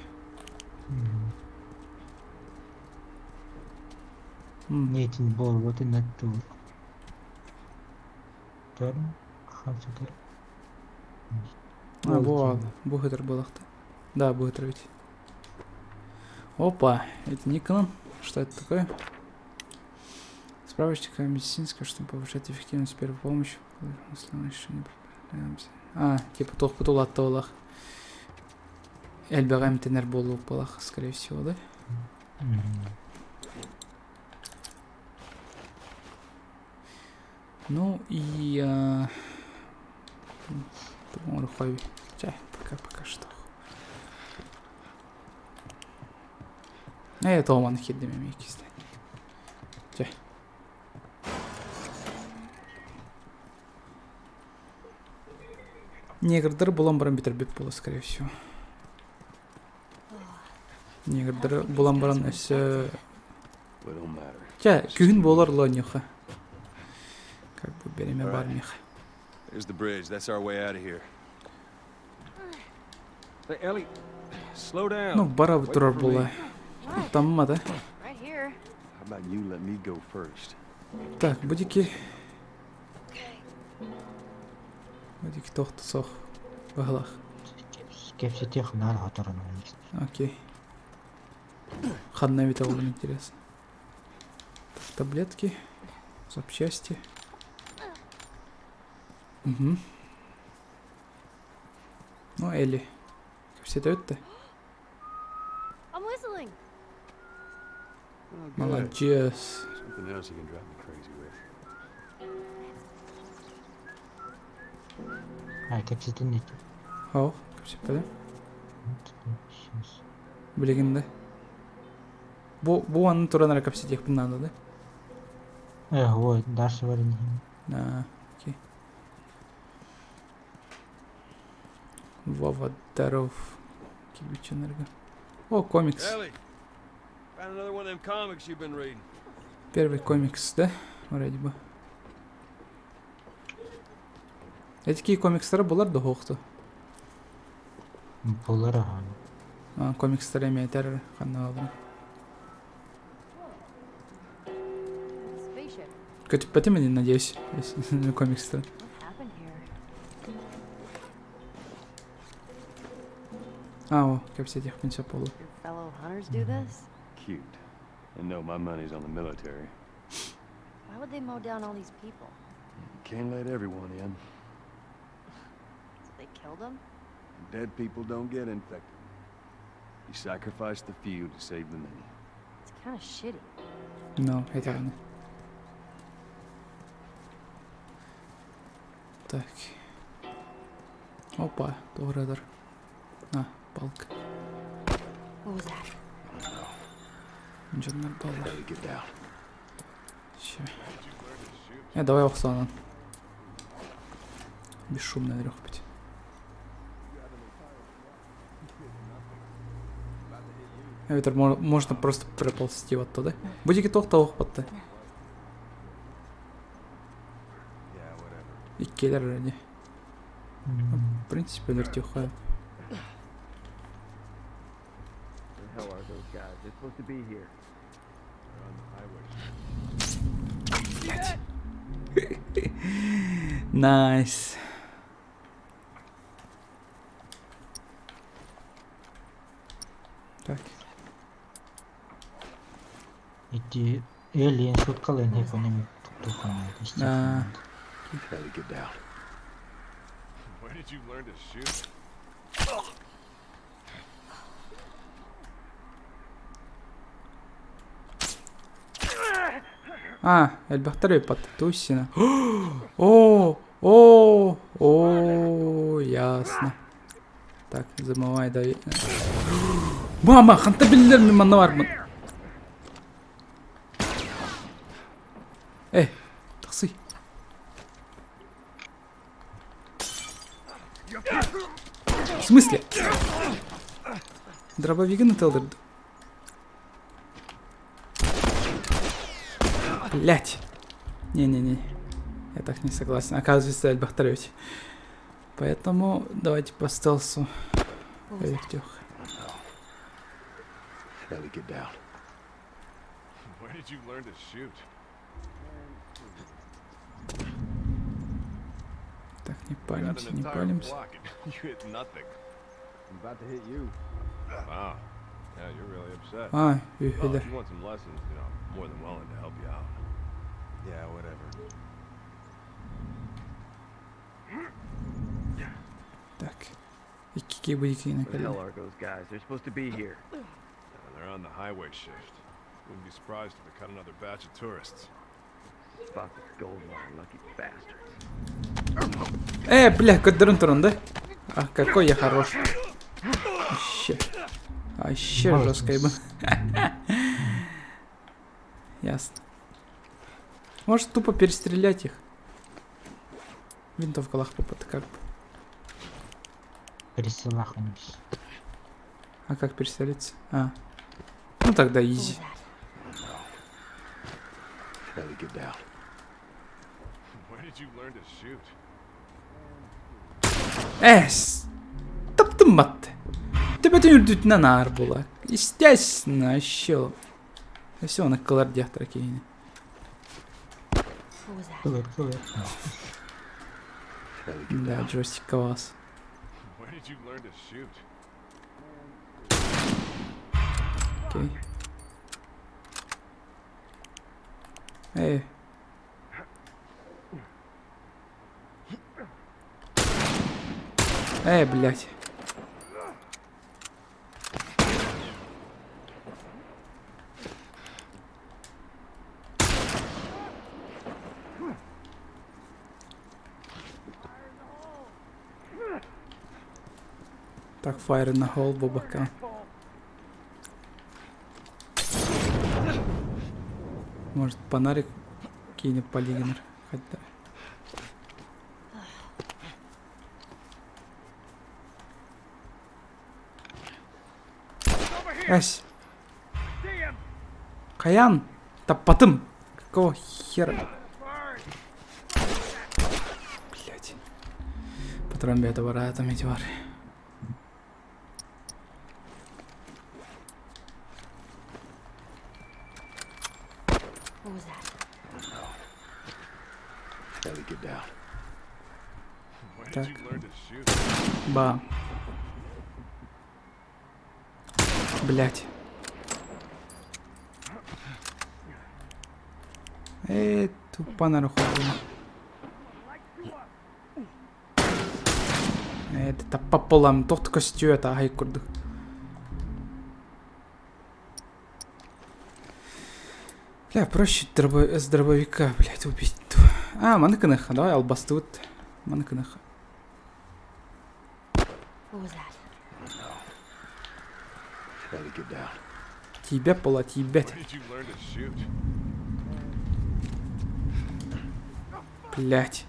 Нетин бол, вот и на ту. Терм, хамсатер. А, бу бу хытыр буолахта. Да, бу хытыр ведь. Опа, это Никон. Что это такое? Справочник медицинская, чтобы повышать эффективность первой помощи. А, типа туох бутулатталах. Элбэҕи эмтэнэр буолуох скорее всего, да? Ну и... Чэ, пока, пока что. Э, тооман киирдим эмиэ кисте. Чэ. Негрдар булан баран бүтэрбит буолуо, скорее всего. Негрдар булан баран өссө... Well, it don't matter. Чэ, күһүн буолар лоньюха. Как бы бириэмэ баар миэхэ. There's the bridge. That's our way out of here. Hey, Ellie, slow down. Ну, бара Wait турар for me. буолла. Why? Тамма да. Right here. How about you let me go first? Так, бу диэки... Okay. Бу диэки туох да суох. Быһыылаах. Кэпсэтиэх наар хоторон. Окей. Ханна эбитэ буоллун интересно. Так, таблетки. Запчасти. Угу. Ну, Элли. Кэпсэтэбит I'm whistling. Oh, good. Молодец. Something else you can drive me crazy with. А, кэпсэтин ити. О, кэпсэппэтим. Сейчас. Билигин да. Бу анны туран эрэ кэпсэтиэхпин наада да? Вот, дальше баран иһин. А, окей. Вова, здоров. Кирпиченерго. О, комикс. Ellie, found another one of them comics you've been reading. Первый комикс, да? Вроде бы. Эти комикстары булар да хоохту. Булар ахан. А, комикстары эметер ханна Spaceship. Көтүппэтим ини, надеюсь, если комикстары. What happened here? А, о, кэпсэтиэхпин сөп буолла. Your fellow hunters do this? Cute. And no, my money's on the military. Why would they mow down all these people? Can't let everyone in. So they killed them? Dead people don't get infected. You sacrifice the few to save the many. It's kind of shitty. No, этэҕинэ. Так. Опа, туорадар. На, палка. What was that? Дьоннор буоллар. Ellie, get down. Ща. Давай охсонон. Бесшумно өлөрүөхпүт. Эбэтэр можно просто проползти вот туда. Будики тохта охпатты. Yeah, whatever. Иккилэр вроде. В принципе, өлөртүөххэ. The hell are those guys? They're supposed to be here. They're on the highway. Nice. Так. Ити Alien шуткалын экономик туктухан. А. Ellie, get down. Where did you learn to shoot? А, элбэхтэр эбит Тусина. О, о, о, ясно. Так, замывай, дави. Мама, ханта биллер мин манна барбын. Тахсый. В смысле? Дробовигин это Блять. Не-не-не. Я так не согласен. Оказывается, элбэхтэр. Поэтому давайте по стелсу. What was that? Өлөртүөх. Ellie, get down. Where did you learn to shoot? Так, не You got палимся, an не entire палимся. block and you hit nothing. I'm about to hit you. Wow. Yeah, you're really upset. А, Well, үһүлэр. if you want some lessons, I'm more than willing to help you out. Yeah, whatever. Так. Икки будики Where the hell are those guys? They're supposed to be here. They're on the highway shift. Wouldn't be surprised if they cut another batch of tourists. Spot the gold mine, lucky bastards. Бля, көрдөрөн туран, да? А, какой я хороший. Вообще. Вообще жестко ебан. Ясно. Может тупо перестрелять их? Винтовка лах попад как бы. Пересылаханыбыз. А как перестрелиться? А. Ну тогда What изи. was that? Ellie, get down. Where did you learn to shoot? Эс! Таптым батты. Төбөтүн үрдүтүнэн аар була. Естественно, еще. Все, он кылар диэхтэр киһини. What was that? Кылыр кылыр. Ellie, get Да, down. джойстик вас. Where did you learn to shoot? Окей. Эй. Эй, блядь. Так, fire in the hole буолбакка. Может, фонарик кинет полигонер. Хотя. Эс. Каян, таппатым. Какого хера? Блять. Патрон бэйэтэ бараатым ити бар. What was that? Ellie, get down. Where Так. did you learn to shoot? Ба. Блять. Э, тупо наруху. Э, таппа тохт костюета ай курдук. Бля, проще с дробовика, блядь, убить. А, маныканыха, давай албастыбыт. Маныканыха. What was that? Ellie, get down. Тебя пола, тебя. Where did you learn to shoot? Блядь.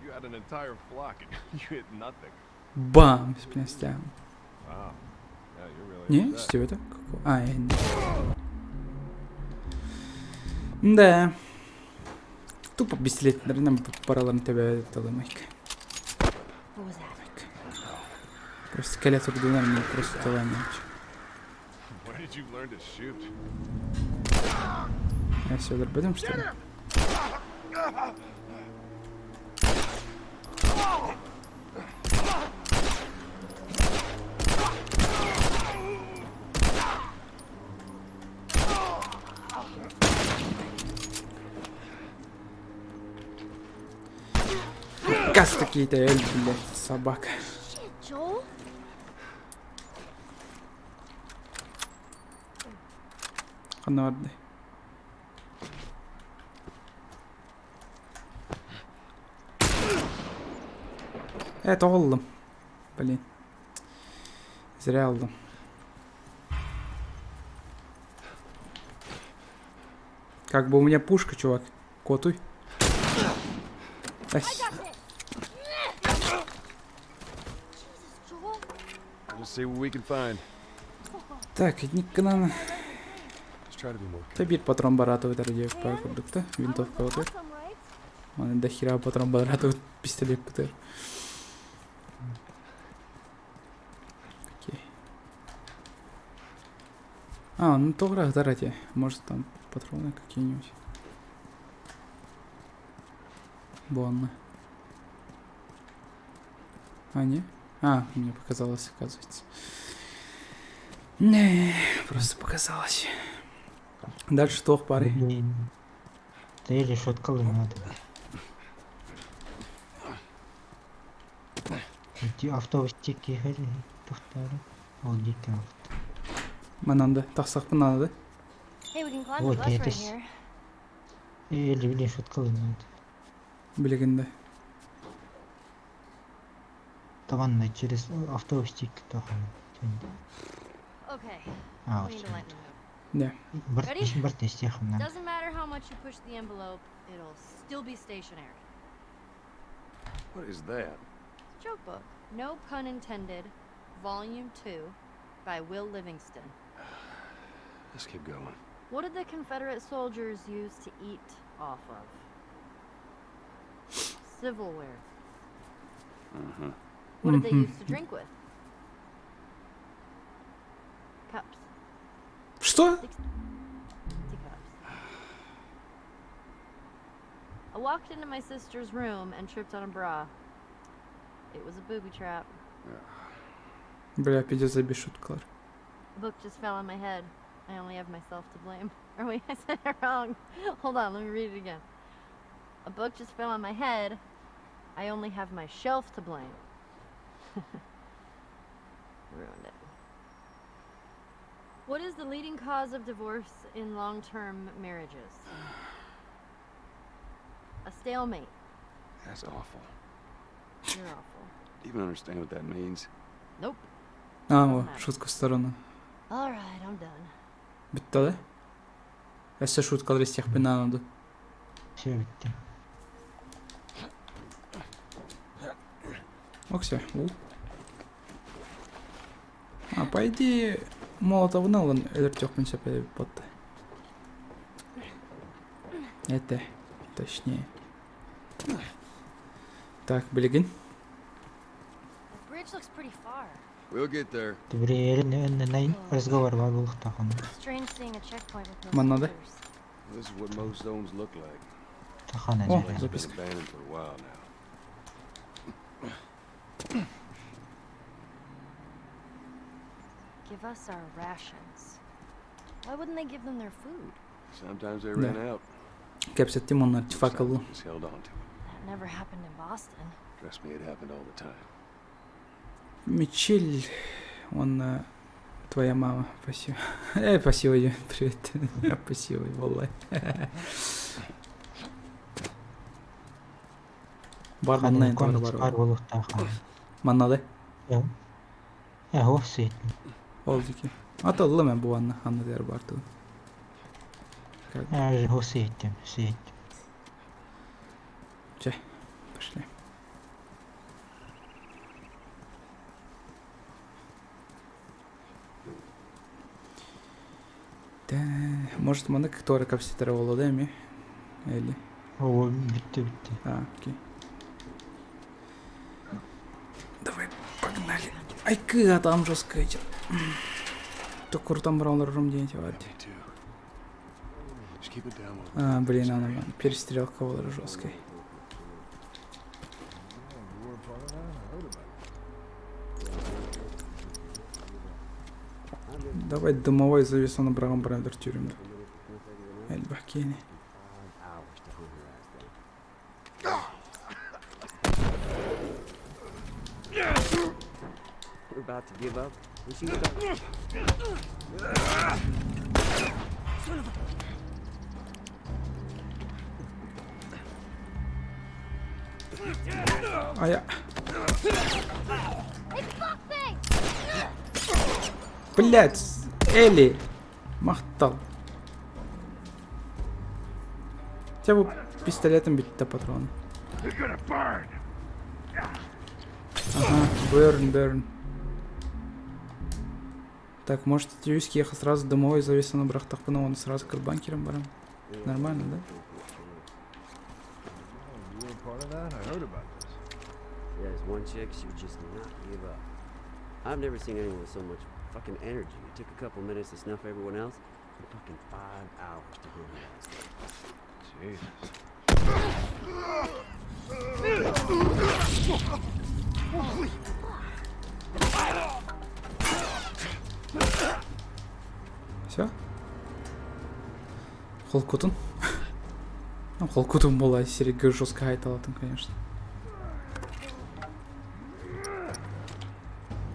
You had an entire flock and you hit nothing. Бам! Блядь, Wow. Yeah, you're really Не, upset. что это? Какого? А, я не... Да. Тупо бестилеттэринэн параларын төбө талымайк. What was that? Просто кэлэ турдунар мне просто таланьяч. Where did you learn to shoot? Я все дрободим, что ли? Газ такие-то, эль, блядь, собака. Shit, Joel. Ханарды. Evet oğlum. Блин. Зря aldım. Как бы у меня пушка, чувак. Котуй. Ай, Jesus, Joel. We'll see what we can find. Так, никогда. Let's try to be more Та биир патрон баратыбыт эрдиэк баар курдук да I was винтовка отыр. awesome, right? Маны до хера патрон баратыбыт пистолет бытыр. Окей. А, ну тоҕо эти. Может, там патроны какие-нибудь. Бонны. А, не? А, мне показалось, оказывается. Не, просто показалось. Дальше туох баарый. Блин. Ты решетка надо. Ити автобус тикки тухтары. Ол дикки авто. Мананда. Тахсахпын надо, да? Hey, we can climb the Вот, bus right это с- here. Или решетка надо. Билигинде. Таванна через автобус тикки тохана. Okay. А, We need всё. to lighten the mood. Не. Ready? Барт истехам Doesn't matter how much you push the envelope, it'll still be stationary. What is that? It's a joke book. No pun intended. Volume 2 by Will Livingston. Let's keep going. What did the Confederate soldiers use to eat off of? Civilware. What did they use to drink with? Cups. Что? Teacups. I walked into my sister's room and tripped on a bra. It was a booby trap. Бля, пиздец, забей шуткалар. The book just fell on my head. I only have myself to blame. Or wait, I said it wrong. Hold on, let me read it again. A book just fell on my head. I only have my shelf to blame. Ruined it. What is the leading cause of divorce in long term marriages? A stalemate. That's awful. You're awful. Do you even understand what that means? Nope. А, Doesn't о, matter. шутка в сторону. All right, I'm done. Бүттэ да? Өссө шуткалар истиэхпин наада. Все бүттэ. Оксе, ол. А, по идее, молотовын ылан өлөртүөхпүн сөп эбит буолта. Это, точнее. Так, билигин. The bridge looks pretty far. We'll get there. Теперь разговор бар буолуохтаах онно. Strange seeing a checkpoint with no Манна да? soldiers. This is what most zones look like. Тахана О, дьэ. Place has been записка. abandoned for a while now. Give us our rations. Why wouldn't they give them their food? Sometimes they Да. ran out. Кэпсэттим онно артефакт Sometimes ыллым. they just held on to it. That never happened in Boston. Trust me, it happened all the time. Мичель, он твоя мама, спасибо. Спасибо, Ю, привет. Спасибо, валлай. Бар Ханна манна энэ комикс бар баар бар. буолуохтаах. Манна да? Э, оһ сиэт. Ол дики. Ата ыллым мен бу анна, анна дер бар ту. Как, Э, оһ сиэттим, сиэт. пошли. Да, может, маны который капситера володеми? Или... Оо, бүттэ бүттэ. А, окей. Давай, погнали. Ай, кыа, там жестко эти. То крутом брал рум день Me too. Just keep it down. А, блин, она перестрелка была жесткой. Давай дымовой завесу на брагам брендер тюрем. Эльбахкени. We're about to give up, and she starts. А я... Блять, Элли! Махтал. Хотя бы пистолетом бить до патрона. Ага, burn, burn. Так, может, эти виски ехал сразу домой, завесу на брахтахпына, он сразу к банкерам барам. Нормально, да? You weren't part of that? I heard about this. Yeah, there's one chick, she would just not give up. I've never seen anyone with so much fucking energy. It took a couple minutes to snuff everyone else, and fucking 5 hours to hunt her ass down. Jesus. Все? Холкутун? Ну, холкутун была серега жестко айталатын, конечно.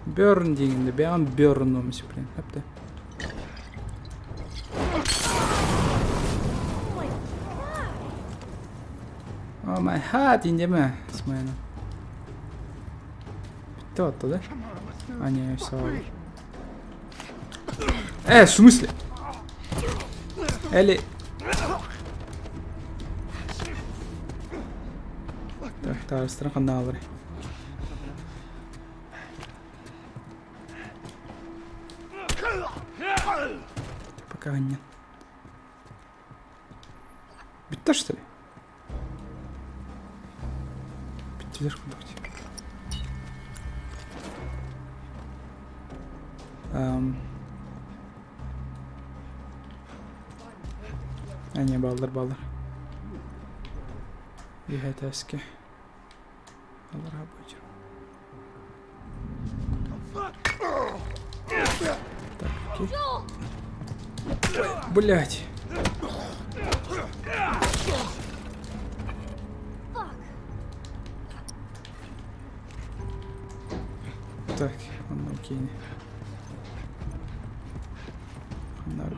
Берн дегенде, бәғын Берн номесі, блин. Әпті. О май хат, индеме, смайна. Бітті атты, да? А, не, все. В смысле? Элли. Так, так, страханна алыр. Пока нет. Битта, что ли? Биттилер кудукти. А не, балдар, балдар. Иһэтээске. Алар рабочий. Так, окей. Блять. Так, ладно, окей. Надо.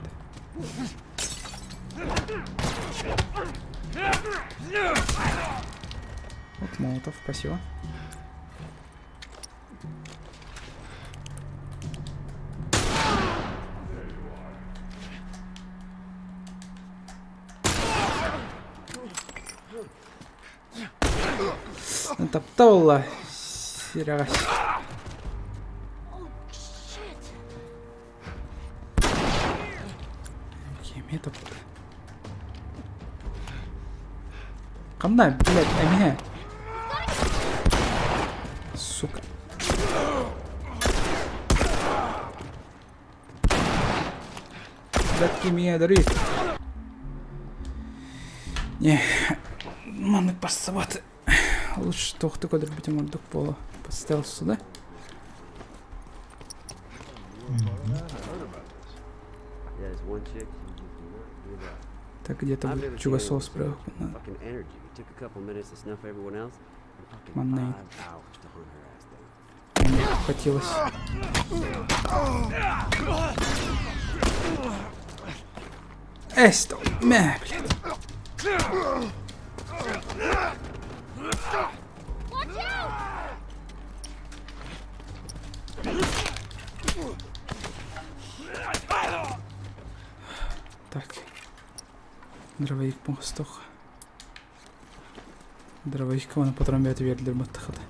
Вот молотов, спасибо. Тапта буолла сирэҕэс. Эмиэ тапта. Ханна, блядь, эмиэ. Сука. Блядь, кимиэ дари. Не, маннык барсыбат. Лучше туохтук өлөрбүтүм ордук буолуо. По стелсу, да? Так где-то чугас соҕус бырахпына. Манна хотелось. Эс, мэ, блядь. Так. Дровоик оҥостуох. Дровоикка уонна патрон бэйэтэ биэрдилэр баттахата.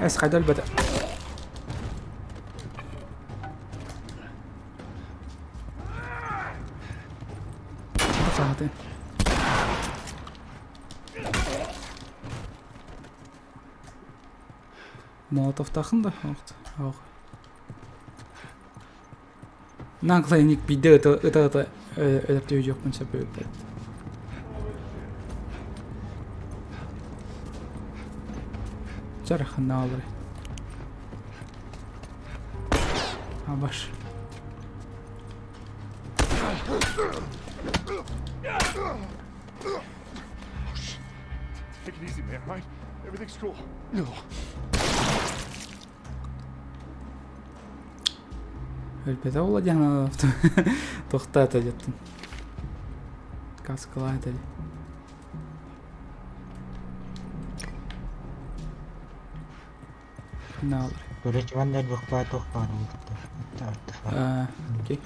Эс хайда өлбөтө. Сааты. Молотовтаахын да? Ох. Наглайник биирдэ ыта-ыта өлөртүһүөхпүн сөп эбит. Чараханна олорой. Абаш. Take it easy, man, right? Everything's cool. No. Өлбөтө буолла диэн тохтоото дьэттин. Каскалаа этэ. Наалар. Короче, манна элбэх туох баар буолбуттар. Окей.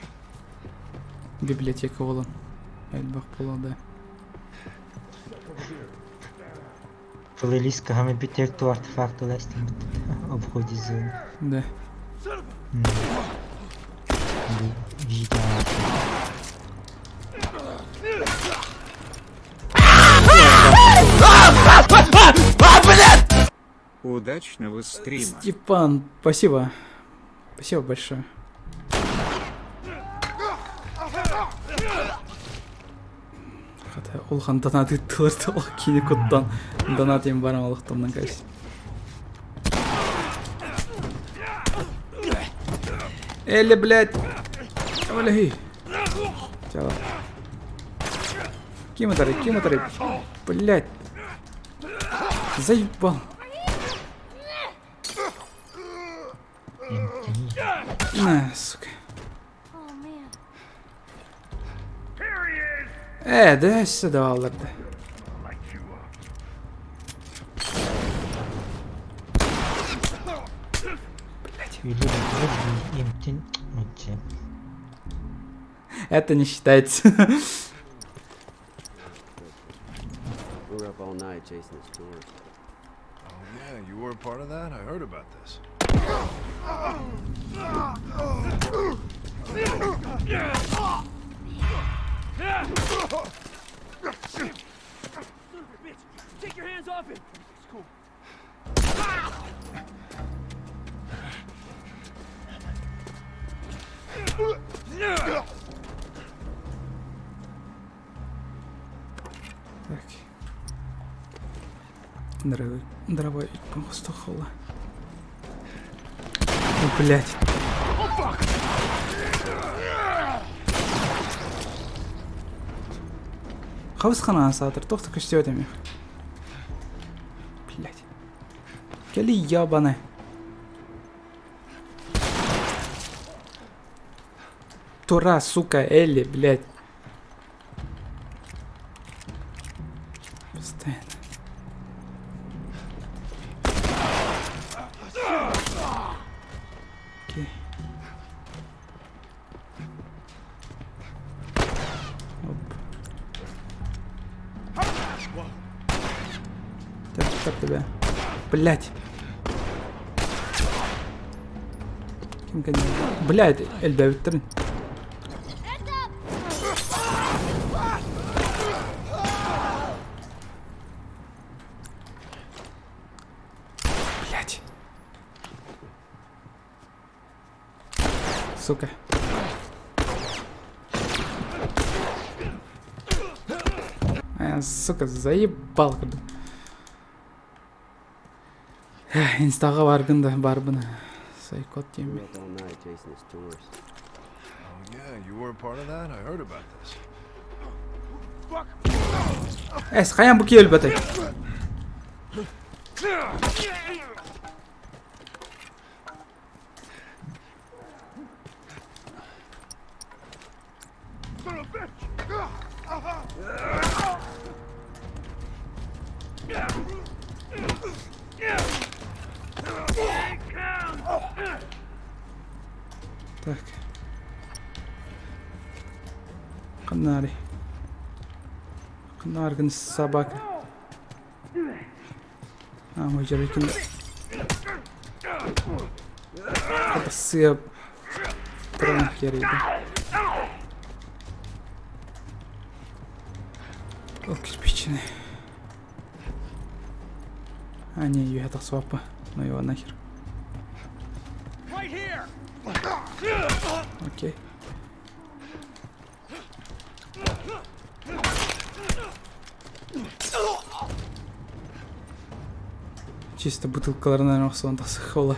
Библиотека буолан. Элбэх буолуо да. Плейлист хаһан бүтээх ту артефактылар истибит обходе зоны. Да. Видео. Удачного стрима. Степан, спасибо. Спасибо большое. Хата улахан донат ыыттылар да ол кини куттан донат им баран олохтоннон кэбис. Элли, блядь! Олеги! Чала. Ким ударит? Ким ударит? Блядь! Заебал! На, сука. Ээ, да сюда алларда. Это не считается. We were up all night chasing this tourist. Oh yeah, you were a part of that? I heard about this. Take your hands off him! It's cool. Так. Дорогой, дорогой, оҥостоххола. О, блядь. Хабыс-ханаан саатар, туох да көстүбэт эмиэ. Блядь. Кэли ебаный. Тура, сука, Элли, блядь. Постоянно. Окей. Оп. Так, тебя. Блять. Ким кэннэ? Блять, элбээбиттэрин. Блять. Сука. А, сука, заебал. Инстаға баргын да барбын. Сайкот We деймін. were up all night chasing this tourist. Oh yeah, you were a part of that? I heard about this. Эс, хайан бу киэл батай. Так. Канари. Канаргын собака. А, мой жерекин. Сыя тұрған керейді. Ол кирпичный. А, не, я это свапа. Ну его нахер. Окей. Чисто бутылкаларынан охсон тасыхола.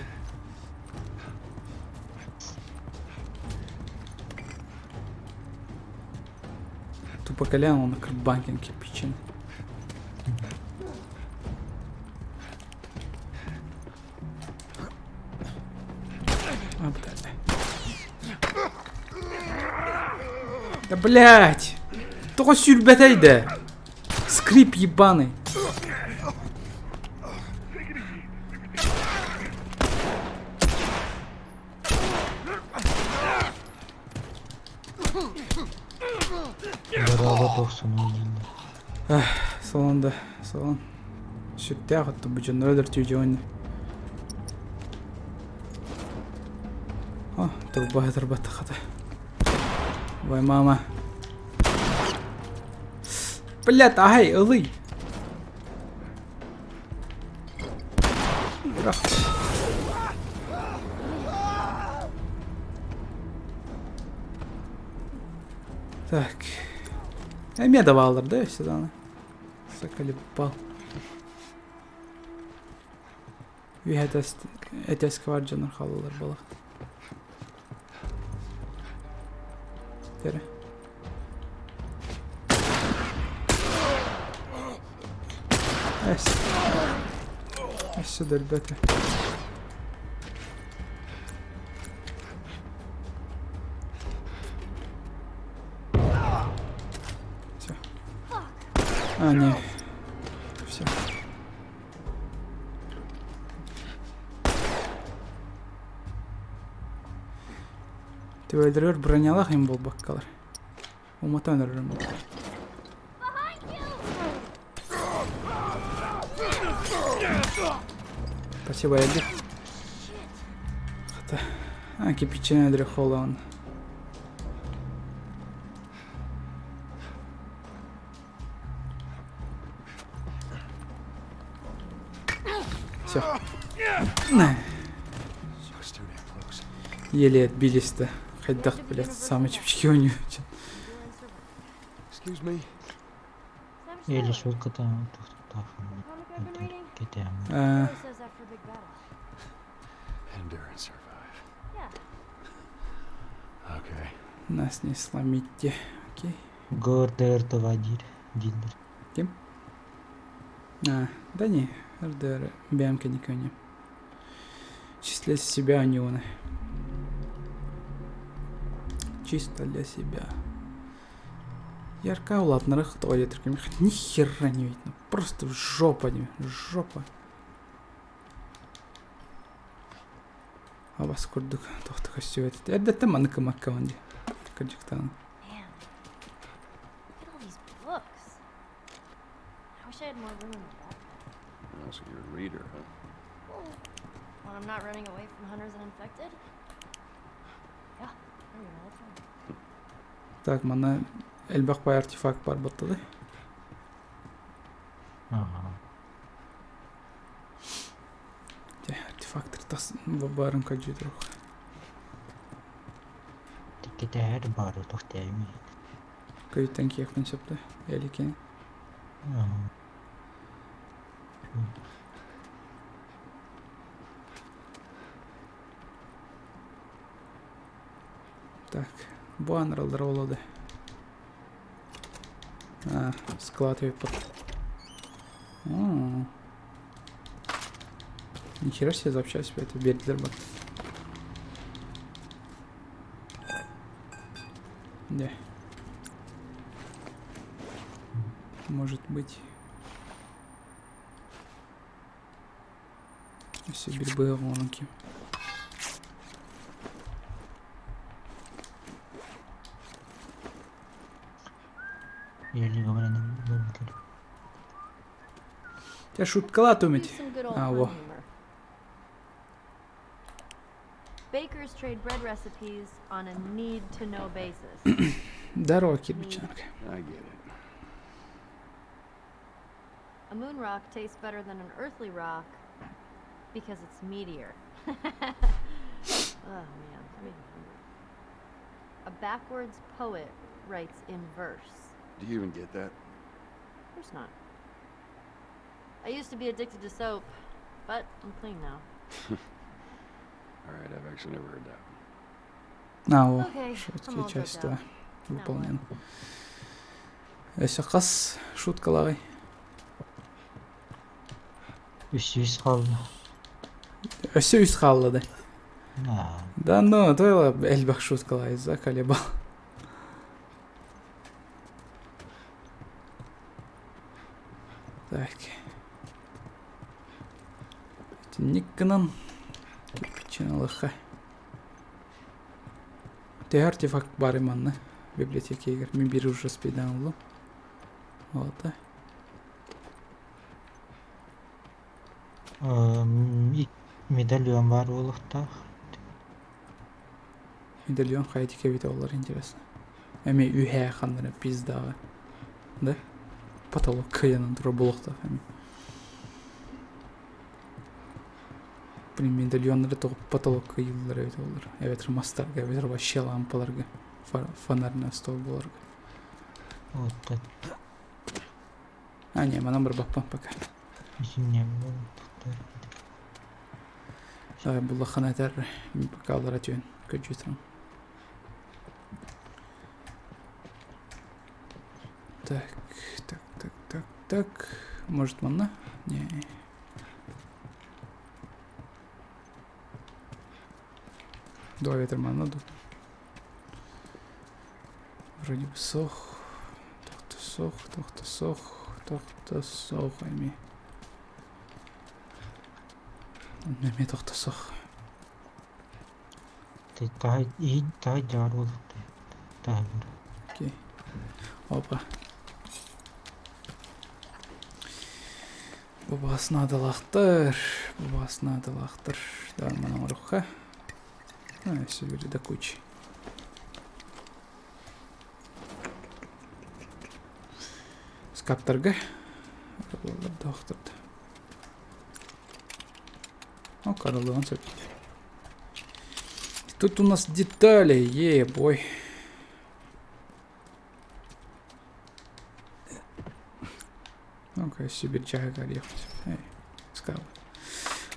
Тупо колян, он банкин кирпичин. А, блядь. Да блять! Только сүрбэтэйдэ! Скрип ебаный! Дорога тохсун дииллэр. Салон да, салон. Сүрдээх оттон бу дьоннор өлөртүү дьон. О, турба турба тахата. Вай мама. Блядь, ай, ылый. Бирок. Так. Эмиэ да бааллар да өссө даҕаны. Заколебал. Үһэ этээскэ бар дьоннор хаалаллар буолах. Тере. Эс. Өссө да өлбөтө. Все. А, не. Все. Төбөлөрүгэр бронялаах им буолбаккалар. Уматан өлөрүм. Спасибо, Эдди. Хата. А, кирпичи өлөрө холон. Все. Was too damn close. Еле отбились-то. Хайдах, блядь, самый чепчики у нее. Excuse me. Еле суолката тохтоохун кэтээн. А, says after a big battle. Endure and survive. Yeah. Okay. нас не сломите. Окей. ГРДР два диир дииллэр. А, да не, РДР, БМК никого не. Чисто для себя они он. Чисто для себя. Ярка улаатыннарах тоҕо диэтэр ни хера не видно. Просто жопа не, жопа. Абас курдук тохто көстүбэт. Эрдэттэн маннык гыммаккабын дии. Кырдьыктаан. Man, look at all these books. I had more room in my backpack. Oh, so you're a reader, huh? When I'm not running away from hunters and infected? Yeah, I read all the time. Так, манна элбэх бай артефакт бар буттады. Ага. Те, артефактор тас барын каджи друг. Тиккитээр бары тохтээми. Көйттен киэхпин сөптө. Эликен. Ага. Так, бу анралдар олады. А, склад выпад. Нихера себе запчасть это бердилер бар. Да. Может быть. Все бир оҥки. Еле говоря, не Тебя шуткалат Use уметь. some good old А, pun во. humor. Bakers trade bread recipes on a need-to-know basis. Здорово, кирпичанка. I get it. A moon rock tastes better than an earthly rock because it's meteor. oh man, that made me hungry. A backwards poet writes in verse. Do you even get that? Of course not. I used to be addicted to soap, but I'm clean now. All right, I've actually never heard that one. На, во. Okay, Шутки I'm all drugged часть out. 2. Выполнен. Өссө хас шуткалаҕый? Үс хаалла. Өссө үс хаалла да. Аа. Да ну, то элбэх шуткалай заколебал. Так. Итинник гынан кирпичиналыха. Те артефакт бары манна библиотекегер. Мин бири уже спейдан улу. Вот. Медальон бар буолуохтаах. Медальон хайдики эбит олар интересно. Эми үһэ ханнара пиздаҕа. Да? Потолок кыйанан тура буолуохтаах эми. Блин, медальоннары тоҕо потолок ыйыллар эбит олар. Эбэтэр мастарга, эбэтэр вообще лампаларга, фонарный столболарга. Вот так. А, не, манан барбаппын пока. Давай буллахана этэр пока алара түөн көдьүтүрүм. Так, так, так, так, так. Может манна? Не. Два ветра манна тут. Вроде бы сох. Тохта сох, тохта сох, тохта сох эми. Эми тохта сох. Таһ дьаар буолуохтаах. Таһ Окей. Опа. Бабасына да лақтыр. Бабасына да лақтыр. Да, манан оҥоруохха. А, все бери до кучи. Скаптарга. Доктор. О, Карл Тут у нас детали, е-бой. Ну-ка, Сибирь чаһыгар Эй, скал.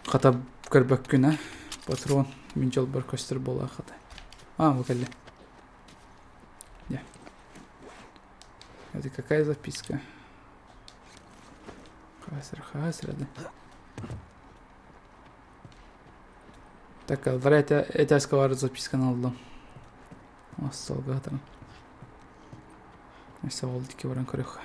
Хата көрбөккүн, а? Патрон, мин дьолбор көстөр буола хата. А, бу кэллэ. Не. Это какая записка? Хасра, хасра, да. Так, это это сказал записка налдым. Остолга хатарым. Өссө ол дики баран көрүөххэ.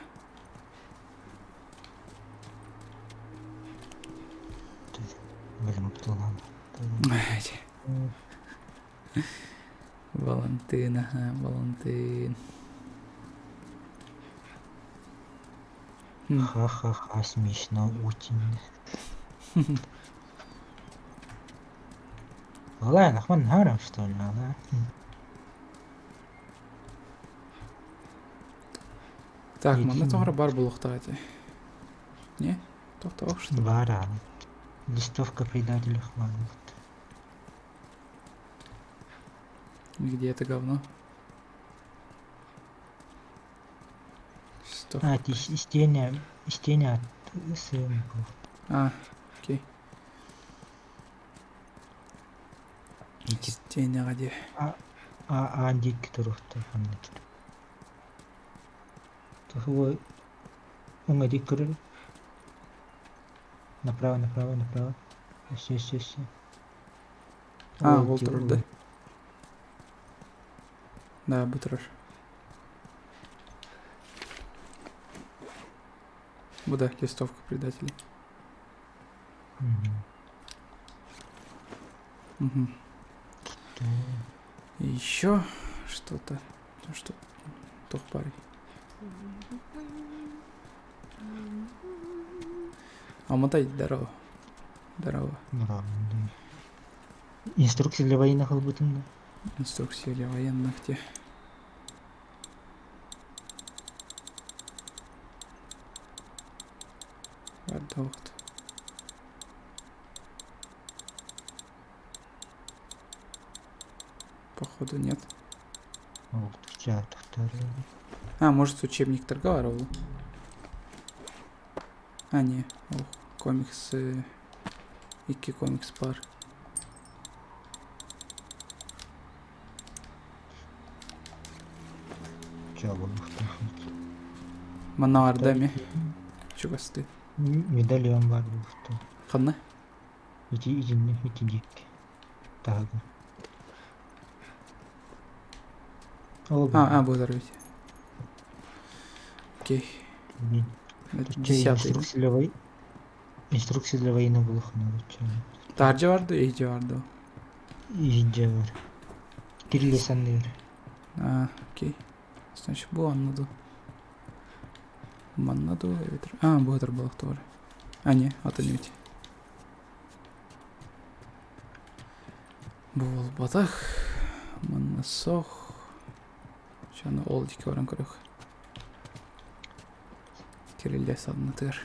Валентин, ага, Валентин. Ха-ха-ха, смешно очень. Ладно, хван что ли, ага. Так, манна тоҕо бар буолуохтаах этэ. Не? Тохтоох что? Бара. Листовка предателя хвалит. Где это говно? Что? А, ти истиэнэ, истиэнэ сын был. А, окей. Ити Истиэнэҕэ дии. а а аан диэки туруохтаах оннук. Туһугу уҥа диэки көрөр. Направо, направо, направо. Өссө, өссө, өссө. А, Ол ол ди, турар ол. да? Да, бу турар. Бу да, листовка предателей. Мгм. Угу. Да. Еще что-то. Ну что? Туох баарый. Аматай, здорово. Здорово. Браво, да. Инструкция для военных ылбытым да? Инструкция для военных те. Продукт. Походу нет. Вот, ча, А, может учебник торговал? А, не. Ох, комиксы. Икки комикс пар. Ча буолуохтаах. Манна ардами. Чугасты. Медальон баар буолуохтаах. Ханна? Ити итинни ити диэки. Таһыгар. Ол А, а, буолар эбит. Окей. Это десятый. Инструкция для вой... Инструкция для военных буолуохтаах. Таһырдьа бар дуо, иһдьэ бар дуо? Иһдьэ бар. Кирилли санныыр. А, окей. Значит, бу анна дуу. Манна дуу эбэтэр. А, бу буолуохтугар. А, не, атын эбит. Бу буолбатах. Манна сох. Чаны ол диэки баран көрүөх. Кирилле саннытыгар.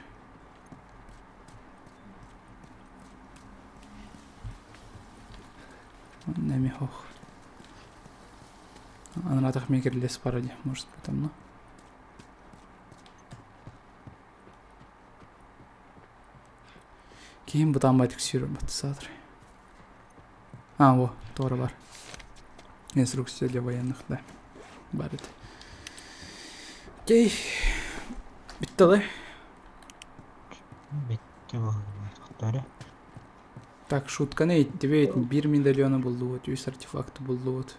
Манна эмиэ ох. Анаатах эмиэ кириллес бара дии, может быть, онно. Киһим бытааммай түксүүр баттасаатар. А, во, туора бар. Инструкция для военных, да. Бар это. Окей. Бүттэ да? Бүттэ буолуохтара. Так, шутканы иттибит, биир медальона буллубут, үс артефакты буллубут.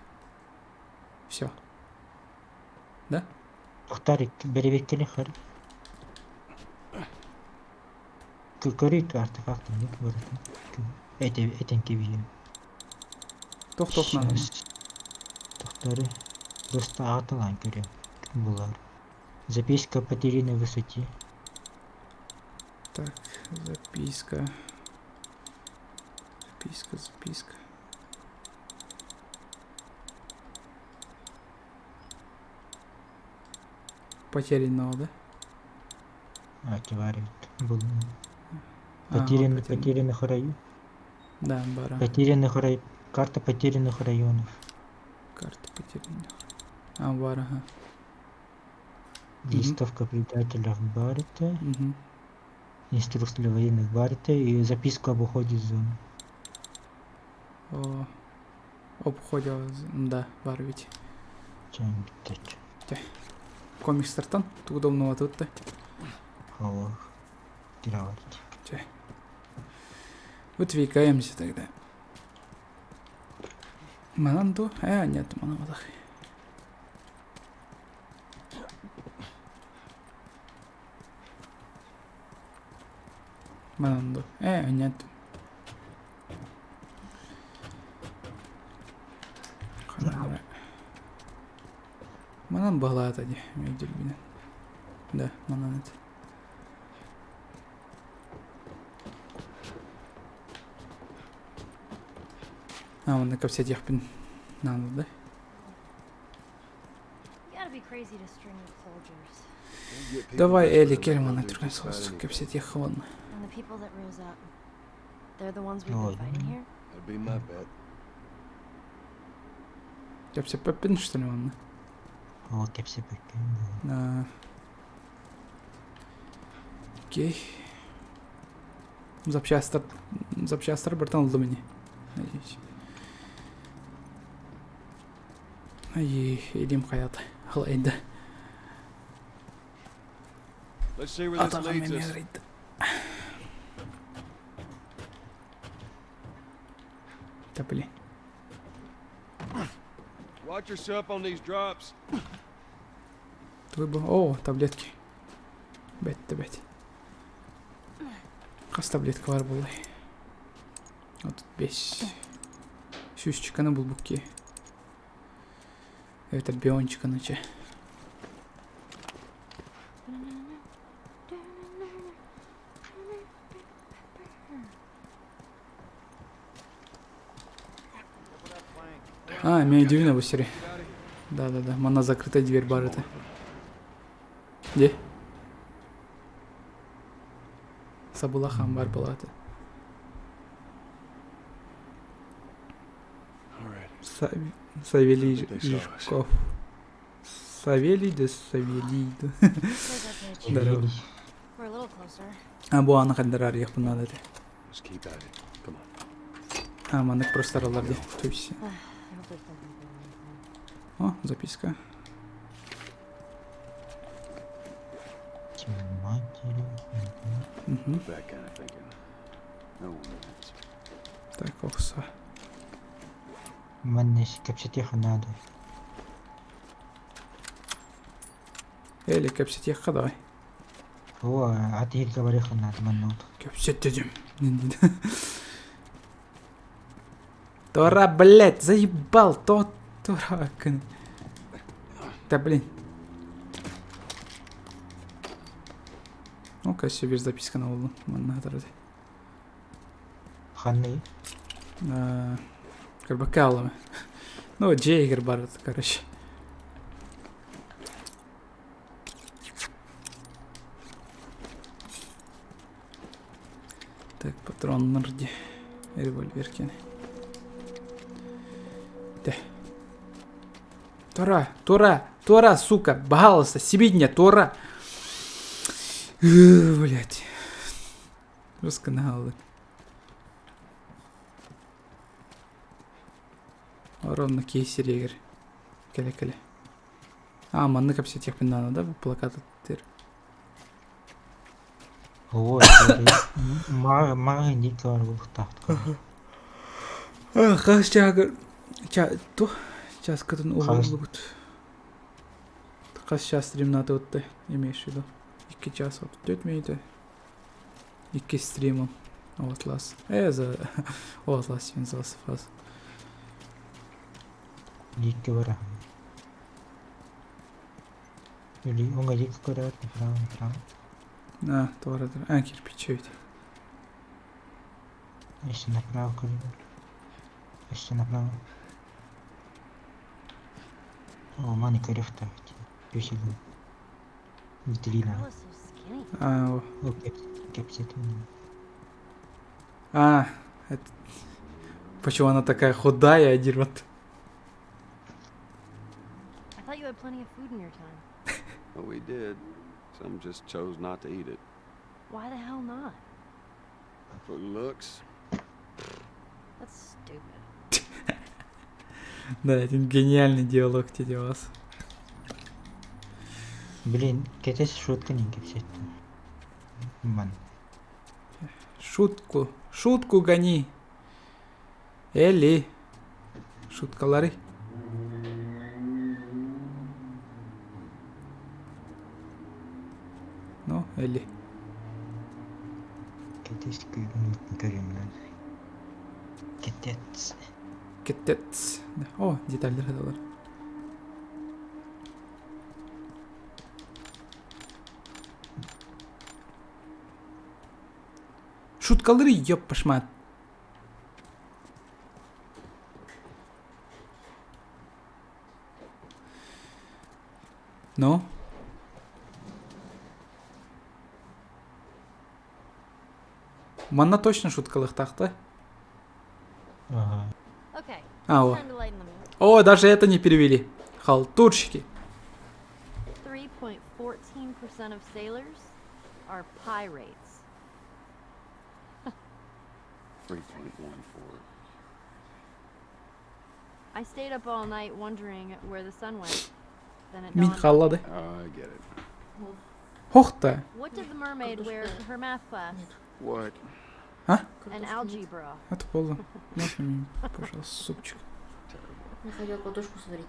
Все. Да? Тохтар бэрэбиэккэли хар. Көрүт артефакт барыта. Этен кэбиһиэм. Тох-тох надо. Тохтары просто аатылаан көрүөм булар. Записка о потерянной высоте. Так, записка. Записка, записка. Потерянного, да? А, товарищ, был. А, Потерянный, потерянный. потерянных районов. Да, бара. Потерянных рай... Карта потерянных районов. Карта потерянных. А, бар, ага. Листовка предателях Баррета. Мгм. Инструкция для военных Баррета и записка об уходе из зоны. О, обходе, да, бар ведь. Чем битач. Комикстартан, тугудомного тут-то. Аллах. Тировать. Выдвигаемся тогда. Мананду? А, нет, манавадах. Мананду. Нет. Манан баҕалаата дии, миэдьирбинэн. Да, манан это. А, манна кэпсэтиэхпин наада да. Давай, Элли, кэл манна түргэн соҕус кэпсэтиэххэ уонна. Кэпсэппэппин что ли манна? Ол кэпсэппэккин. Окей. Запчастар, запчастар бартан ыллым ини. Надеюсь. Ай, илим хайата. Халайда. Let's see where this Атаҕым leads эмиэ us. арыйда. Да блин. Watch yourself on these drops. Твой бы... О, таблетки. Бэт да бэт. Хас таблетка бар буоллай? 35. Сүүсчүкэни булбут киһи. Эбэтэр биончиканы чэ. А, меня дивно бу сири. Да-да-да, манна закрытая дверь бар это. Где? Сабылах амбар была это. Савелий Жижков. Савелий да Савелий. Здорово. А бу аны хандар арыйахпын надо этэ. А, маннык просто аралар дии. То есть... О, записка. Угу. Так, охса. Манна кэпсэтиэххэ наада. Эли кэпсэтиэххэ давай. Оо, атыырга барыахха наада манна Кэпсэтидим. Тора, блядь, заебал, то, Тора. Да блин. Ну-ка, себе записка на углу. Манна Ханны? Карбакалами. Ну, Джейгер бар, короче. Так, патрон нырди. Револьвер кини. Тэ. Тора, Тора, Тора, сука, баһаалыста, сибиинньэ, Тора. Блять. Руссканалы. Ровно кейсерегер. Кэлэ-кэлэ. А, маннык кэпсэтиэхпин наада да, бу плакат тир. Оо, мага индикалар булуктаахтар. Хас чаагыр ту чааскатын уһуллубут. Хас час стримнаты отты, имеешь в виду? Икки час 34 минуты. Икки стримом. Outlast. За Outlast диэн The Last of Us. Лииккэ бара. Или уҥа лиик көрөөт, направо, направо. А, туора а, кирпич эбит. Еще направо коридор. Еще направо. О, маны көрүөхтээх Үсүгүн. Витрина. А, О, кэпсэтин. А, это... Почему она такая худая, дерьмо? I thought you had plenty of food in your time. Well, we did. Some just chose not to eat it. Why the hell not? For looks. That's stupid. Да, это гениальный диалог дядя вас. Блин, кэтэс шутка не кэпсэттим. Ман. Шутку. Шутку гони. Элли. Шуткалары. Ну, Элли. Кэтэс көрүмнэн. Кэтец. Кэтец. О, детальдер хаталар. Шуткалары, ёппашмат. Ну? Манна точно шуткалыхтаах да? Ага. Okay. А, it's о. time to lighten the mood. О, даже это не перевели. Халтурщики. 3.14% of sailors are pirates. 3.14. I stayed up all night wondering where the sun went. Then it Мин dawned. халлады. I get it. Хохта. What did the mermaid wear to her math class? What? An algebra. Это поло. Можно мне, пожалуйста, супчик? Я хотел картошку сварить.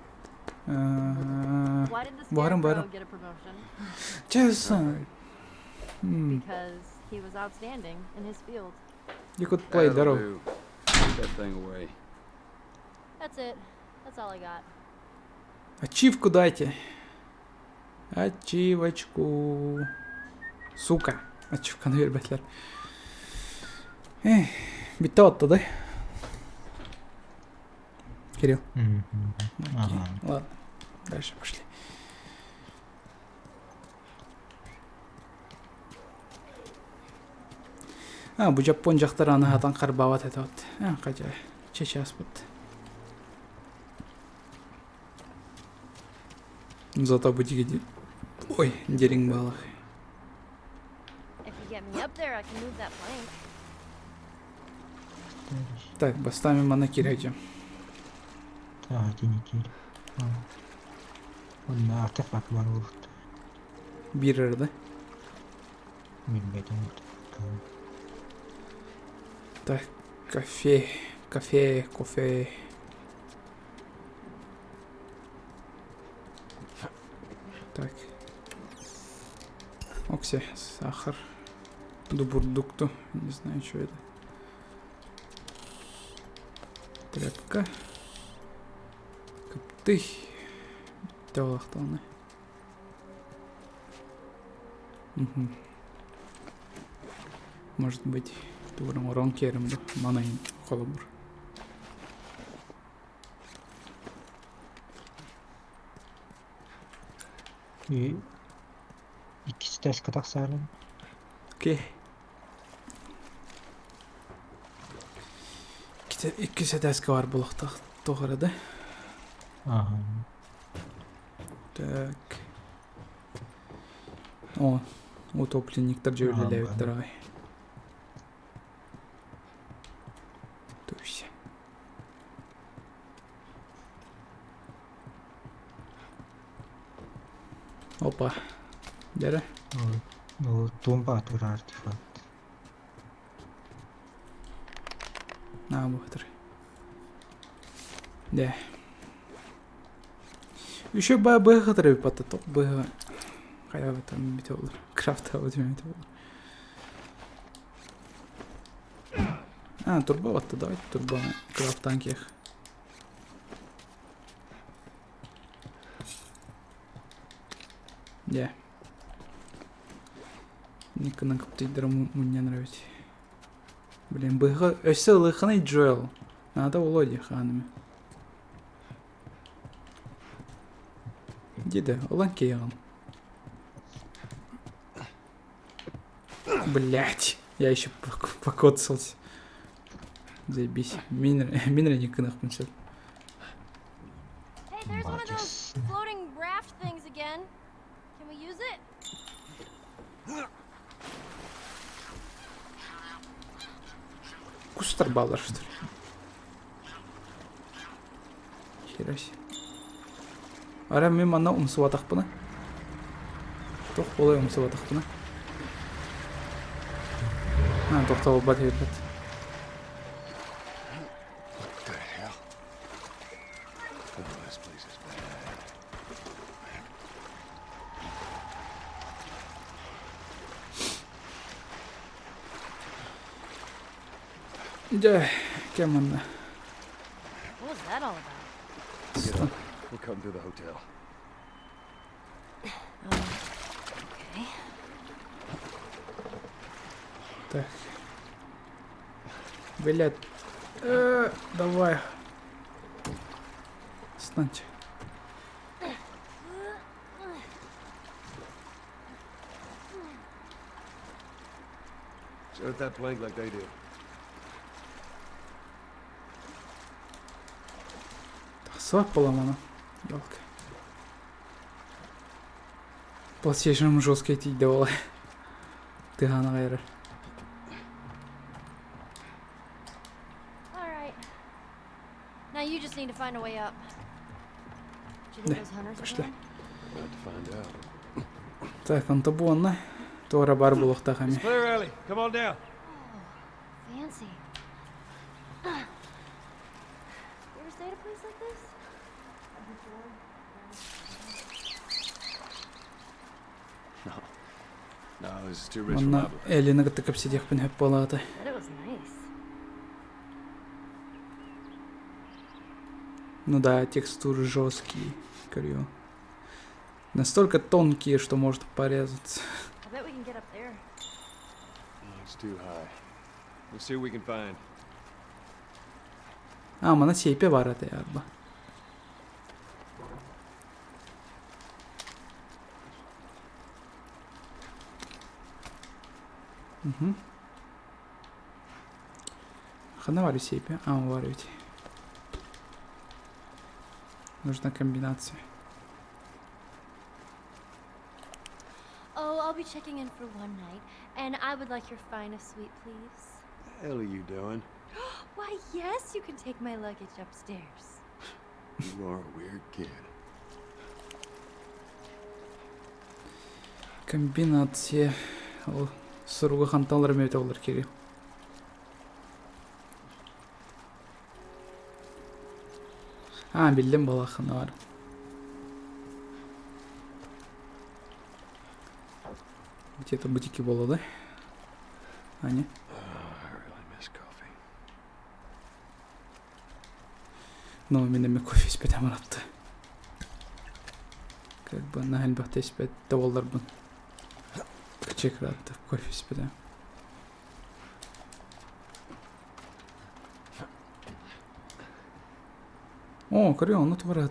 Why did the Барым, scarecrow барым. get a promotion? Честно. М, Because he was outstanding in his field. You could play That'll здорово. do. Put that thing away. That's it. That's all I got. Ачивку дайте. Ачивочку. Сука. Ачивканы биэрбэтилэр. Эх, бүттэ оттады. Кирилл. Мгм. Окей. Ага. Ладно. Дальше пошли. А, бу Жапон дьахтар аны хатан харбаабат этэ вот. А, хотя, сейчас вот. Зато бу диги... Ой, дириҥ баҕайы. If you get me up there, I can move that plank. Так, бастаан манна киирэ. Так, итини киир. Онно артефакт баар буолбут. Биир да? Билбэтим артефакт. Так, кофе, кофе, кофе. Так. Окси, сахар. Дубурдукту. Не знаю, что это. Тряпка. Кыптый. Телахтаны. Угу. Может быть, тугурым орон керим ду. Манайын холобур. И иккис этээскэ тахсаарын. Окей. Иккис этээскэ бар буолуохтаах туох эрэ да? Ага. Так. О, утопленниктар дьэ үлэлээбиттэр аҕай. Туйся. Опа. Дьэрэ. Ол туомба турар артефакт. На, бухтар. Да. Еще ба быхатыр пата ток быха. Хайа там метеолар. Крафт метеолар. А, турбо вот давайте турбо крафт танких. Да. Никона коптейдер мне нравится. Блин, быха... Өссө ылыханы Джоэл. Надо Володя ханами. Дида, олан кейган. Блять, я еще покоцался. Заебись. Минер не кынахпын Hey, there's one of those floating raft things again. Can we use it? Кустар баллар, что ли? Хера себе. Ара мен манна умсубатахпына. Тох болай умсубатахпына. А, тохтобот эбит. What the hell? Oh, this place is bad. Дьэ, кем манна? What was that all about? Get up. We'll come to the hotel. Okay. Так. Блять. Давай. Встаньте. Start that plank like they did. Тахсыбат буолла Ёлка. PlayStation жесткий тиийдэ буола. Тыаһаан аҕай эрэр. All right. Now you just need to find a way up. Do you think those hunters are Пошли. gone? About to find out. Так, онто буонна. Туора бар буолуохтаах It's эмиэ. clear, Ellie. Come on down. Fancy. You ever stay at a place like this? No. No, this is too rich for my Манна blood. Эллини кытта кэпсэтиэхпин сөп буолаата. Bet it was nice. Ну да, текстуры жесткие, говорю. Настолько тонкие, что может порезаться. I bet we can get up there. Oh, it's too high. Let's see what we can find. А, манна сиэпэ баар этэ арба. Угу. Ханна баар сиэпэ? А, баар эбит. Нужна комбинация. Oh, I'll be checking in for one night, and I would like your finest suite, please. The hell are you doing? Why, yes, you can take my luggage upstairs. You are a weird kid. Комбинация. Ол суруга хантан ылар эбитэ буоллар Кирилл. А, биллим буолааххына бар. Где-то бутики буолла да? Аня? Oh, I really miss coffee. Ну, мин эмиэ кофе испэтэ ыраатта. Как бы наһаа элбэхтэ испэт да буолларбын. Кычык ыраатта кофе испэтэ. О, көрүө, онно тугар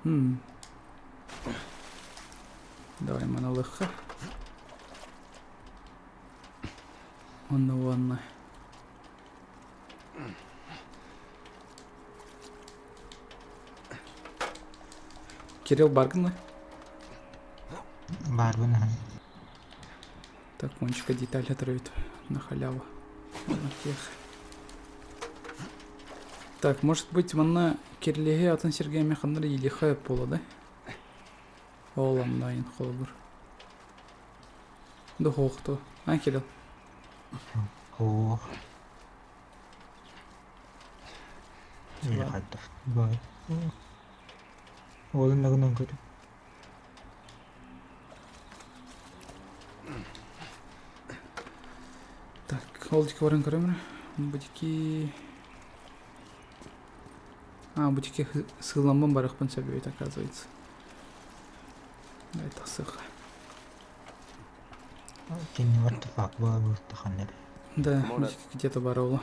Хм. Давай маналыхха. Онно уонна. Кирилл бааргын дуо? Баарбын аһан. Так, кончика деталь отравит на халяву. На тех. Так, может быть, манна кирилиэһи атын сиргэ эмиэ ханна эрэ иилиэххэ буолуо да? Ол онлайн холобур. Духуохту. А, Кирилл? Ох. Хайдах баар. Уолун гынан көрү. Так, ол диэки баран көрөм эрэ. Бу диэки... А, бу диэки сыыламмын барыахпын сөп эбит, оказывается. Давай тахсыахха. Кини what the fuck буолбут ханна эрэ. Да, Come on бу up. диэки где-то баар ол.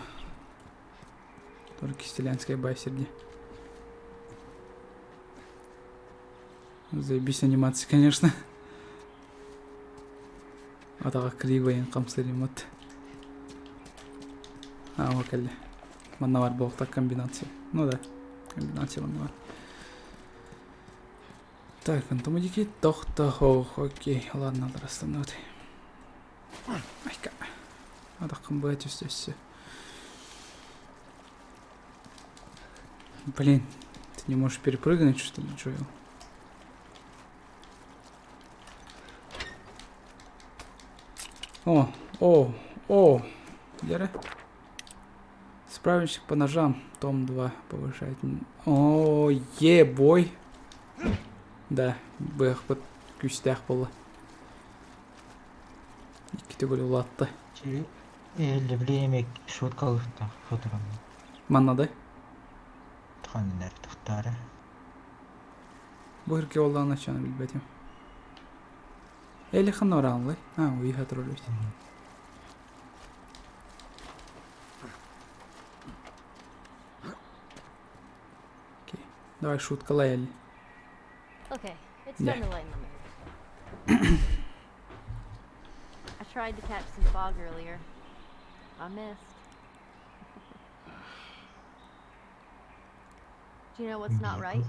Только Стилянская бай сирди. Заебись анимация, конечно. Атаҕа кривойын хамсыриммат. А, о, кэллэ. Манна баар буолуохтаах комбинация. Ну да, комбинация манна баар. Так, онтон диэки тохтоох, окей, ладно, надо расстановить. Айка. Атаххын быа түстэ өссө. Блин, ты не можешь перепрыгнуть, что ли, Джоэл? О, о, о, Лера. Справочник по ножам, том 2 повышает. О, ебой. Да, быахпыт күүстээх буолла. Икки төгүл улаатта. Элли эмиэ шуткалыахтаах сотору. Манна да? Ханна эрэ тахтаары. Бу сиргэ буоллаҕына чаны билбэтим. Элли ханна бараҕын А, уйа турар эбит. Окей. Давай шуткалай, Элли. Okay, it's Yeah. time to lighten the mood. I tried to catch some fog earlier. I missed. Do you know what's not right?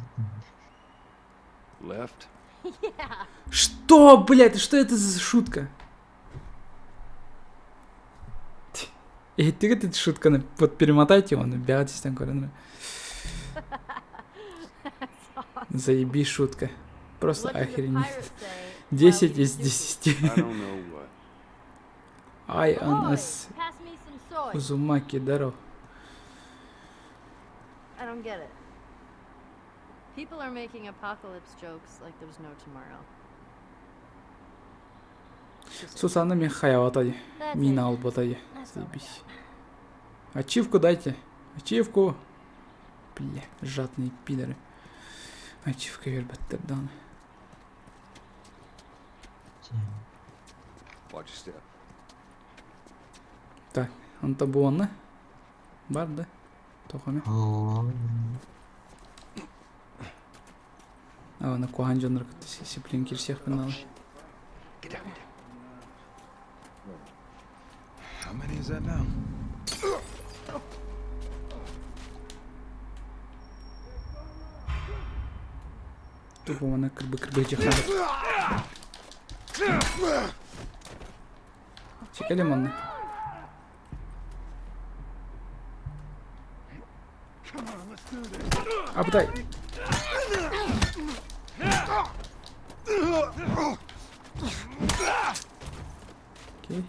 Left? yeah. Что, блядь, что это за шутка? Иһиттигит ити шутканы? Вот перемотайте он, бяҕа көрөн Заеби шутка. Просто охренеть. 10 из 10. Ай, анас. Узумаки, здоров. I don't get it. People are making apocalypse jokes like there's no tomorrow. Сусанна мен хаявата ди. Мина албата ди. Заебись. Ачивку дайте. Ачивку. Бля, жадные пидоры. Ачивка биэрбэттэр даҕаны. Watch your step. Так, онто буонна? Бар да? Тоҕо Аны куһаҕан дьоннору кытта сиплин киирсиэхпин наада. How many is that now? Тупо мана кырбы-кырбы дьахтар. Чекали манна. Абдай. Окей.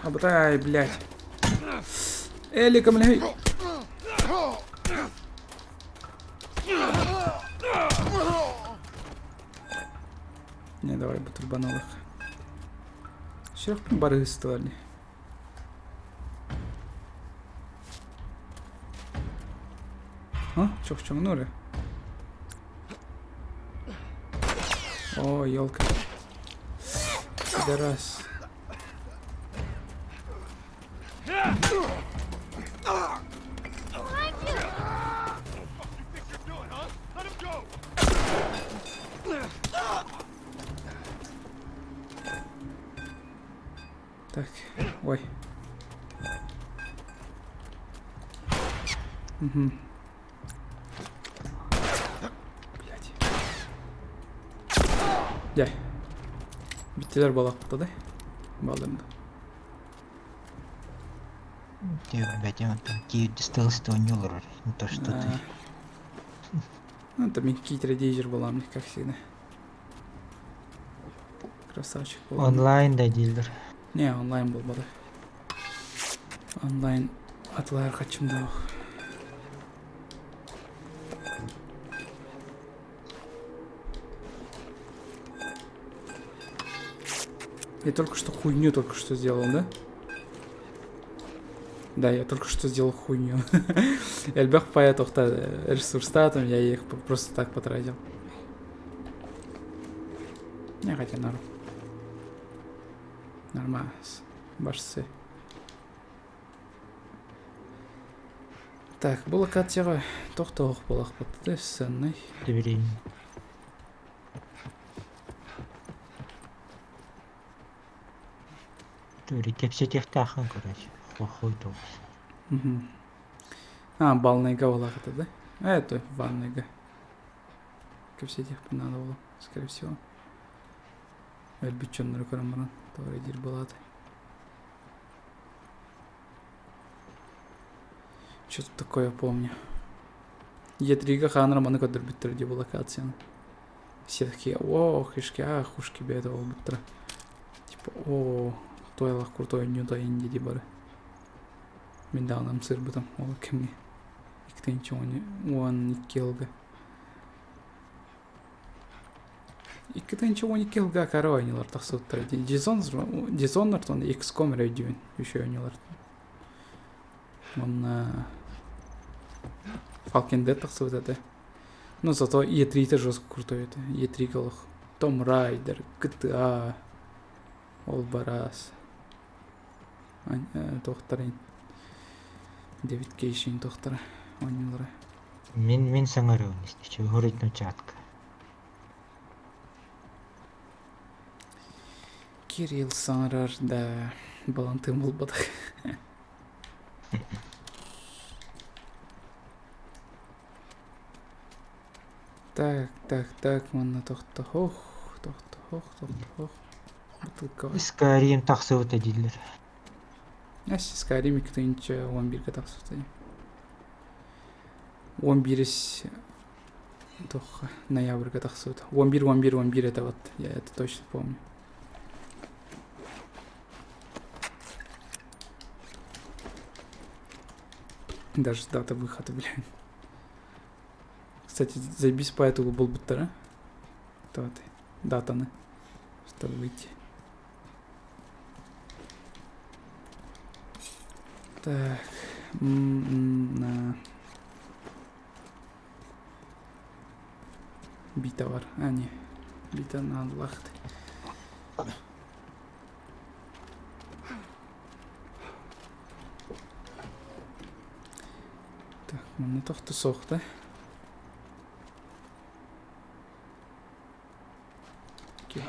Абдай, блядь. Элика, блядь. Не, давай бутурбаналых. Сүрэхпин бары ыыстылар дии. А, чохчоҥнуур ээ. О, елка. Пидорас. Так, ой. Угу. Блять. Дьэ. Бүттүлэр буолахпыта да? Буоллум да. Киирдистелс оонньуулар не то что ты. Ну, это мин киитэрэ буолам, как всегда. Красавчик был. Онлайн да дииллэр. Не, онлайн буолбата. Онлайн атылаар хачымдаах. Я только что хуйню только что сделал, да? Да, я только что сделал хуйню. Элбэх пая тохта ресурстатом, я их просто так потратил. Не, хотя норм. Нормас. Башсы. Так, бу локацияҕа тохтоох буолахпыт сценный. Доверение. Тури кэпсэтиэхтээххин короче. Хохой тоҕус. Угу. А, балнайга буолаахыта да? А, это ваннайга. Кэпсэтиэхпин надо было, скорее всего. Өлбүт дьоннору көрөн баран, тоҕо диир буолаата. Что-то такое помню. Е3-га хаанара маны көрдөрбүттэр дии бу локацияны. Все такие, о, хишки, а, хушки бэйэтэ буолбуттара. Типа, о, туайлах крутой ньюта инди дии бары. Мин даҕаны ымсыырбытым ол кэмҥэ. Икки уон икки ылга. 2012 ылга акары оонньуулар тахсыбыттара дии. Dishonored уонна XCOM эрэ өйдүүбүн үчүгэй оонньуулар. Уонна Falcon Dead тахсыбыт этэ. Но зато E3-те жестко крутой этэ. E3 олох Tomb Raider, GTA, ол бараас. Туохтарын Дэвид Кейшин туохтара. Оонньуулара. Мин мин саҥарыам истиччи уһуруйдум чатка. Кирилл саҥарар да балантыын булбатах. Так, так, так, манна тохтоһох, тохтоһох, тохтоһох. Бутылка. Скайрим тахсыбыта дииллэр. Эс, Skyrim 2011-ге тахсыбыта. 11 тохха ноябрьга тахсыбыта. 11, 11, 11 это вот, я это точно помню. Даже дата выхода, блядь. Кстати, заебись по этому булбуттара. Кто ты? Датаны. Чтобы выйти. Так. На. Бита бар. А, не. Бита на лахты. Так, манна тохту суох да? Окей.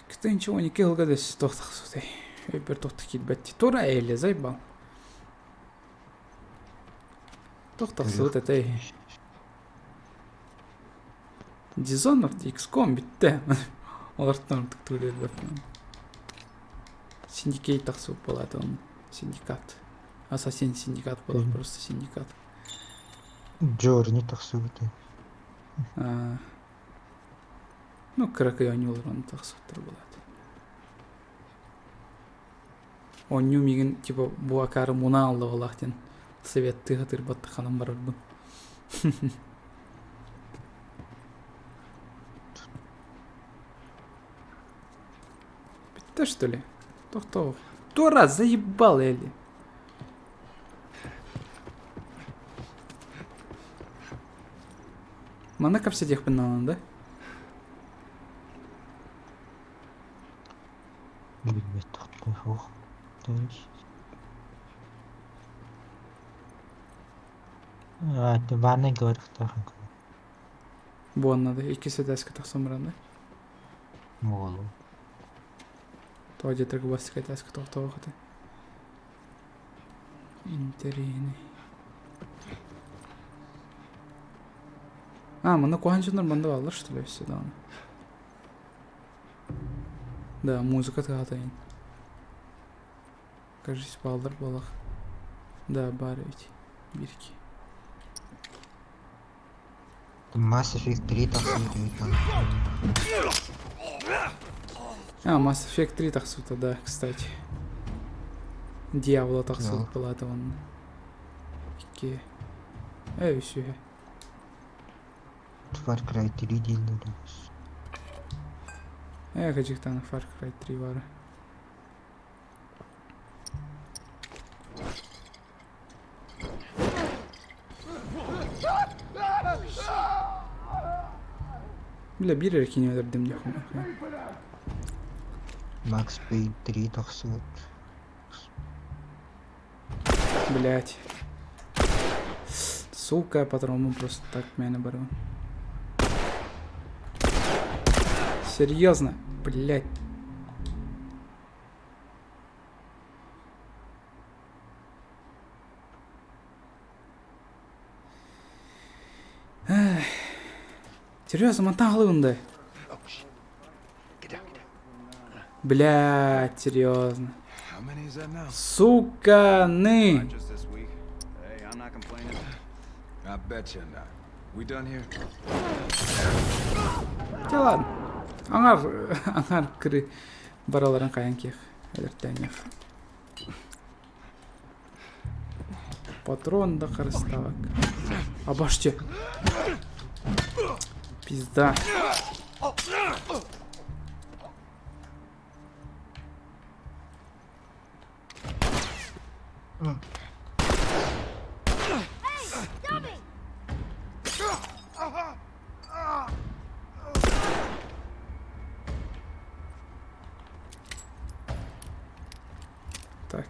Кто ничего не кил гадес тохтах Өйбөр тохтах киирбэт. Тура эле заебал. Тохтах этэй. Dishonored XCOM бүттэ. Олортон артык түлелбэппин. Syndicate тахсыбыт буолаата он. Синдикат. Ассасин Синдикат буолар просто Синдикат. Journey тахсыбыта. А, ну, кыракый оонньуулар ону тахсыбыттар буолаата. Оонньуу миигин типа бу акаары муна аллаҕалаах диэн советтыы сатыырбат ханан барарбын. Бүттэ что ли? Тохтоо. Туора заебал Элли. Манна кэпсэтиэхпин наада да? Билбэт тохтоо. А, ванной говорихтаахын Буонна да иккис этээскэ тахсан баран да? Буолуо. Тоҕо диэтэргэ бастакы этээскэ тохтоох этэ. Интэриэһинэй. А, манна куһаҕан дьоннор манна бааллар что ли өссө даҕаны? Да, музыка тыаһатайын. Кажись, бааллар буолах. Да, баар эбит. Биирки. Mass Effect 3 тахсыбыта А, Mass Effect 3 тахсыбыта, да, кстати. Дьявола тахсыбыт была онно. Икки. Э, үсүһэ. Far Cry 3 дииллэр. Э, кыдьыктааны Far Cry 3 баара. Бля, биир эрэ киинэ өлөрдүм диэххин. Max Payne 3 тахсыбыт. Блять. Сука, патрону просто так мээнэ барабын. Серьезно? Блять. Серьезно, мантан халыбындай. Блять, серьезно. How many is that now? Сука, ны. Just this week. Hey, I'm not complaining. I bet you're not. We done here? Дьэ ладно. Аҥар, аҥар кыры бараларын хайан киэх. Өлөртөөниэх. Патрон да харыстаабак. Обожди. Пизда. Stop it! Так.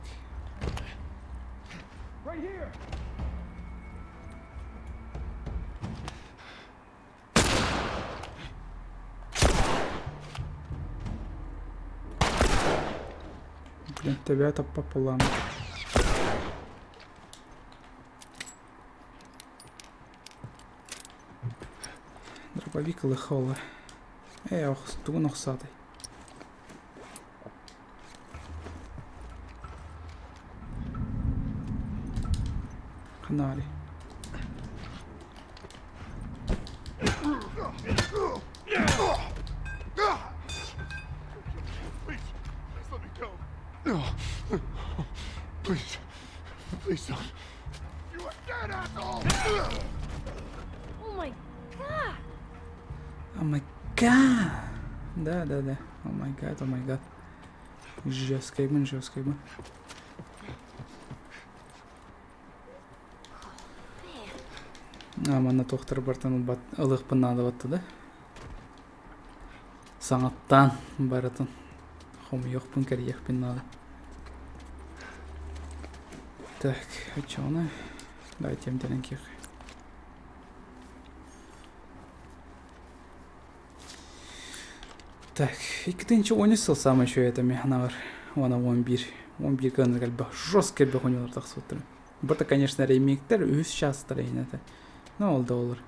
Блин, тебя пополам. Дробовик лыхола. Э, ох, тугун охсатай. Канали. Please, please let me go. No. Please. Please don't. You are dead, asshole! Oh my god! Oh my god! Да, да, да. Oh my god, oh my god. Жесткий, жесткий. А, манна туохтар бартан ылбат ылыахпын наада батта да. Саҥаттан барытын хомуйуохпун кэрийиэхпин наада. Так, оччоҕуна давайте эмтэнэн киэх. Так, 2013 сыл саамай үчүгэй этэ миэхэ бар. Уонна 11. 11 гына элбэх жестко элбэх оонньуулар тахсыбыттара. Бу конечно, ремейктэр үһүс чаастара иһин этэ. Ну, ол да olur.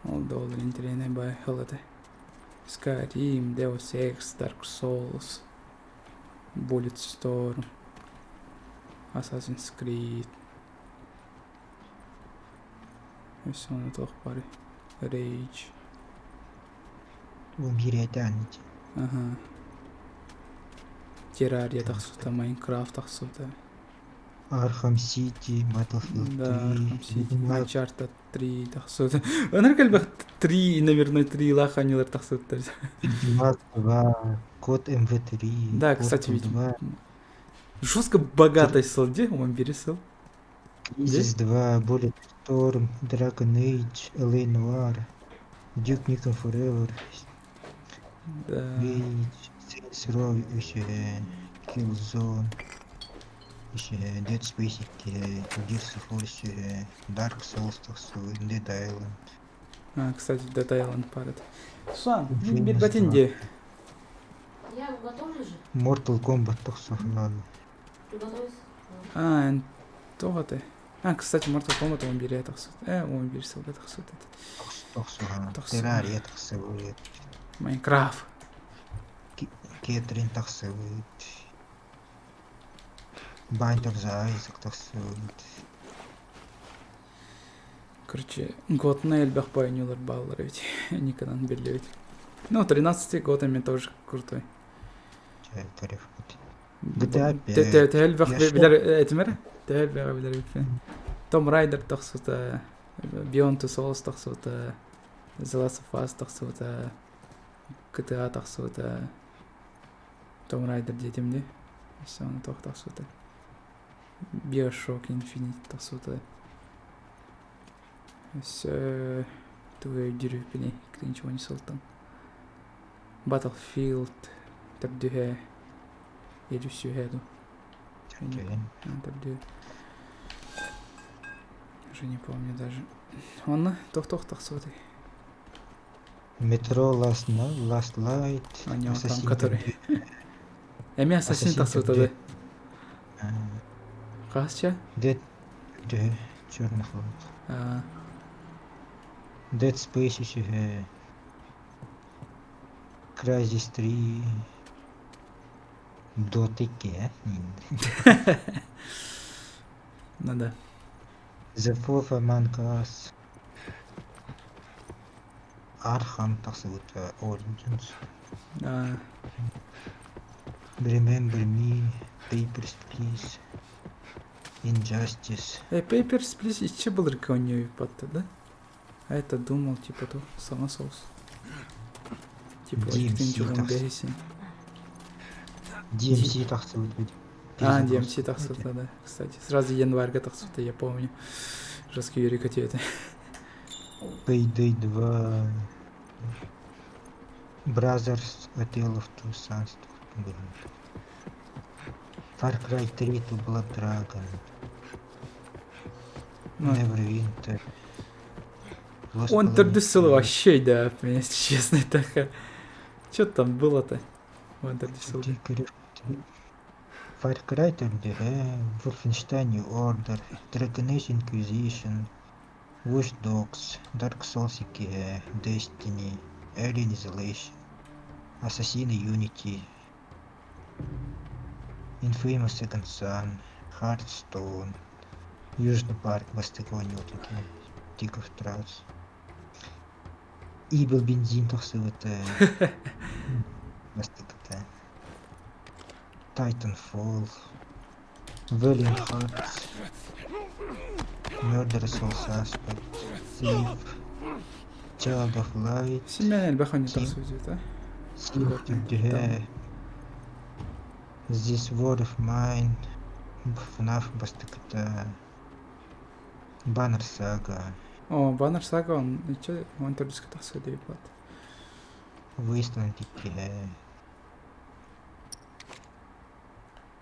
Ол да olur интэриэһинэй баай сыл этэ. Skyrim, Deus Ex, Dark Souls, Bulletstorm, Assassin's Creed. Өссө ону туох баарый? Rage. Бу биир этэ Аха. Terraria тахсыбыта, Minecraft тахсыбыта. Arkham City, Battlefield Да, 3, Arkham City, Ведьмак Uncharted 3 тахсыбыта. Ынырык элбэх 3, наверное, 3-лаах оонньуулар тахсыбыттар. Ведьмак 2, Код MV3, Да, кстати, Portal ведь 2, жестко богатой сыл, где? Он бери сыл. Где? Crysis 2, Bulletstorm, Dragon Age, L.A. Noire, Duke Nukem Forever, Да. Rage, Saints Row үсүһэ, Killzone үсүһэ, Dead Space иккиһэ, Gears of War үсүһэ, Dark Souls тахсыбыт, Dead Island, А, кстати, Dead Island парит. Суан, мин Infamous билбэтин 2, дии. Я готовлю же. Mortal Kombat тахсыһынан, Приготовился. А, эн тоҕо этэй? А, кстати, Mortal Kombat 11 тахсыбыт. Э, 11 сылга тахсыбыт этэ. тахсыһан, Тахсыбыт. Terraria тахсыбыт, Minecraft. Catherine тахсыбыт, Bind of the Isaac тахсыбыт. Короче, годна элбэх оонньуулар бааллар эбит. Никогда биллибит. Ну, 13 год эми тоже крутой. Чэ, тариф GTA 5. Төһө элбэх Я билэр этимэр? Төһө элбэҕи билэр эбиппин. Tomb Raider тахсыбыта, Beyond Two Souls тахсыбыта, The Last of Us тахсыбыта, GTA тахсыбыта, Tomb Raider диэтим дии. Өссө ону туох тахсыбыта. Bioshock Infinite тахсыбыта. Өссө тугу өйдүүрбүнүй, ничего не сылтан. Battlefield төрдүһэ, үсүһэ дуу. Төрдүһэ. Уже не помню даже. Онно туох-туох тахсыбытай. Metro Last, Last Light, А, не, он там, Assassin который. Эми Ассасин Assassin тахсыбыта да. А, Хаһысча? Dead, Dead, Черный флот. А, Dead Space үсүһэ, Crysis 3, Dota 2, э? Ну да. The Wolf Among Us, Arkham тахсыбыта, Origins, А, Remember Me, Papers, Please, Injustice. Papers, Please иччи былыргы оонньуу да? А это думал, типа, то, сама соус. Типа, DMC ничего тахс- бэйсин. DMC тахсыбыт. А, DMC тахсыбыта, да, кстати. Сразу январьга тахсыбыта, я помню. Жесткий Юрий это. Payday 2, Brothers, A Tale of Two Sons. Far Cry 3 to Blood Dragon, Ну, Neverwinter, Lost Он Planet төрдүс сыл 3. вообще да, если честно, так. Что там было-то? Он төрдүс сылга. Far Cry төрдүһэ, Wolfenstein New Order, Dragon Age Inquisition, Watch Dogs, Dark Souls иккиһэ, Destiny, Alien Isolation, Assassin Unity, Infamous Second Son, Hearthstone, Южный парк бастакы оонньуутун кини Тик of Truth, Evil бензин тахсыбыта бастакыта Titanfall, Valiant Hearts, Murder Soul Suspect, Thief, Child of Light, Семен элбэх оонньуу Team тахсыбыт а? Thief төрдүһэ, This War of Mine, FNAF бастакыта, Banner Saga, О, Banner Saga он иче он төрдүскэ тахсыа диэбит баат. Wasteland иккиһэ,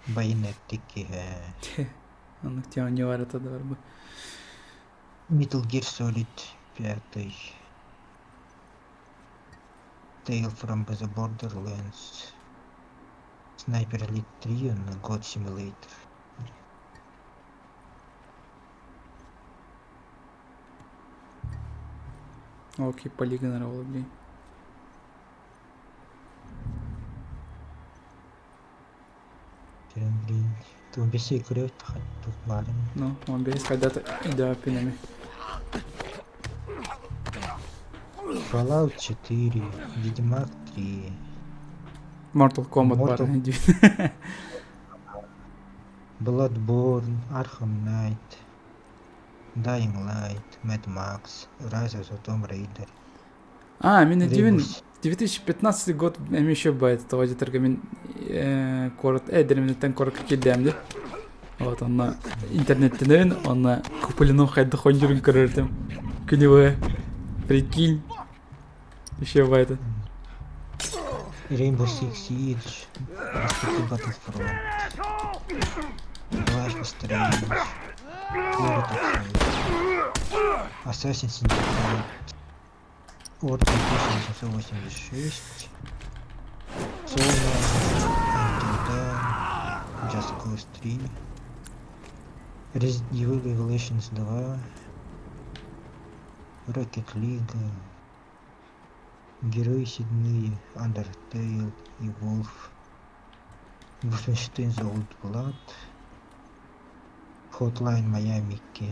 Bayonetta иккиһэ, Оннук тема не барыта да барбы. Metal Gear Solid пятый, Tale from the Borderlands, Sniper Elite 3 уонна God Simulator. Окей, полигон блин. Блин, тугун бэсэй көрөбүт туох баарын. Ну, он бэйэс когда-то да пинами. Fallout 4, Ведьмак 3, Mortal Kombat Mortal баар. Bloodborne, Arkham Knight, Dying Light, Mad Max, Rise of the Tomb Raider, А, мин Rainbow этибин 2015 год эми еще байт тоҕо диэтэргэ мин куорат эдеримиттэн куоракка киирдэм дии. Вот онно интернеттэнэбин онно Куполинов хайдах оонньуурун көрөртүм. Күнү быһа. Прикинь. Еще байт. Rainbow Six Siege, бастакы Battlefront, Life is Strange, World of Warcraft, Assassin's Creed, Order 1886, Solo, Until Dawn, Just Cause 3, Resident Evil Revelations 2, Rocket League, Герои седьмые, Undertale, Evolve, Wolfenstein The Old Blood, Hotline Miami K,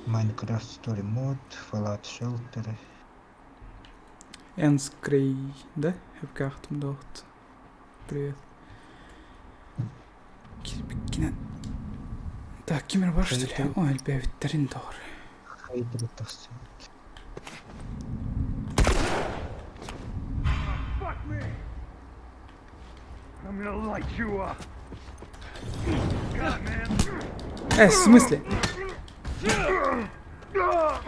Minecraft Story Mode, Fallout Shelter, Энскрей, да? Хөпкаахтым доҕот. Привет. Кирбиккинэн. Так, ким эрэ бар что ли? Хейтер, Ой, элбээбиттэрин доҕор. хейтер тахсыбыт. Fuck me! I'm gonna light you up. God, man. Э, в смысле? Oh,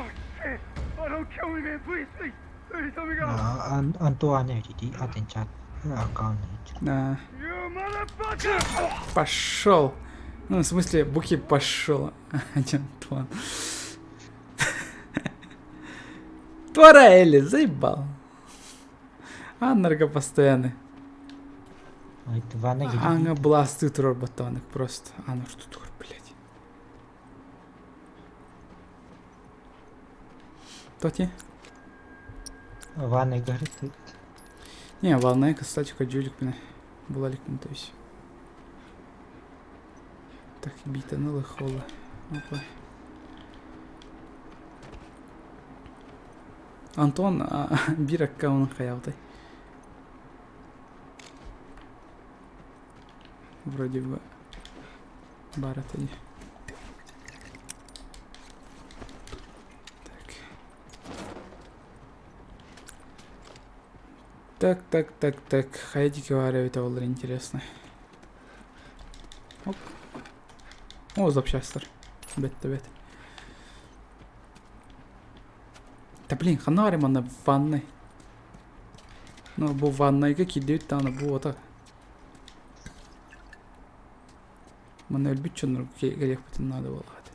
shit. Oh, don't kill me, man. Please, please. Please, let me go. А, Ан- Антуан эбит атын чат аккаунт Да. You motherfucker! Пошел. Ну, в смысле, Буки пошел. А не Антуан. Твара Элли, заебал. Анарга постоянный. Ванна Аңа бласты турар баттааннык просто. Ана что тур, блядь. Тоти? Ванна горит. Не, ванна, кстати, жүүлүк мене. Була ликмин, то есть. Так, битанула хола. Опа. Антон а, бир аккаунт хаялтай. Вроде бы бар это не. Так. Так, так, так, так. Хайдики варя это было интересно. Оп. О, запчастар. Бетте бет. Да блин, ханна барым манна ванной. Ну, бу ваннайга киирдибит даҕаны бу ото. Манна өлбүт дьоннорго кэлиэхпитин наада буоллаҕа этэ.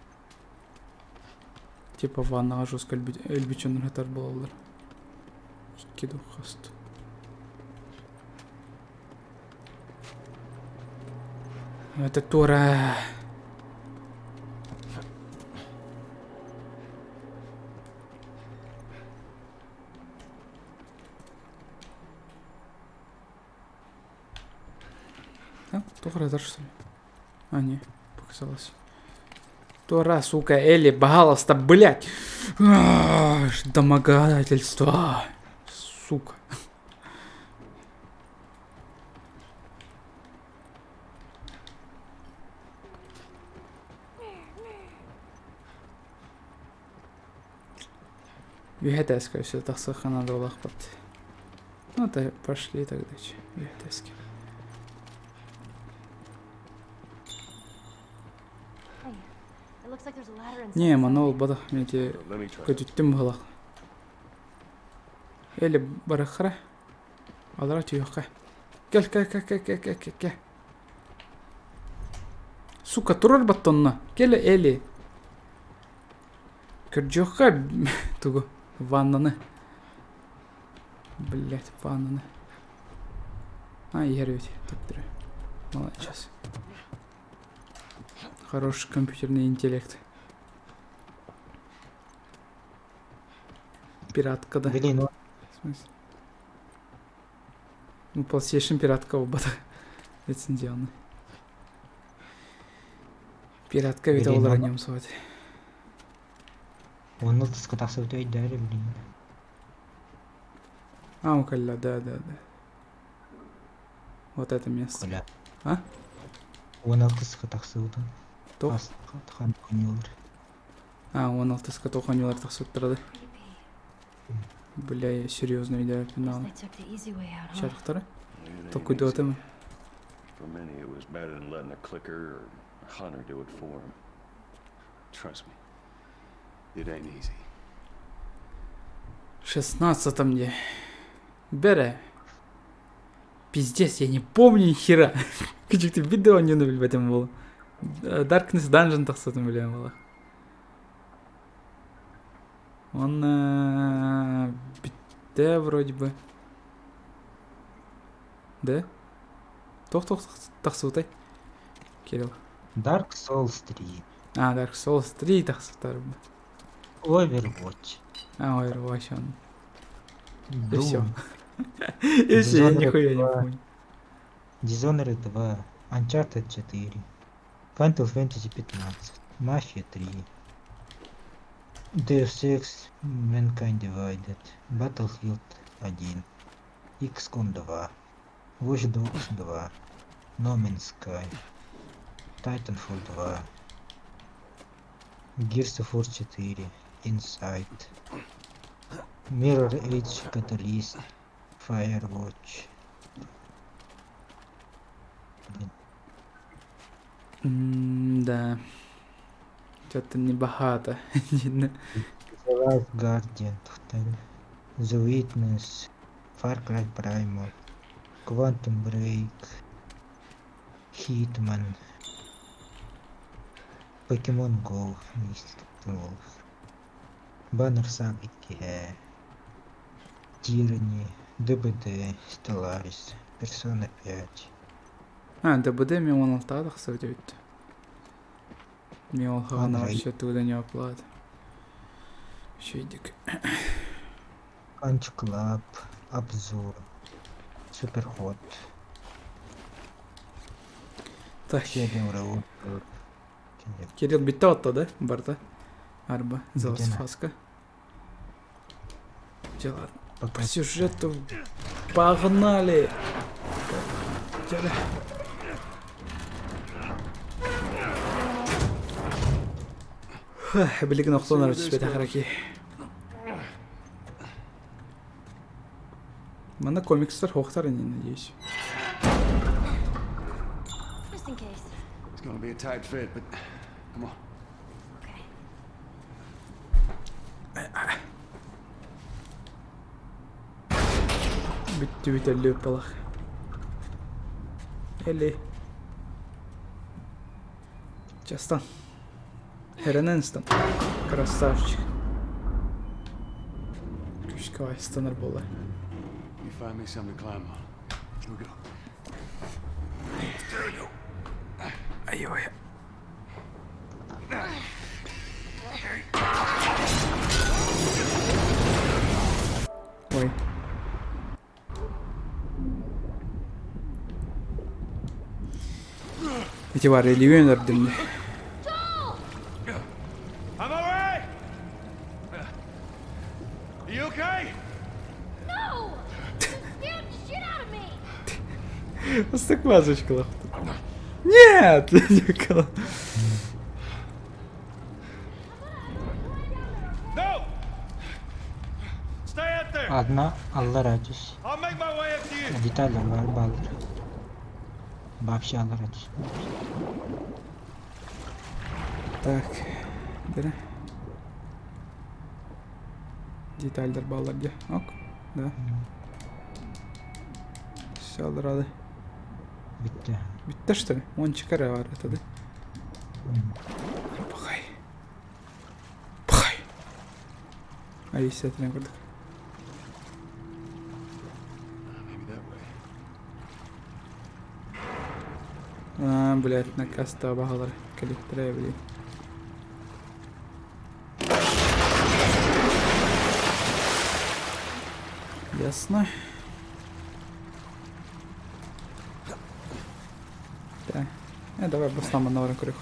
Типа ваннаҕа жестко өлбүт, өлбүт дьоннор сытар буолаллар. Икки дуу хас дуу. Это туора. А, туох эрэ что ли? А, не, показалось. Туора, сука, Элли, пожалуйста, блядь! Домогательство! Сука. Үөһэ этээскэ өссө тахсыахха наада буоллахпыт. Ну, это пошли тогда үөһэ этээскэ. Не, манна буолбатах. Мен ити көтүттүм быһылах. Или барыххара. Алара түһүөххэ. Кэл, кэл, кэл, кэл, кэл, кэл, кэл, кэл. Сука, турар баттонно. Кэл, Эли. Көрдүөххэ тугу? Ваннаны. Блять, ваннаны. А, иһэр эбит. Төптөрү. Молодец. Хороший компьютерный интеллект. Пиратка, да. Блин, В смысле? Ну, PlayStation пиратка буолбатах. Лицензионный. Пиратка ведь Блин, олор он- нем суот. он алтыска тахсыбыт өйдөөрү блин. А, укалла, да, да, да. Вот это место. Коля. А? Он алтыска тахсыбытын. Туох? Хан конюлар. А, он алтыска туох оонньуулар тахсыбыттара да. Бля, я серьезно өйдөөбүппүн Guess даҕаны. they took the easy way out, huh? Чарыктара? It ain't Толкуйдуотум. easy. For many, it was better than letting a clicker or a hunter do it for 'em. Trust me, it ain't easy. В шестнадцатом где? Бере. Пиздец, я не помню ни хера. Кычык видео не билбэтим буолла. Darkness Dungeon тахсытын билиэн буолла. Он бүттэ вроде бы. Да? Туох-туох тахсыбытай? Кирилл. Dark Souls 3. А, Dark Souls 3 тахсыбыттар. Overwatch. А, Overwatch он. И все. Doom. И все, я Dishonored нихуя не 2. помню. Dishonored 2. Uncharted 4. Final Fantasy 15. Mafia 3. Deus Ex Mankind Divided. Battlefield 1. XCOM 2. Watch Dogs 2. No Man's Sky. Titanfall 2. Gears of War 4. Inside. Mirror Edge Catalyst. Firewatch. Блин. Да. Что-то не богато. The Last Guardian. The Witness. Far Cry Primal. Quantum Break. Hitman. Pokemon Go. Mystic Wolf. Banner Saga 2. Tyranny. DBD. Stellaris. Persona 5. А, ДБД мен он алтыға тахсыбыт эбит. Мен ол хаҕана Андрей. вообще оттуда не оплата. Үчүгэйдик. Punch Club. Обзор. Superhot. Так. Shadow Road. Кирилл бүттэ отто да? Барда. Арба. The Last of Us-ка. Дьэ ладно. По сюжету погнали! Дьэ. Билигин охтон ары түспэтэх раки. Манна комикстар хоохтар ини, надеюсь. Just in case. It's gonna be a tight fit, but come on. Okay. Бүттүбүт өллүбүт балах. Элли. Частан. Эрэнэн ыстан. Красавчик. Күүскэ ыстанар буолла. You find me something to climb on. Here we go. There we go. Ай-ой. Ой. Ити бар религион өрдүм. I'm all right. You okay? No! You scared the shit out of me! Ыстык вазочкалах. Нет! Никола. No! Stay out there. Одна аллара түс. I'll make my way up to you. Детальдар бар баллар. Вообще аллара түс. Так. Бери. Детальдар баллар где? Ок. Да. Все, рады. Бүттэ. Бүттэ что ли? Он чекара бар это, да? Пахай. Пахай. А если это не курдук. Maybe that way. А, блядь, накаста баһалар. Коллектора, блин. Ясно. Так. Давай бастама на крюк.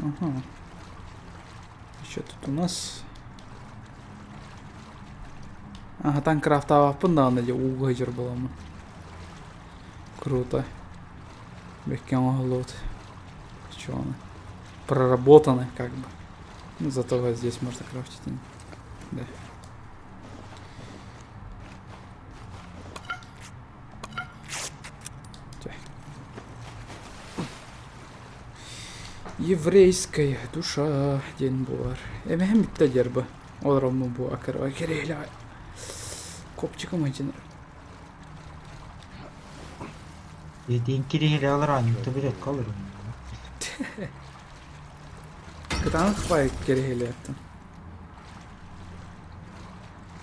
Ага. Еще тут у нас... Ага, там крафтаабаппын даҕаны дьэ ууга сылдьар буоламмын. Круто. Бэккэ оҥоһуллубут. Чё она? Проработаны как бы. Ну, зато вот здесь можно крафтить. Да. Чэ. Еврейская душа диэн буолар. Эмэһэм бүттэ дьарба. Олороммун бу акырва кириэлэ. Копчиком ыйдьынар. Dediğin kiriyle alır aynı tabi kalır. Кытаанах баай кэриһилээттин.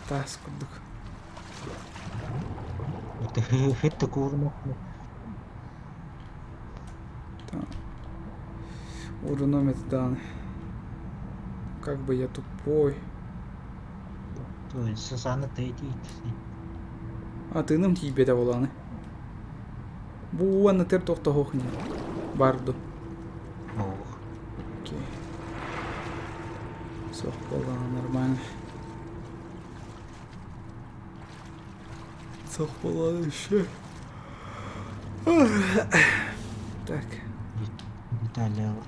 Таас курдук. Хетте куурмак. Уруном это даҕаны. Как бы я тупой. Сасаны тейти. А тыыным тиийбэтэ буолааны. Бу уонна тыр тохтоһуох ини. Барду. Ох. Окей. Суох буоллаҕына нормально. Суох буоллаҕына еще. Так. Детали алар.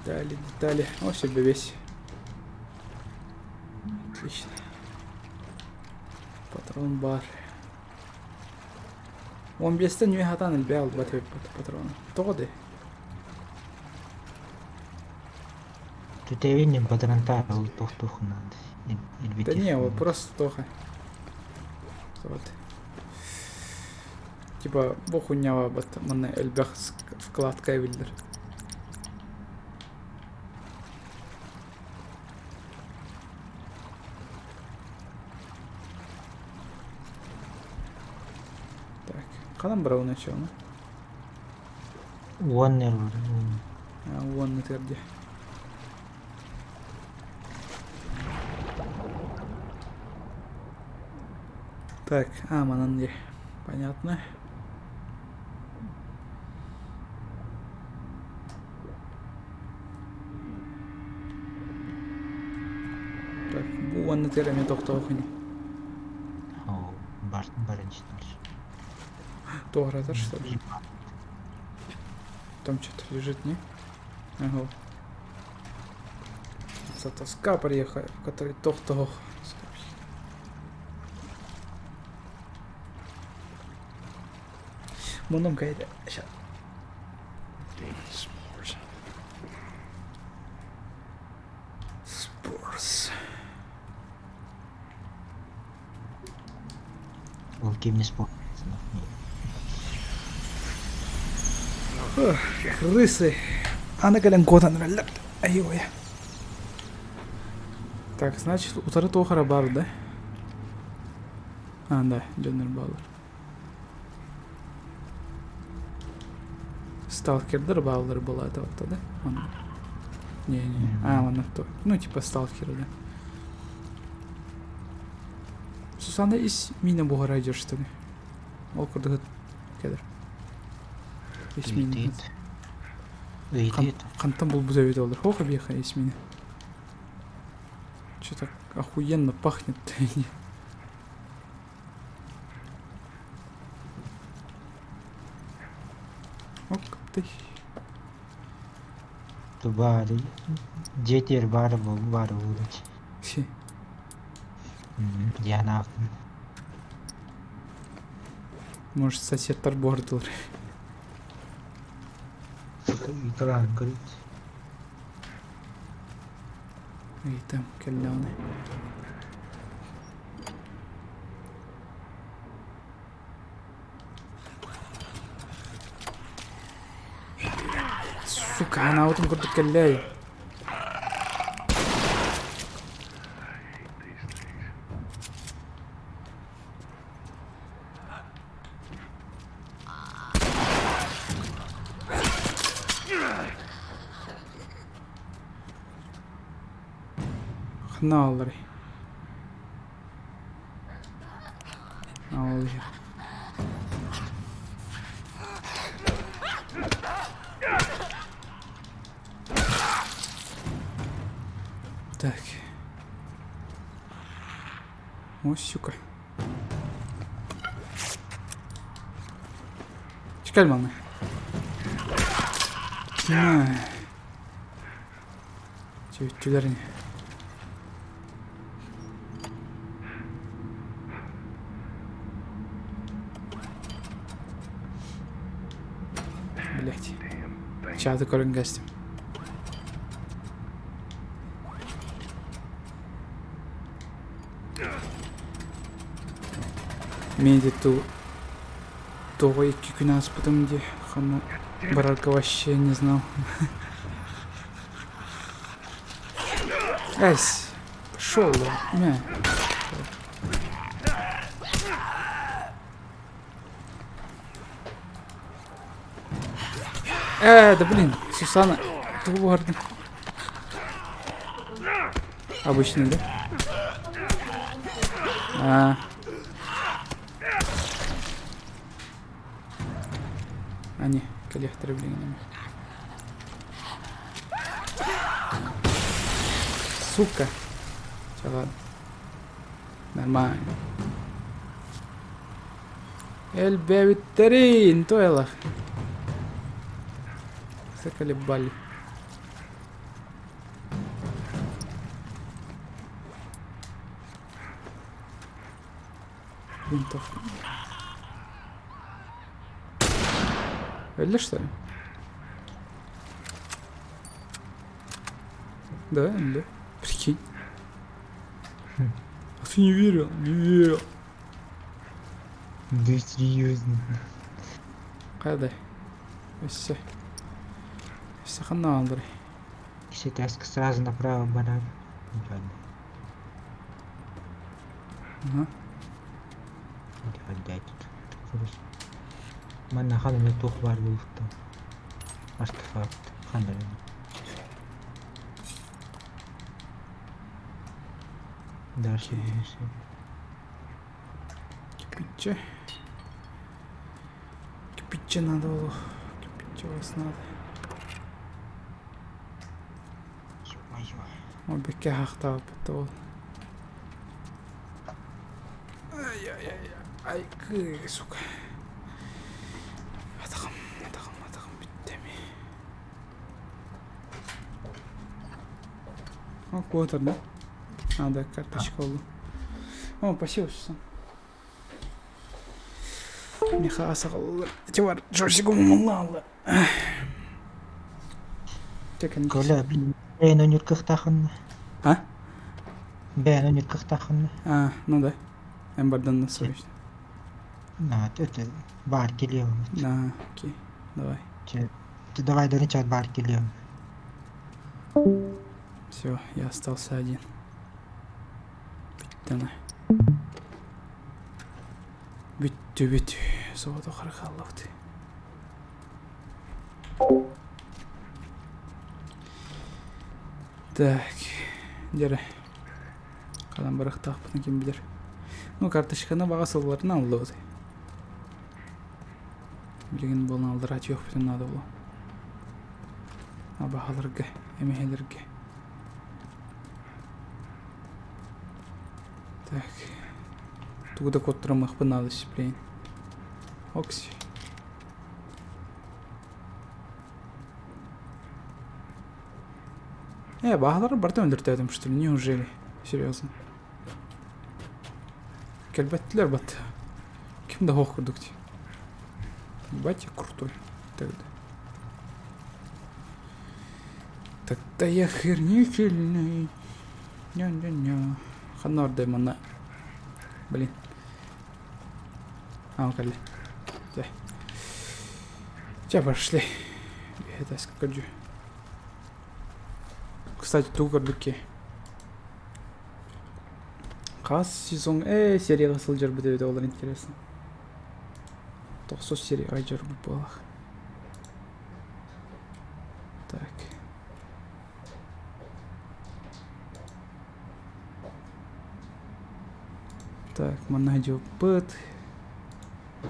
Детали, детали. О, себе весь. Отлично. Патрон бар. Он биэстэн үө хатаан элбэх албат эбиппит патрона. Тоҕо дии? Түтэвин патронтар ол тохтух надо. Да не, вот просто тоха. Вот. Типа, бу хуйнява бат манна элбэх вкладка эбиллэр. Так, ханан барабын начала? Уоннер. А, уонна тверди. Так, а, манан дии. Понятно. Так, бу уонна тиэр эмиэ тохтоох ини. О, бар барынчытар. Туоратар, что ли? Там что-то лежит, не? Ага. За тоска приехали, в которой тохтоох. Муном кайда. Сейчас. Damn spores. Spores. Никем не спорт. Крысы. Аны кэлэн куотан эрэллэр. Айой. Так, значит, утары туох эрэ баар да? А, да, дьоннор бааллар. Сталкердар бааллар была это вот да? Он... Не-не. А, ладно, то. Ну, типа сталкеры, да. Сусана ис мина буһара идешь, что ли? Ол курдук кэлэр. Ис миинэ. Ыйытыыт. Хантан булбут эбит олор. Хох объеха ис миинэ. Что-то охуенно пахнет. Ок, ты. Баары дьиэтигэр баара баара буолуо Диана Может, соседтар буордулар. Ыйталаан көрүт. Ыйтам кэллэҕинэ. Сука, анаабытын курдук кэллэй. Ханна аалларый? Ол иһэр. Так. О, сука. Чекай маны. На. Чүччүлэрин. Блять. Чаты көрөн кэстим. Мин ту тоҕо икки күн ааспытым дии ханна барарга вообще не знал. Эс, пошел, не. Э, да блин, Сусана, тугу буһардын? Обычный, да? А. Ани, кэлиэхтэрэ билигин Сука. Чэ ладно. Нормально. Элбээбиттэрин туойалах. Заколебали. Винтовка. Өллө что ли? Да, өллө. Прикинь. А ты не верил, не верил. Да серьезно. Хайда. Өссө. Өссө ханна аалларый? Сейчас сразу направо барар. Ладно. Ага. Опять тут. Манна ханна туох баар буолуохтаах. Артефакт ханна Дальше дальше. Кирпичи. Кирпичи надо было. Кирпичи у вас надо. Ё-моё. Ол бэккэ аһаахтаабыппыт ол. Ай-яй-яй, ай, сука. Атаҕым, атаҕым, атаҕым бүттэ эми. О, куотар, да? А, да, карточка буолла. О, спасибо, Сусан. Миэхэ асаҕаллар. Ити бар, Джорджигум умуллаалла. Коля, блин, бэйэн ойнуур кыахтааххын А? Бэйэн ойнуур кыахтааххын А, ну да. Эн бардан срочно. Это баар кэлиэм. Да, окей, давай. Чэ, давай да чат баар кэлиэм. Все, я остался один. Бүттэ Бүттүбүт. Соҕотох хааллыбыт. Так, дьэрэ. Ханан барыахтаахпытын ким билэр. Ну, карточканы баҕа сылларынан ыллыбыт. Билигин буолан алдара түһүөхпүтүн наада буолуо. Абаһаларга, эмэһэлэргэ. Так. Тугу да куоттарымыахпын наада дисциплин. Окси. Э, баһалары барыта өлөртөөтүм, что ли? Неужели? Серьезно? Кэлбэттилэр бат. Ким да хоох курдук дии. Батя крутой. Тогда. Тогда я хернительный. Ня-ня-ня. Ханна ордай манна. Блин. А, кэллэ. Чэ. Чэ, пошли. Это скажу. Кстати, тугу көрбүккэ. Хас сезон э серияҕа сылдьарбыт эбит олор интересно. Тохсус серияҕа дьарбыт буолах. Так. Так, манна дьоппут.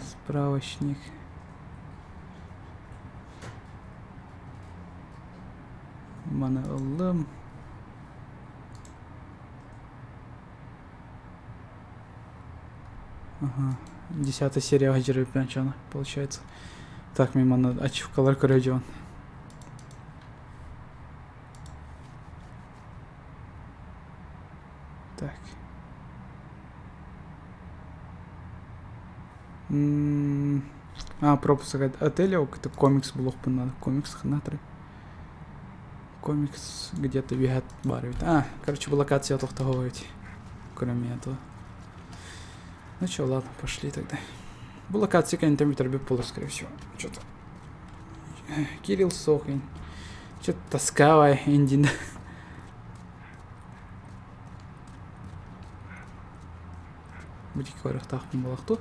Справочник. Маны ыллым. Ага. Десятая серия дьарыппын получается. Так, мин манна ачивкалар көрө дьон. Так. М А, пропуск отеля, это комикс булуохпун надо. Комикс ханатыры. Комикс где-то виһат баар эбит. А, короче, бу локация тохтоһо эбит. Кроме этого. Ну что, ладно, пошли тогда. Бу локация кэнниттэн бүтэрбит буолар, скорее всего. Что-то. Кирилл Сохин. Что-то тоскавая эндин. Бутик барыахтаахпын буолахту.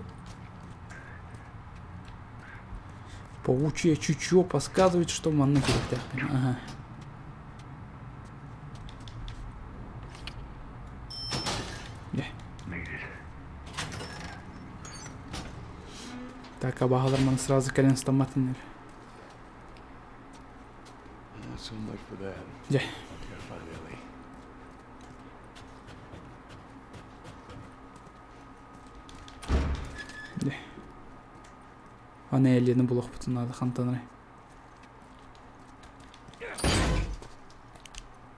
Паучье чутье подсказывает, что манна кириэхтээхпин. Ага. Так, абаһалар маны сразу кэлэн стамматыннар. So much for that. Дьэ. Gotta find Ellie. Дьэ. Аны Эллини булуохпутун наада хантан эрэ.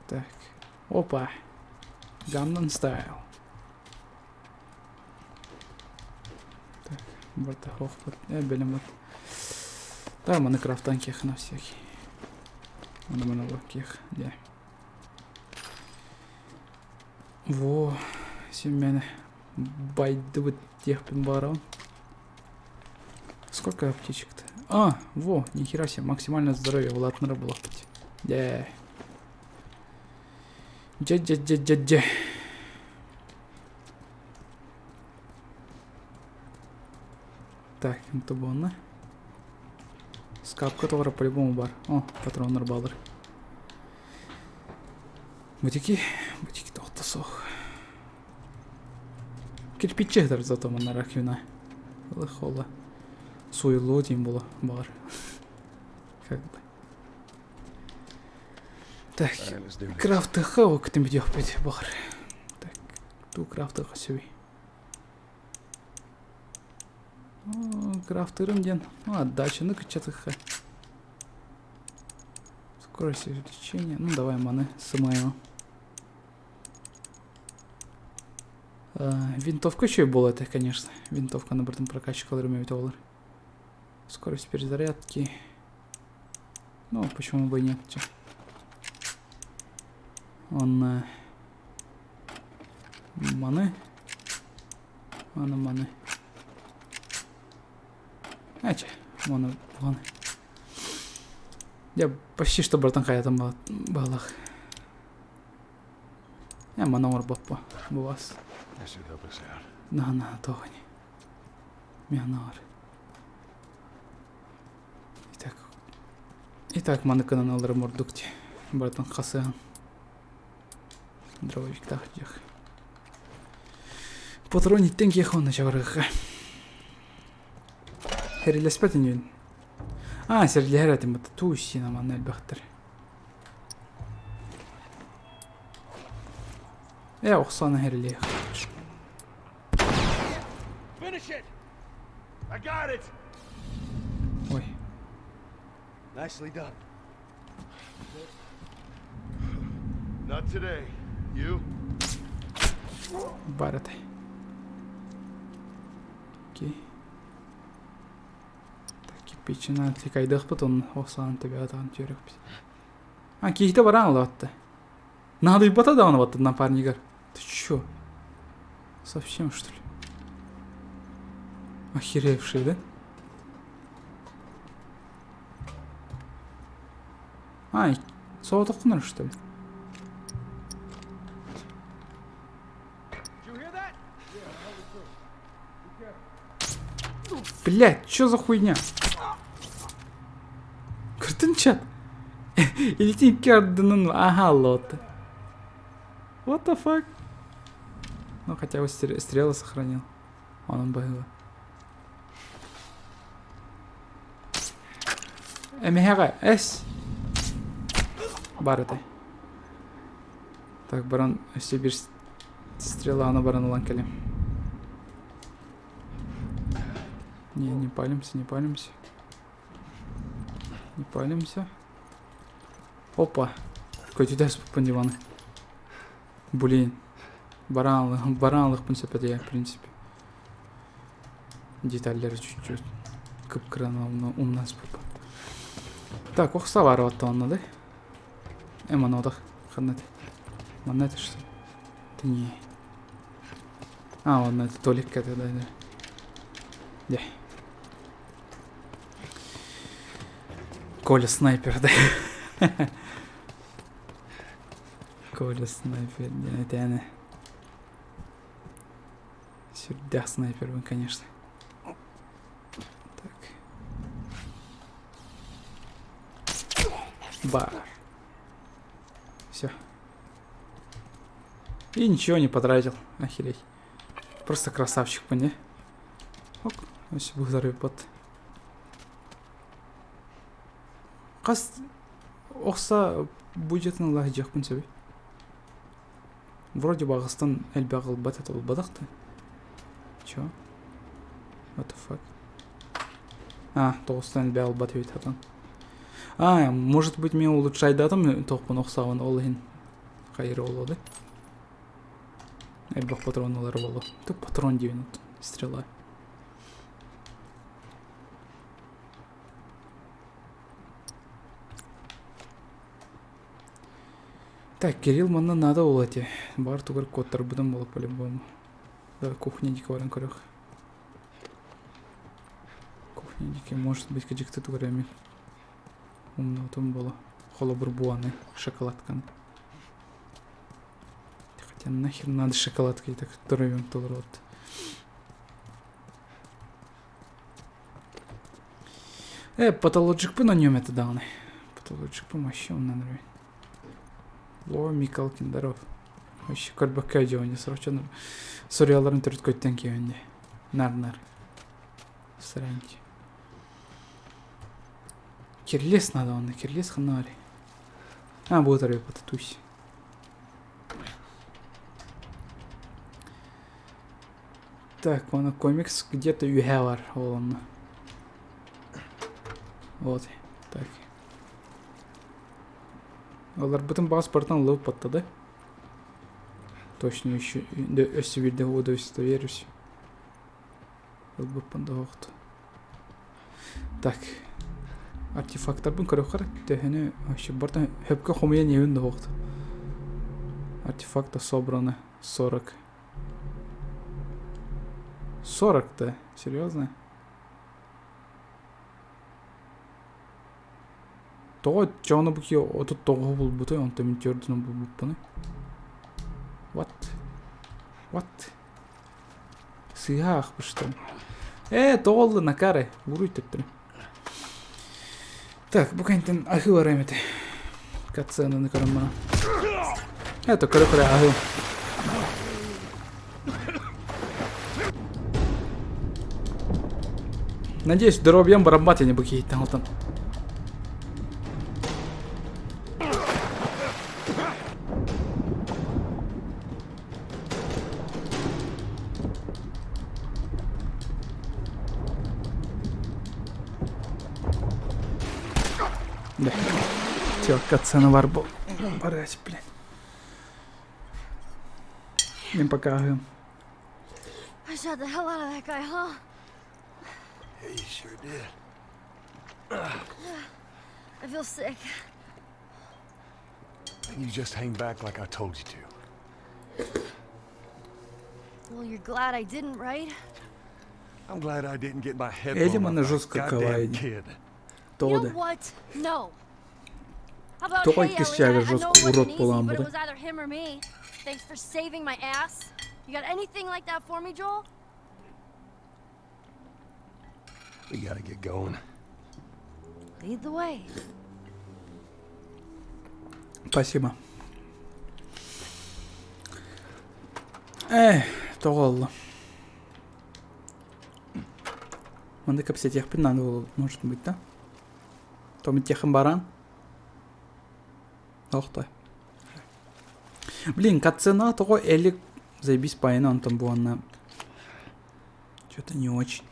Так. Опа. Gangnam Style. Так, барта хохпут. Э, бэлэм Да, маны крафтан киэх на всякий. Маны маны киэх, дьэ. Во, син байдыбыт диэхпин баарабын. Сколько аптечек-то? А, во, нихера себе, максимальное здоровье улаатыннара буолуохпут. Дьэ. Дьэ-дьэ-дьэ-дьэ-дьэ. Так, это буолна. Скапка тоҕо по-любому бар. О, патроннар баалар. Бутики, бутики тоҕо суох. Кирпичи сытар зато манна раковина. Хола. Суйуллуо диэн буолуо баҕар. Как бы. Так, крафтыха окутун бүтүөхпүт баҕар. Так, туу крафтыха сөбүй. Крафтырым диэн, ну, отдачаны кыччатыха. Скорость увеличения. Ну, давай маны сымайма. Винтовка еще и была это, конечно. Винтовка на бортом прокачка эбит олар. Скорость перезарядки. Ну, почему бы и нет. Чё. Он маны. Маны, маны. Эче, оны оны. Я почти что братан хаятым балах. Я мана оҥорбоппо бу вас. На на тоҕони. Мянар. Итак. Итак, маныкынан аларым ордук ти. Братан хасыан. Дробовиктаах диэх. Патрон иттен киэх онно чабарыга. Хэрилэспэт иньин. А, сэрилэһэр этим бата туусина манна элбэхтэр. Э, охсоно хэрилиэх. Finish it! I got it! Ой. Nicely done. Not today. You? Бар этэй. Окей. Так, кирпичина тикайдыахпыт онно охсоон төбөтөҕүн түөрөхпүт. А, киһитэ баран ылаатта. Наадыйбата даҕаны баттын напарнигар. Ты чё? Совсем что ли? Охеревший, да? А, соҕотоххунар что ли? Блять, что за хуйня? Кыртынчат. Илити икки ардынан аха лот. What the fuck? Ну, хотя бы стрелы сохранил. Он было. Эмиһэҕэ эс бар этэ. Так баран өссө биир стреланы баран ылан кэлим. Не, не палимся, не палимся. Не палимся. Опа. Көтүтэ спуппун диваны. Блин. Баран, баран ылыхпын сөп этэ, в принципе. Детальлары чуть-чуть кып-кыраны умнаспыппын. Так, охса баар оттоонно да? Эманодах ханна это? Манна это что? Это не. А, ладно, это Толик это, да, да. Да. Коля снайпер, да. Коля снайпер, да, это она. Сүрдээх снайпербын, конечно. Так. Бар. Все. И ничего не потратил. Охереть. Просто красавчик, не? Ок, өссө быһдарыппыт. Хас охса бюджетын ылаһы дьиэхпин сөбүй. Вроде бы аҕыстан элбэх ылбат этэ ылбатах да. Чё? What the fuck? А, тоҕустан элбэх ылбат эбит хатан. А, может быть мен улучшайдатым тохпун охсаабын ол иһин хайыр буолуо да. Элбэх патрон ылар буолуо. Тук патрон диэбин стрела. Так, Кирилл манна наада ол эти. Бар тугар куоттарбытым буолуо по-любому. Да, кухня диэки баран көрүөх. Кухня диэки, может быть, кыдьыкты тугар эми. Умнотум буолуо. Холобур буаны, шоколадканы. Хотя нахер надо шоколадка, и так здоровьем толорот. Э, патологикпын о нем это даҕаны. Патологикпын вообще оннан Ло Микалкин здоров. Вообще көрбөккө дьони сорочон суруйалларын төрүт көттөн киһи Нар-нар. Сраньте. Кирлес надо онно, кирлес ханна барый. А, будет тусь. Так, оны комикс где-то үһэ бар ол онно. Вот, так. Олорбутун паспортун ылып баттады. Точно еще өссө биирдэ удостоверюсь. Ылбыппын да оһохту. Так. Артефактарбын көрөххөр төһөнү вообще бартан хөпкө хомуйан иһэбин да оһохту. Артефакта собрано 40. 40-то? Серьезно? Тоҕо дьоно бу киһи 39-у булбутай, онтон мин төрдүнэн булбуппунуй? What? What? Сыыһа аахпыштым. Ээ, тоҕо олла накары? Уруй төттөрү. Так, бу кэнтэн аһыы барайым этэ. Катсценаны көрөн баран. Это көрө-көрө аһыы. Надеюсь, здоровьем барамбат не бу киһиттэн алтан. Да. Все, цена бар был. Барась, блин. Мен пока аһыам. I shot the hell out of that guy, huh? Yeah, you sure did. I feel sick. You just hang back like I told you to. Well, you're glad I didn't, right? I'm glad I didn't get my head Элли blown манна off by a жестко goddamn кавайни. kid. You Тоҕо know да? what? No. How about Тоҕо hey, иккис Ellie, чааҕа I, I know жестко it wasn't урод easy, буолан but it будай. was either him or me. Thanks for saving my ass. You got anything like that for me, Joel? We gotta get going. Lead the way. Спасибо. Э, тоҕо олла. Манна кэпсэтиэхпин наада буолуо, может быть, да? Томитиэхин баран. Охтой. Блин, катсцена тоҕо элик заебись пайына онтон буонна что-то не очень.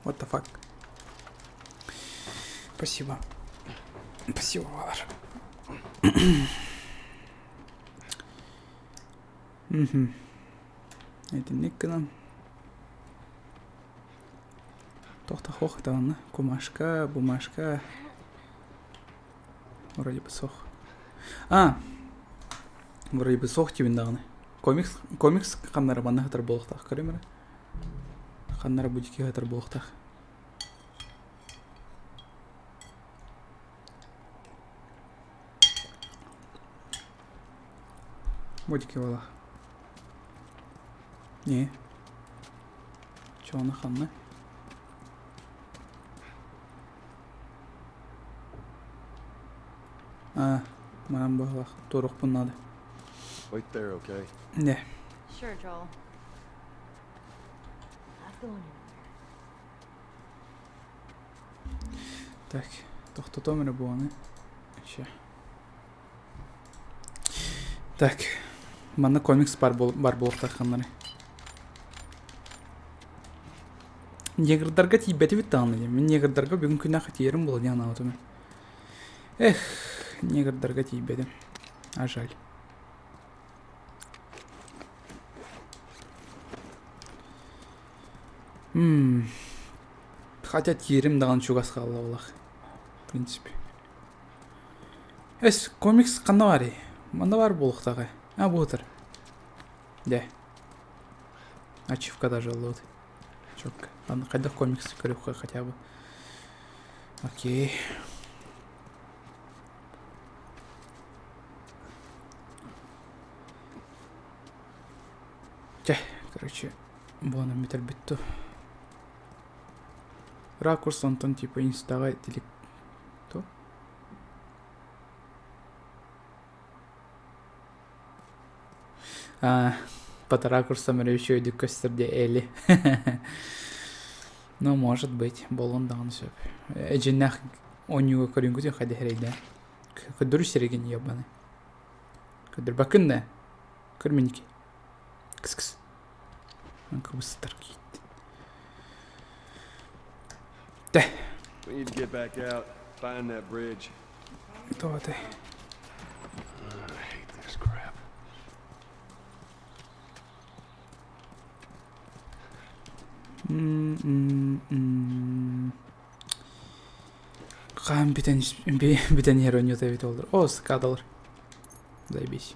What the fuck? Спасибо. Спасибо, Валар. Угу. Итинник гынан. Тохтохох даҕаны кумашка, бумажка. Вроде бы сох. А, вроде бы сох диибин даҕаны. Комикс, комикс ханнара манна сытар буолуохтаах көрүм эрэ. Ханнара бу дьикки сытар буолуохтаах. Бу дьикки буоллах. Не. Чону ханна? А, манан быһалаах туоруохпун наада. Wait there, okay? Не. Sure, Joel. Not going anywhere. Так, тохтотом эрэ буоланы. Ща. Так, манна комикс бар, бар буолуохтаах ханнары. Негрдарга тиийбэтибит даҕаны диэн. Мин негрдарга бүгүн күннээх тиийэрим буолуо диэн анаабытым. Эх, негрдарга тиийбэтим. А жаль. Мм. Хотя тиийэрим даҕаны чугас хаалла буоллах. В принципе. Эс, комикс ханна баарый? Манна баар буолуохтааҕа. А, буотар. Дьэ. Ачивка даже ыллыбыт. Четко. Ладно, хайдах комикс көрүөххэ хотя бы. Окей. Чэ, короче, буонан бүтэрбит ту. Ракурс онтон типа инстаҕа тилик то А, под ракурсом эрэ үчүгэйдик көстөр диэ Эли. Ну, может быть, буолуон даҕаны сөп. Эдьиннээх оонньууга көрүҥҥүтүн хайдах эрэйдээн. Көрдөрүү сиригин ебаный. Көрдөрбөккүн да. Көр миники. Кыс-кыс. Кыбыстар киит. Тэ. We need to get back out, find that bridge. Тоҕотой. I hate this crap. Хаһан бүтэн бүтэн иһэр оонньуута эбит буоллар. О, скадалар. Заебись.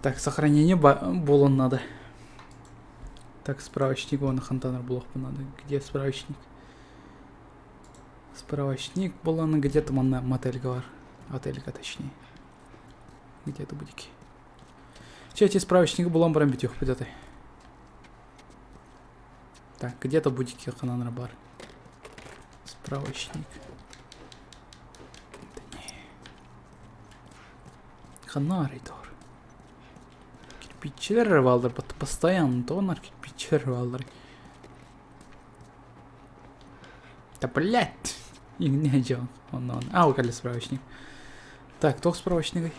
Так, сохранение буолуон надо. Так, справочник уонна хантанар буолуохпун надо. Где справочник? Справочник буолан где-то манна мотельга бар. Отельга точнее. Где-то будет. Че эти справочники булан баран бүтүөхпүт этэй. Так, где-то будет ханан бар. Справочник. Да не. Ханарый тор. Кирпиччилэр бааллар, постоянно тонар кирпиччилэр бааллар. Да блять! Не дел. Он, он. А, укали справочник. Так, тох справочник.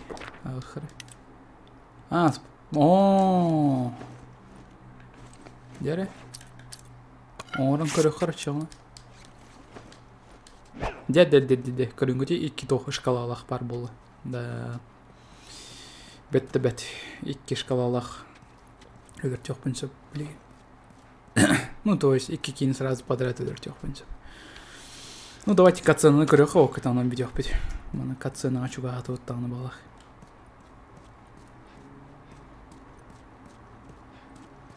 А, сп... О. Дьэ Оҥорон көрүөххэ оччоҕуна. Дьэ, дьэ, дьэ, дьэ, дьэ, көрүҥҥүтүй икки туох шкалалаах баар буолла. Да. Бэт да бэт. Икки шкалалаах өлөртүөхпүн сөп билигин. Ну, то есть икки киини сразу подряд өлөртүөхпүн сөп. Ну, давайте катсценаны көрүөххэ оккутанан бүтүөхпүт. Маны катсценаҕа чугаһаатыбыт даҕаны балах.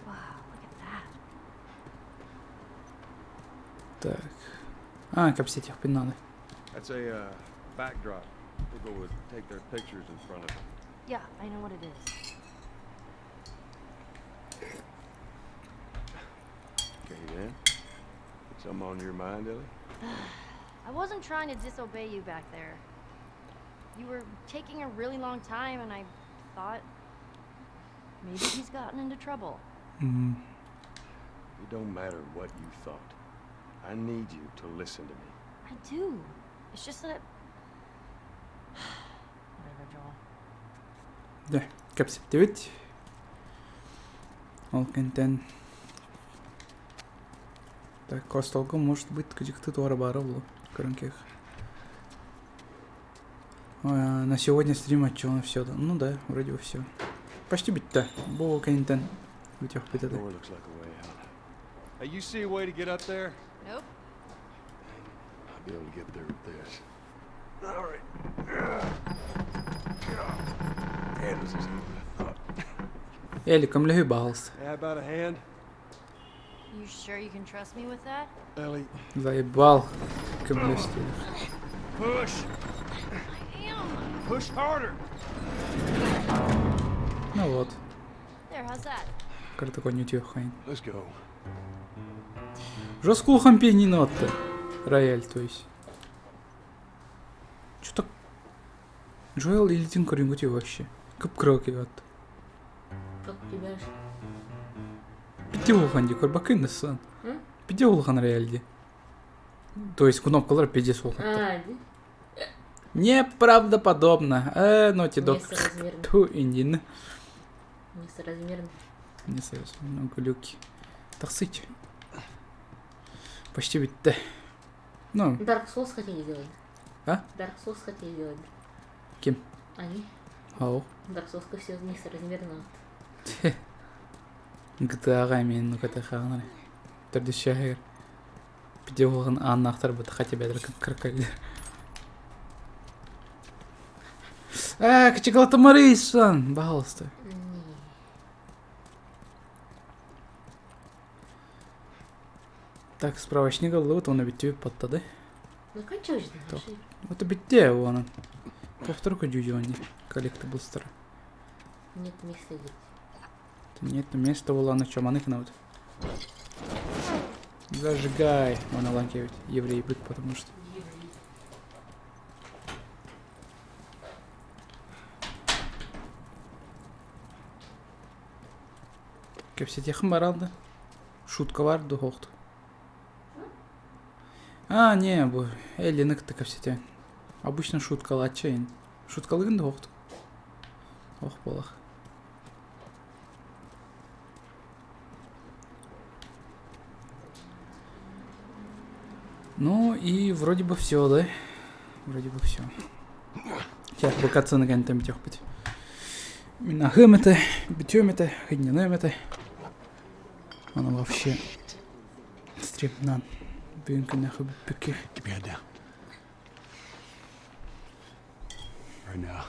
Wow, look at that. Так. А, кэпсэтиэхпин надо. That's a backdrop. People would take their pictures in front of it. Yeah, I know what it is. Okay, then. Something on your mind, Ellie? I wasn't trying to disobey you back there. You were taking a really long time, and I thought maybe he's gotten into trouble. It don't matter what you thought. I need you to listen to me. I do. It's just that. Whatever, Joel. Дьэ, кэпсэттибит. Ол кэнтэн Так, остолго может быть кыдьыкты туора баара буолуо. Көрөн киэх. На сегодня стрим отчего все. Ну да, вроде бы все. Почти бүттэ. Бу кэнтэн бүтүөхпүт этэ. Door looks like a way out. Hey, you see a way to get up there? Nope. I'll be able to get there with this. All right. Damn, this is what I thought. Элли, көмөлөһүүй баҕалыс. Hey, how about a hand? You sure you can trust me with that? Ellie, Заебал. Көмөлөс диир. push! I am. Push harder! Ну вот. There, how's that? Кырдык нютүөххайн. Let's go. Жестко улахан пианино отты. Рояль, то есть. Что так? Джоэл илитин көрүҥҥүтүй вообще. Кып-кыра отты. Как у тебя ж? Пити улахан дии, көрбөккүн да сан. М? Пити улахан рояль дии. То есть кнопкалар пиздец улахаттар. А, да? Неправдоподобно. Naughty Dog. Несоразмерно. Ту индин. Несоразмерно. Не много глюки. Тахсыть. Почти бүттэ. Ну, Dark Souls хотели сделать. А? Dark Souls хотели сделать. Ким? Они. Ау. Dark Souls все несоразмерно. GTA-ҕа эмиэ нуката хаанары. Төрдүс Пиде улахан ааннаахтар быт хотя бы крокодил. Э, кычыгалата Марийсан, пожалуйста. Не. Так, справочник ыллыбыт, оны бүттүбүт паттады. Заканчиваешь, То. да? Вот битте оны. Повторка дюдюни. Collectibles Нет места здесь. Нет места было на чем, анык вот. Зажигай, он ланкевит. Еврей быт, потому что. Кэпсэтиэххин баралды. Шутка бар духохт. А, не, бу Эллини кытта кэпсэтиэн. Обычно шуткалааччы Шуткалыгын духохт. Ох, болох. Ну и вроде бы все, да? Вроде бы все. Сейчас букаться на там тёхпыть. Мин аһыам этэ, бүтүөм этэ, сынньаныам этэ. Оно вообще стримнан. Бүгүн күннэхи бүппүккэ. Keep your head down. Right now,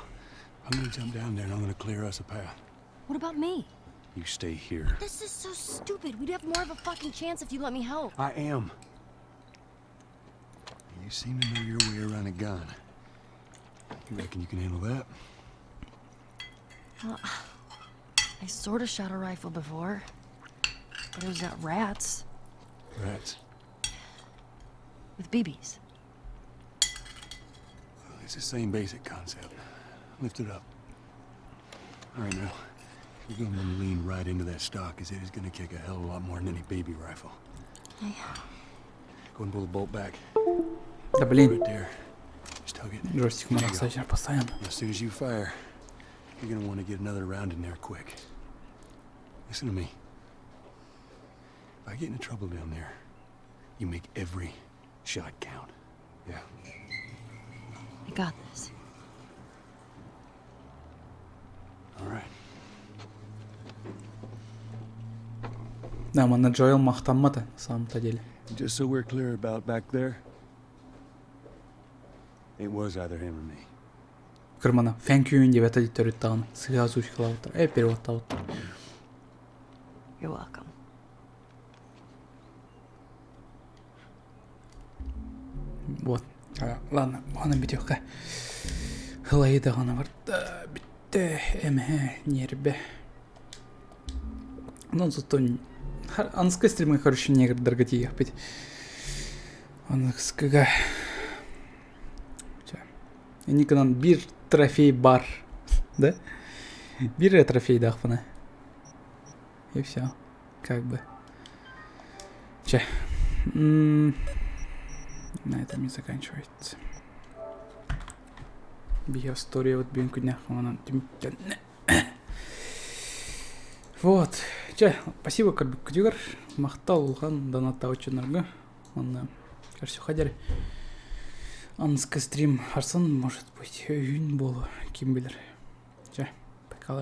I'm gonna jump down there and I'm gonna clear us a path. What about me? You stay here. This is so stupid. We'd have more of a fucking chance if you let me help. I am. You seem to know your way around a gun. You reckon you can handle that? Well, I sort of shot a rifle before, but it was at rats. Rats? With BBs. Well, it's the same basic concept. Lift it up. All right, now, you're going to lean right into that stock, because it is going to kick a hell of a lot more than any baby rifle. Okay. Go and pull the bolt back. Да блин. Right there. Just tug it. Джойстик There you go. кстати, постоянно. As soon as you fire, you're gonna want to get another round in there quick. Listen to me. If I get into trouble down there, you make every shot count. Yeah. I got this. All right. Да, манна Джоэл махтаммата, на самом-то деле. Just so we're clear about back there, it was either him or me. Кырмана, thank you диэбэтэ дии төрүт даҕаны. Сыа озвучкалаабыттар. Э, переводтаабыттар. You're welcome. Вот. Ладно, аны бүтүөххэ. Ылайы даҕаны барда бүттэ эмэһэ ньиэрбэ. Ну, зато аныска стримы короче негрдарга тиийиэхпит. Аныскыга. Инникынан биир трофей бар. Да? Биир трофейдаахпына. И все. Как бы. Че. На этом и заканчивается. Биһи историябыт бүгүн күннээх онон түмүктэннэ. Вот. Чэ, спасибо көрбүккүтүгэр. Махтал улахан донаттаабыт Онно көрсүөххэ диэри. Аныска стрим харсан, может быть, өйүүн буолуо, ким билэр. Чэ, пока.